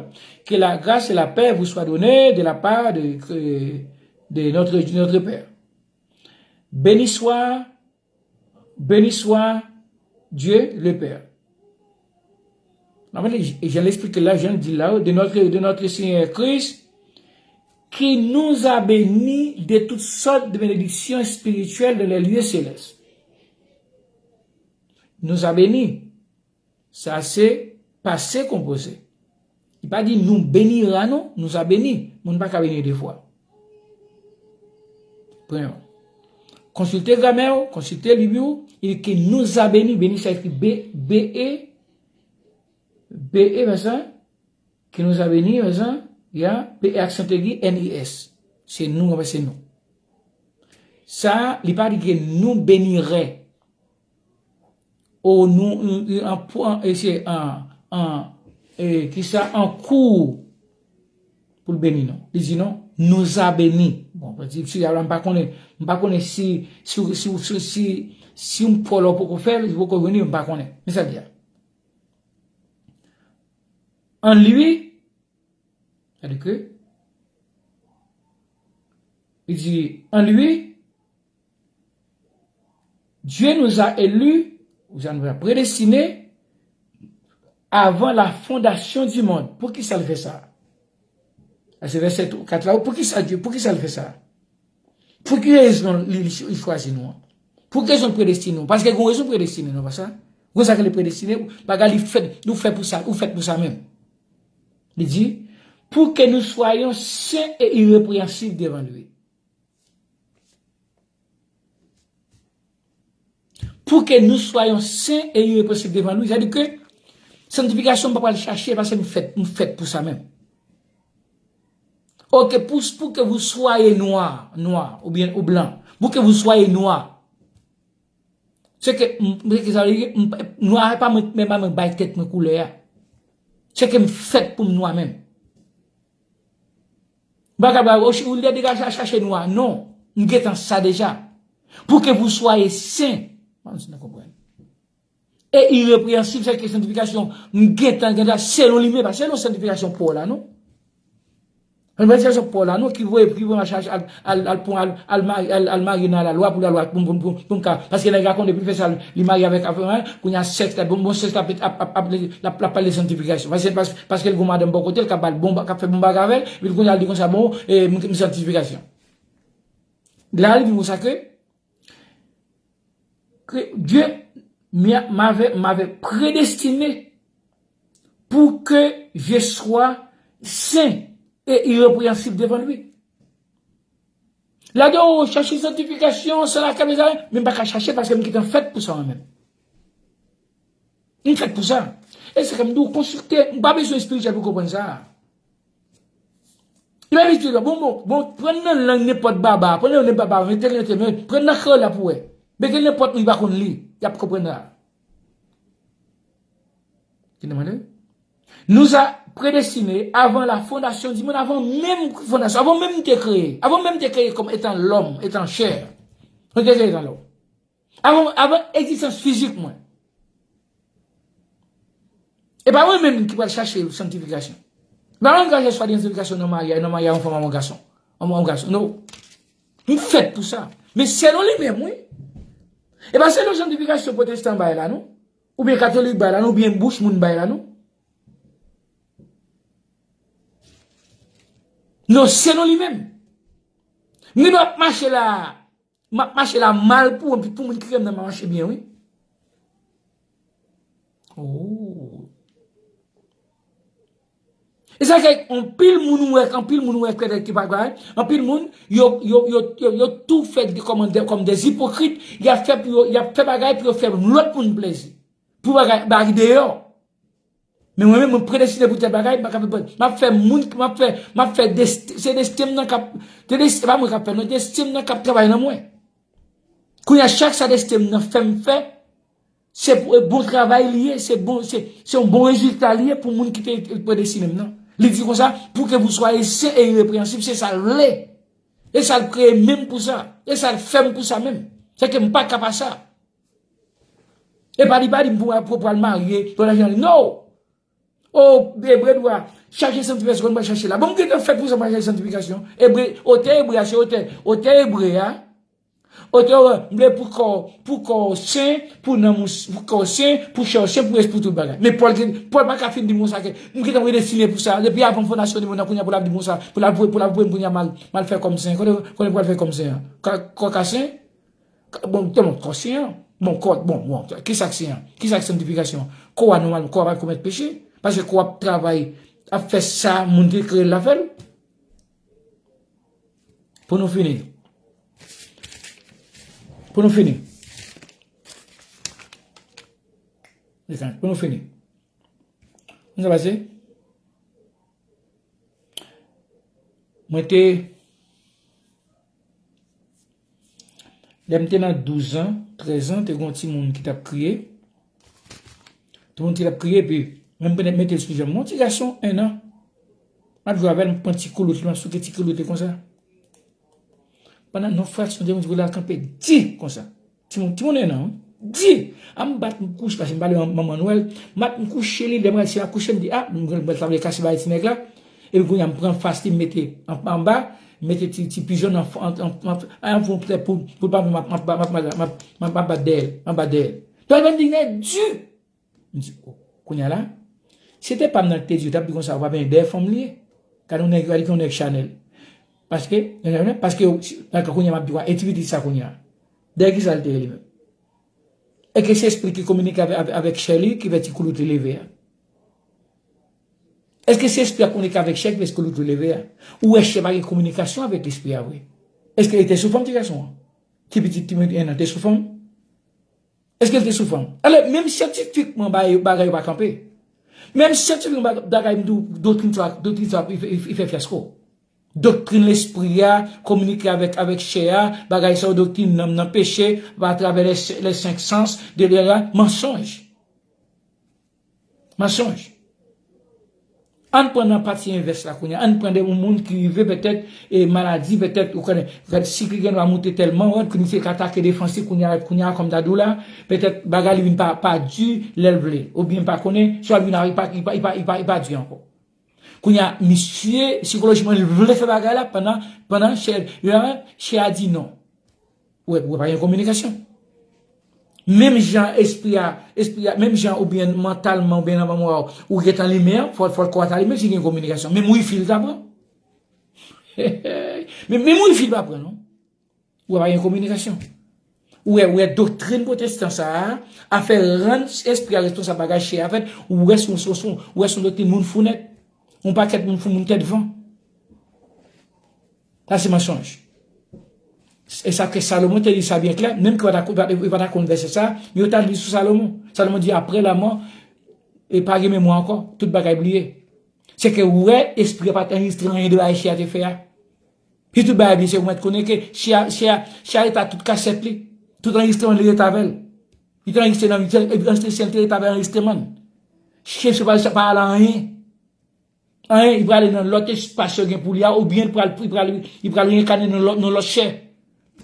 Que la grâce et la paix vous soient données de la part de, de notre, de notre Père. Béni soit, béni soit Dieu le Père. Jan l eksplike la, jan l di la, de notre, de notre Seigneur Christ, qui nous a bénis de toutes sortes de bénédictions spirituelles dans les lieux célestes. Nous a bénis. Sa se pase konpoze. Li pa di nous bénira non, nous a bénis. Moun pa ka beni de fwa. Premye. Konsilte gramè w, konsilte lib ou, il que nous a bénis, béni sa ekri B, B E, B E, pa sa? Qui nous a bénis, pa sa? Ya, P E aksan egi, N I S. Se nou, anfen, se nou. Sa, li pa di que nous bénirait. O nou, an, an, e se an, an, e, kisa, an kou pou l beni nou. Li di non, nous a bénis. Bon, si, si, m pa konnen, m pa konnen si, si, si, si, si, si yon pwòl ou poko fè l, li poko vini, m pa konnen. Men sa l di a. En lui, c'est-à-dire que, il dit, en lui, Dieu nous a élus, ou sa nou a prédestinés avant la fondation du monde. Poukisa l fè sa? Sa se vèsè kat la. Poukisa Dye, poukisa l fè sa? Pou ki rezon li, li, li chwazi nou an? Pou ki rezon l predestine nou? Paske gen rezon predestine nou, pa sa? Gen sa ke li predestine, bagay li fèt, nou fè pou sa, ou fèt pou sa menm. Li di, pour que nous soyons saints et irrépréhensibles devant lui. Pour que nous soyons saints et irrépréhensibles devant lui. Sa di ke sanktifikasyon m pa pral chache paske m fèt, m fèt pou sa menm. Ok, pour, pour que vous soyez noir, noir, ou bien, ou blanc. Pour que vous soyez noir. Se ke, m, m, se ke sa vle di, m, nwa pa mwen, men pa mwen bay tèt mwen koulè a. Se ke m fèt pou m nwa menm. M pa ka ba, ou, ou lè deja chache nwa. Non, m gentan sa deja. Pour que vous soyez saints. Mwen si nou konprann. Et irrépréhensibles, se ke sanktifikasyon, m gentan, gentan, selon li menm, pa selon sanktifikasyon pa w la, non. Mwen se Pòl la, non, ki voye, ki voye m al chache, al, al, al, pran, al, al mari, al, al marye nan lalwa, pou lalwa, pou, pou, pou, pou m ka, paske nèg la konnen depi l fè sa, li marye avèk, avèk, kounye a sèks la, bon, bon, sèks la, ap, ap, ap, ap, l ap, l ap pale de sanktifikasyon. Paske, pas-, paske l gon madanm bò kote l, k ap ba l bon, k ap fè bon bagay avè l, epi kounye a l di konsa, bon, e, m, m sanktifikasyon. La, li di konsa ke, que Dieu m'a-, m'avait, m'avait prédestiné pour que je sois saint et irrépréhensible devant lui. La di, oh, chache sanktifikasyon, san lakèt, mezanmi, men m pa ka chache paske m gentan fèt pou sa mwen menm. M fèt pou sa. E se ke m di w, konsilte, m pa bezwen espirityèl pou konprann sa. Li pa vin di, bon, bon, bon, pran nan lang nenpòt baba, pran nan lang baba, mete l, mete l, pran nan kreyòl la pou wè. Men gen nenpòt moun ki pa konn li, y ap konprann sa. Ki te mande? Nous a, predestine avan la fondasyon di mond, avan menm fondasyon, avan menm te kreye, avan menm te kreye kòm etan lòm, etan chè. Nou te kreye etan lòm. Avan, avan egzistans fizik mwen. E pa mwen menm ki pral chache sanntifikasyon. E pa mwen ki pral chache swadizan sanntifikasyon nan maryaj, nan maryaj yon fanm ak yon gason. Yon, yon gason. Non. M fèt pou sa. Men selon li menm, wi. E pa selon sanntifikasyon pwotestan bay la, non. Oubyen katolik bay la, non. Oubyen bouch moun bay la, non. Non, selon li menm. Mwen ap mache la, m ap mache la mal pou, pou moun ki renmen m mache byen, wi. Oh. E sa ke anpil moun wè, anpil moun wè kretèt ki pa kwè, anpil moun, yo, yo, yo, yo, yo tou fè de, kòman, de, kòm de ipokrit, y ap fè pou yo, y ap fè bagay pou yo fè lòt moun plezi. Pou bagay, bagay deyò. Men mwen menm, mwen predestine pou tèl bagay, m pa ka fè, m ap fè moun, m ap fè, m ap fè dest-, se desten m nan k ap, se dest-, se pa mwen k ap fè, non, desten m nan k ap travay nan mwen. Kounye a, chak sa desten m nan fè m fè, se pou, e bon travay li ye, se bon, se, se yon bon rezilta li ye pou moun ki te predestine m nan. Li di konsa, pour que vous soyez saints et irrépréhensibles, se sa l vle. E sa l kreye menm pou sa. E sa l fè m pou sa menm. Se ke m pa ka pa sa. E pa li pa di m pou, pou pral marye, pou lajan li. No! O, Ebre dwa, chache sanntifikasyon, konn pral chache la. Bon, m gentan fèt pou sa, pral chache sanntifikasyon. Ebre, otè Ebre a, se otè, otè Ebre a. Otè, m vle pou kò, pou kò w sen, pou nanm ou s-, pou kò w sen, pou chè w sen, pou espri tout bagay. Men Pòl gen, Pòl pa ka fin di m konsa ke, m gentan predestine pou sa. Depi avan fondasyon di mond nan, kounye a pou l ap di m konsa, pou l ap voye, pou l ap voye m kounye a m al, m al fè kò m sen. Kote, kote pou al fè kò m sen an? Kò, kò ka sen? Bon, tèlman kò sen an. Bon, kò, bon, bon, kisa k sen an? Kisa k sanntifikasyon? Kò a nòmal, kò a pa komèt peche. Paske kò a ap travay, ap fè sa moun te kreye l la fè l. Pou nou fini. Pou nou fini. Pou nou fini. Konn sa pase? Mwen te, lè m te nan douz an, trèz an, te gen yon timoun ki t ap kriye. Timoun ki t ap kriye, epi mwen m mete l sou janm mwen. Yon ti gason, en an. M ap jwe avè l, m pran ti koulout li, m ap souke ti koulout li konsa. Pandan yon fraksyon de minit, pou l al kanpe di konsa. Timoun, timoun en an, wi. Di! A m bat m kouche, paske m pale manman Nwèl. M bat m kouche li, lè m al si l ap kouche, m di, a, m pral, m pral kase bay ti nèg la. Epi kounye a, m pran fas li, m mete an, anba, m mete ti, ti pizon an, an, an, an, an fon trè pou, pou l pa, m ap, m ap, m ap, m ap, m ap, m ap bat dèyè l, m ap bat dèyè l. Donk, mwen di, nèg di! M di, o, kounye a la, si se te pa m nan ki te di yo, t ap di konsa, w pa benyen dèyè fanm li ye. Gade yon nèg, gade yon nèg chanèl. Paske, paske, paske kounye a m ap di w, e ti pitit sa kounye a. Dèyè kisa l te ye li menm? Èske se espri ki kominike avè-, avè-, avèk chè li ki fè ti koulout li leve a? Èske se espri a kominike avèk chè ki fè ti koulout li leve a? Ou wè chè pa gen kominikasyon avèk lespri a vre? Èske li te sou fanm ti gason an? Ti pitit, ti pitit en an te sou fanm? Èske l te sou fanm? Alò, menm syantifikman, bagay, bagay yo pa kanpe. Menm syantifikman, bagay m di w, doktrin sa, doktrin sa, li fè, li fè fyasko. Doktrin lespri a, kominike avèk, avèk chè a, bagay sa yo, doktrin nanm nan, peche, atravè les, les cinq sens, de, de, de, mansonj. Mansonj. Ann pran nan pati envès la kounye a. Ann pran de yon moun ki rive petèt, e, maladi, petèt, ou konnen, gad sik li gen dwa moute tèlman wòt, ke misye ka atake defansif kounye a, kounye a, kòm m ta di w la, petèt bagay li vin pa, pa di lè l vle, oubyen m pa konnen, swa l vin a, li pa, li pa, li pa, li pa, li pa di ankò. Kounye a, misye, sikolojiman, li vle fè bagay la, pandan, pandan chè, chè a di non. Ou wè, ou wè pa gen kominikasyon. Menm jan espri a, espri a, menm jan oubyen mantalman oubyen nan memwa w, ou gentan limen an, fò, fò kò a ta limen si gen kominikasyon. Menm wifi l ta pran. Men, menm wifi l pa pran, non. Ou wè pa gen kominikasyon. Ou wè, ou wè doktrin pwotestan sa a, a fè rann espri a responsab bagay chè a fèt, ou wè son, son, son, ou wè son doktrin moun fou nèt. Yon pakèt moun fou, moun tèt van. Sa se mansonj. E sa ke Salomon te di sa byen klè, menm ke yo pa ta, yo pa ta konn vèsè sa, men yo ta li sou Salomon. Salomon di, apre lanmò, e pa gen memwa ankò, tout bagay bliye. Se ke ou wè, espri a pa t anrejistre anyen de bagay chè a te fè a. Si tout bagay bliye, se ou mèt konnen ke chè a, chè a, chè a rete ak tout kasèt li, tout anrejistreman li rete avè l. Li te anrejistre nan, li te anrejistre, chè l te rete avè anrejistreman l. Chè se pa, se pa al anyen. Anyen, li prale nan lòt espas yo gen pou li a, oubyen li pral, li pral, li pral renkane nan lòt, nan lòt chè.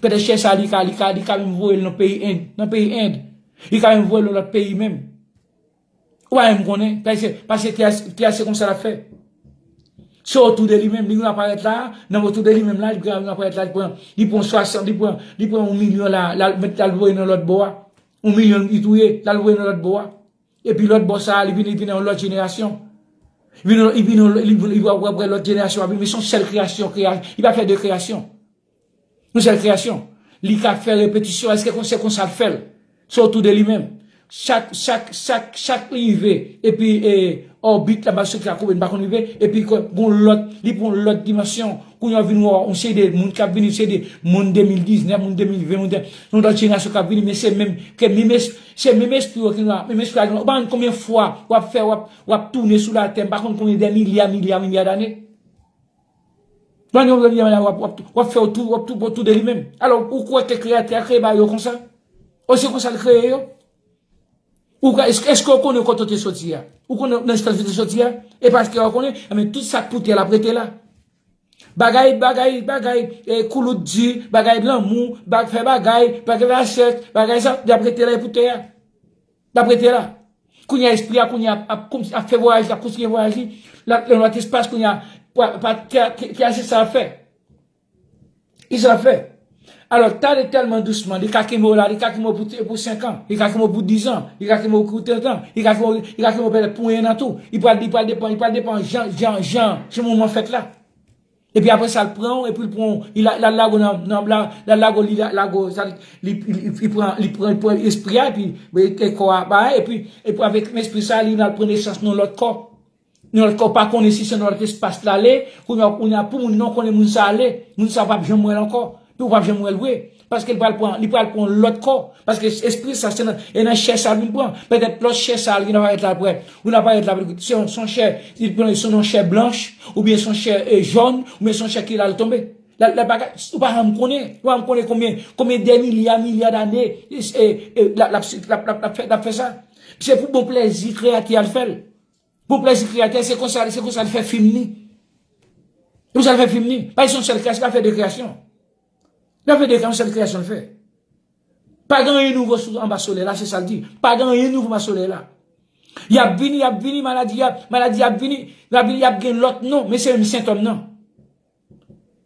Petèt chè sa, li ka, li ka, li ka menm voye l nan peyi End, nan peyi End. Li ka menm voye l nan lòt peyi menm. Ou pa menm konnen, paske, paske tè a, tè a se konsa l ap fè. Se otou de li menm, li vin aparèt la, nan otou de li menm la, li vin aparèt la, li pran, li pran swasant, li pran, li pran yon milyon la, l al met, l al voye nan lòt bò a. Yon milyon li touye, l al voye nan lòt bò a. Epi lòt bò sa a, li vin, li vin nan yon lòt jenerasyon. Li vin, li vin, li, li, li, apre lòt jenerasyon ap vin, men se yon sèl kreyasyon, kreya-, li pa fè de kreyasyon. Yon sèl kreyasyon. Li ka fè repetisyon, èske kon-, se konsa l fè l? Se otou de li menm. Chak, chak, chak, chak li rive, epi, e, òbit la, ba sou ki la koube, n pa konn rive, epi gon lòt, li pran yon lòt dimansyon. Kounye a w vin wè yon seri de moun k ap vini, seri de moun de mil diznèf, moun de mil ven, moun de, yon lòt jenerasyon k ap vini, men se menm, ke menm es-, se menm espri yo ki la, menm espri a ki la. Ou pa konn konbyen fwa w ap fè, w ap, w ap tounen sou latè, m pa konn konbyen de milya, milya, milya dane. Pandan w ap, w ap, w ap fè w tou, w ap tou, w ap tou de li menm. Alò, ou kwè ke kreyatè a kreye bagay yo konsa? Ou se konsa l kreye yo? Ou ka, èske, èske w konnen kote w te soti a? Ou konnen nan estans ou te soti a? E paske w konnen, enben, tout sa k pou tè la, ap rete la. Bagay, bagay, bagay, e, koulout di, bagay lanmou, bag fè bagay, bagay la sèks, bagay sa, y ap rete la, e pou tè a. L ap rete la. Kounye a, espri a, kounye a, ap, ap, ap fè vwayaj, l ap kontinye vwayaj li. L ap nan lòt espas, kounye a, pa, pa, tè a, tè a, se sa l ap fè. Ki sa l ap fè? Alò, tande tèlman dousman, li ka kenbe w la, li ka kenbe w pou, pou senk an, li ka kenbe w pou diz an, li ka kenbe w pou trant an, li ka kenbe w, li ka kenbe w petèt pou en an tou. Li pral, li pral depann, li pral depann jan, jan, jan, jan moman fèt la. Epi apre sa, l pran w, epi l pran w, li la, l al lage w nan, nan, la, l al lage w, li la, lage w, sa, li, li, li, li pran, li pran, li pran espri a, epi, e, e kò a, ba, epi, epi avèk espri sa, li al pran nesans nan lòt kò. Nan lòt kò, w pa konnen si se nan lòt espas l ale, kounye a, kounye a, pou moun nan konnen moun sa ale, moun sa p ap janm wè l ankò, epi w p ap janm wè l vre. Paske li pral pran, li pral pran lòt kò. Paske espri sa, se nan, e nan chè sa l vin pran. Petèt lòt chè sa l vin aparèt la apre. Vin aparèt la, se yon, se yon chè, li pran, se yon chè blanch, oubyen se yon chè, e, jòn, oubyen se yon chè ki la l tonbe. La, la bagay, ou pa janm konnen. Ou pa janm konnen konbyen, konbyen de milya, milya dane, e, e, l ap, l ap, l ap, l ap fè, l ap fè sa. Se pou bon plèzi kreyatè a l fè l. Pou plèzi kreyatè, se konsa, se konsa l fè fim li. Se konsa l fè fim li. Pa se yon sèl kreyasyon, pa fè de kreyasyon. Li pa fè de kreyasyon, yon sèl kreyasyon l fè. Pa gen anyen nouvo sou anba solèy la, se sa l di. Pa gen anyen nouvo anba solèy la. Y ap vini, y ap vini, maladi, y ap, maladi, y ap vini, y ap vini, y ap gen lòt non, men se menm sentòm nan.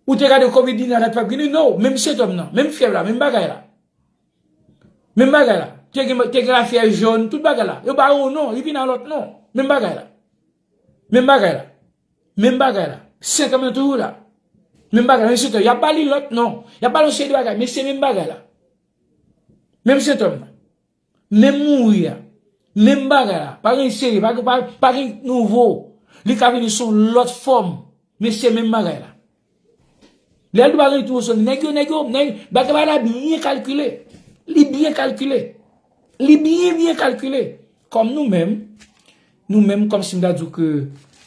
Ou te gade kovid diznèf la, t ap vini, non, menm sentòm nan, menm fyèv la, menm bagay la. Menm bagay la. Te gen, te gen lafyèv jòn, tout bagay la. Yo ba yo non, li vin a lòt non. Menm bagay la. Menm bagay la. Menm bagay la. Sentòm nan toujou la. Menm bagay la. Menm sentòm. Y ap ba li lòt non. Y ap ba li yon seri de bagay, men se menm bagay la. Menm sentòm nan. Menm mouri a. Menm bagay la. Pa gen seri, pa, pa, pa gen nouvo. Li ka vini sou lòt fòm. Men se menm bagay la. Lè l di bagay tou sou nèg yo, nèg yo, nèg, bagay la byen kalkile. Li byen kalkile. Li byen, byen kalkile. Kòm nou menm, nou menm, kòm si m ta di w ke,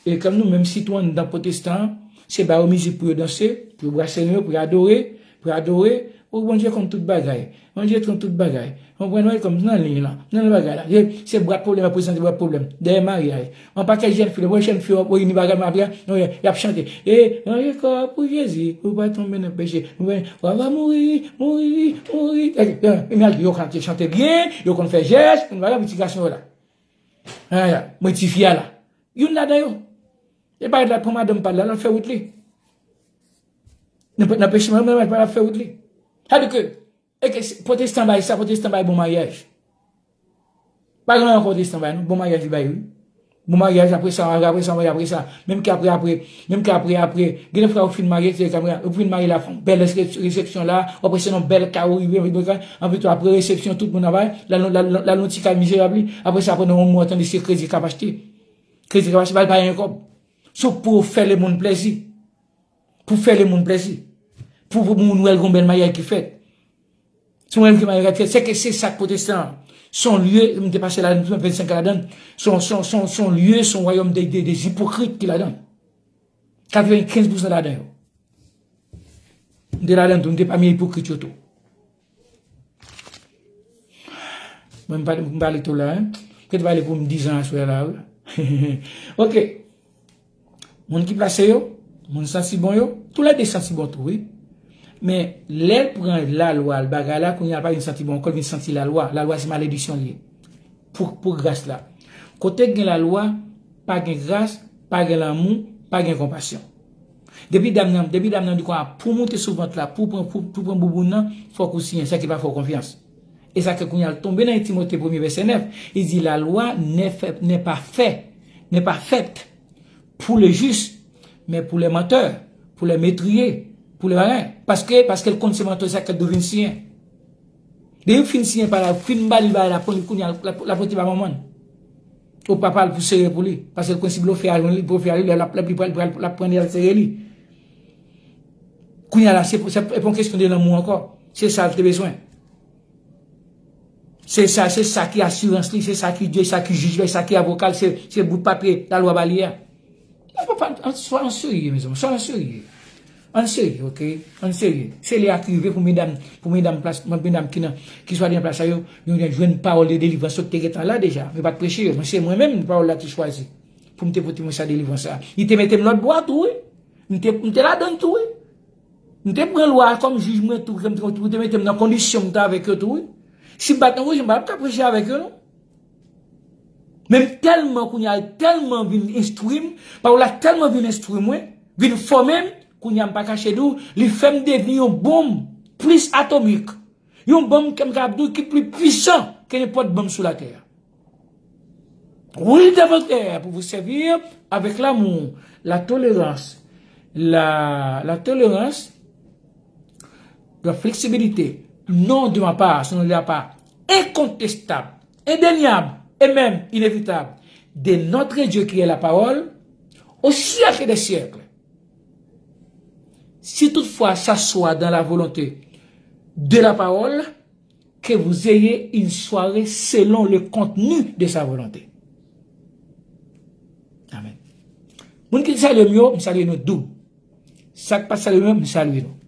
e kòm nou menm, sitou anndan pwotestan, se ba yo mizik pou yo danse, pou yo brase ren yo, pou yo adore, pou yo adore, o Bondye konn tout bagay. Bondye konn tout bagay. Konprann mwen kòm nan liy lan, nan bagay la. Se, se bwat pwoblèm, ap prezante bwat pwoblèm. Dèyè maryaj. Yon pakèt jèn fi, lè jèn fi yo reyini bagay maryaj, y ap chante. E, ranje kò pou Jezi, pou pa tonbe nan peche. Ou konprann? Wa va mouri, mouri, mouri. E, e, e, men yo konn chante byen, yo konn fè jès, konn bagay, pou ti gason yo la. Mwen ti fi a la. Youn ladan yo. E pa la pran madanm pa l la, l al fè wout li. Nan, nan peche, mwen, mwen, mwen, pa l ap fè wout li. Sa di ke, e ke se, pwotestan bay sa, pwotestan bay bon maryaj. Pa gen anyen pwotestan bay, non. Bon maryaj li bay, wi. Bon maryaj, apre sa, apre sa, apre sa, menm ke apre, apre, menm ke apre, apre, gen de fwa ou fin marye, se ke apre, ou fin marye la, fè yon bèl resep-, resepsyon la, ou apre se yon bèl kay ou rive, anplis, apre resepsyon, tout moun ap bay, la, la, la, la, yon ti kay mizerab li, apre sa, apre nan yon mwa, tande se kredi k ap achte. Kredi k ap achte, pa l pa gen kòb. Se pou w fè lemonn plèzi. Pou fè lemonn plèzi. Pou, pou moun wè l gon bèl maryaj ki fèt. Se mwen ki maryaj ki fèt. Se ke se sa k pwotestan an. Se yon lye, m te pase ladan, m te vennsenk an ladan. Se yon, se yon, se yon, se yon lye, se yon wayòm de, de, de ipokrit ki ladan. Katrevenkenz pousan ladan yo. M te ladan tou, m te pami ipokrit yo tou. Mwen, m pale, m pale tou la, hein. Kèt pale pou m dizan aswè la, wi. Ok. Moun ki plase yo, moun santi bon yo, toulède santi bon tou, wi. Men, lè l pran lalwa, l bagay la, kounye a l pa vin santi bon ankò, l vin santi lalwa. Lalwa se malediksyon li ye. Pou, pou gras la. Kote gen lalwa, pa gen gras, pa gen lanmou, pa gen konpasyon. Depi dam nan, depi dam nan di konsa, pou moute sou vant la, pou pran, pou, pou pran bouboun nan, fòk ou siyen, sèke pa fè w konfyans. E sa ke kounye a l tonbe nan Timote premye vèsè nèf, li di, la loi n'est fait, n'est pas fait, n'est pas faite pour les justes, mais pour les menteurs, pour les meurtriers, pour les malins. Paske, paske l konn se mantè sa ke dou vin siyen. Depi fin siyen pa la, fin ba li bagay la, pran li kounye a, l ap pote ba manman l. Ou papa l pou sere pou li. Paske l konn si blofè a jwenn li, blofè a li, l ap, l ap, li pral, pral, l ap pran li al sere li. Kounye a la, se, se, se pa yon kesyon de lanmou ankò. Se sa l te bezwen. Se sa, se sa ki asirans li, se sa ki Dye, sa ki jij la, sa ki avoka l, se, se bout papye lalwa ba li a. Papa, an, swa an serye, mezanmi, swa an serye. An serye, oke? An serye. Se lè a k rive pou medam, pou medam plas, medam ki nan, ki swadizan plas sa yo, yo jwenn pawòl de delivrans yo ki te gentan la deja. Yo pa t preche yo, men se mwen menm pawòl la te chwazi pou m te pote mwen sa delivrans sa. Li te mete m lòt bò a tou, wi. M te, m te ladan l tou, wi. M te pran lwa a kòm jij mwen tou, pou te mete m nan kondisyon m te avèk yo tou, wi. Si m pa t nan kondisyon, m pa t ap ka preche avèk yo, non. Men m tèlman kounye a, tèlman vin enstwi m, pawòl la tèlman vin enstwi mwen, vin fòme m, kounye a m pa kache di w, li fè m devni yon bonm plis atomik. Yon bonm ke m kapab di w ki pli pwisan ke nenpòt bonm sou latè a. Oui, davantage pour vous servir avec l'amour, la tolérance, la, la tolérance, la flexibilité, non de ma part, selon la part incontestable, indéniable et même inévitable de notre Dieu qui est la parole, au siècle des siècles. Si toutefois ça soit dans la volonté de la parole, que vous ayez une soirée selon le contenu de sa volonté. Amen. Moun ki salye m yo, m salye nou doub. Sa k pa salye m yo, m salye nou.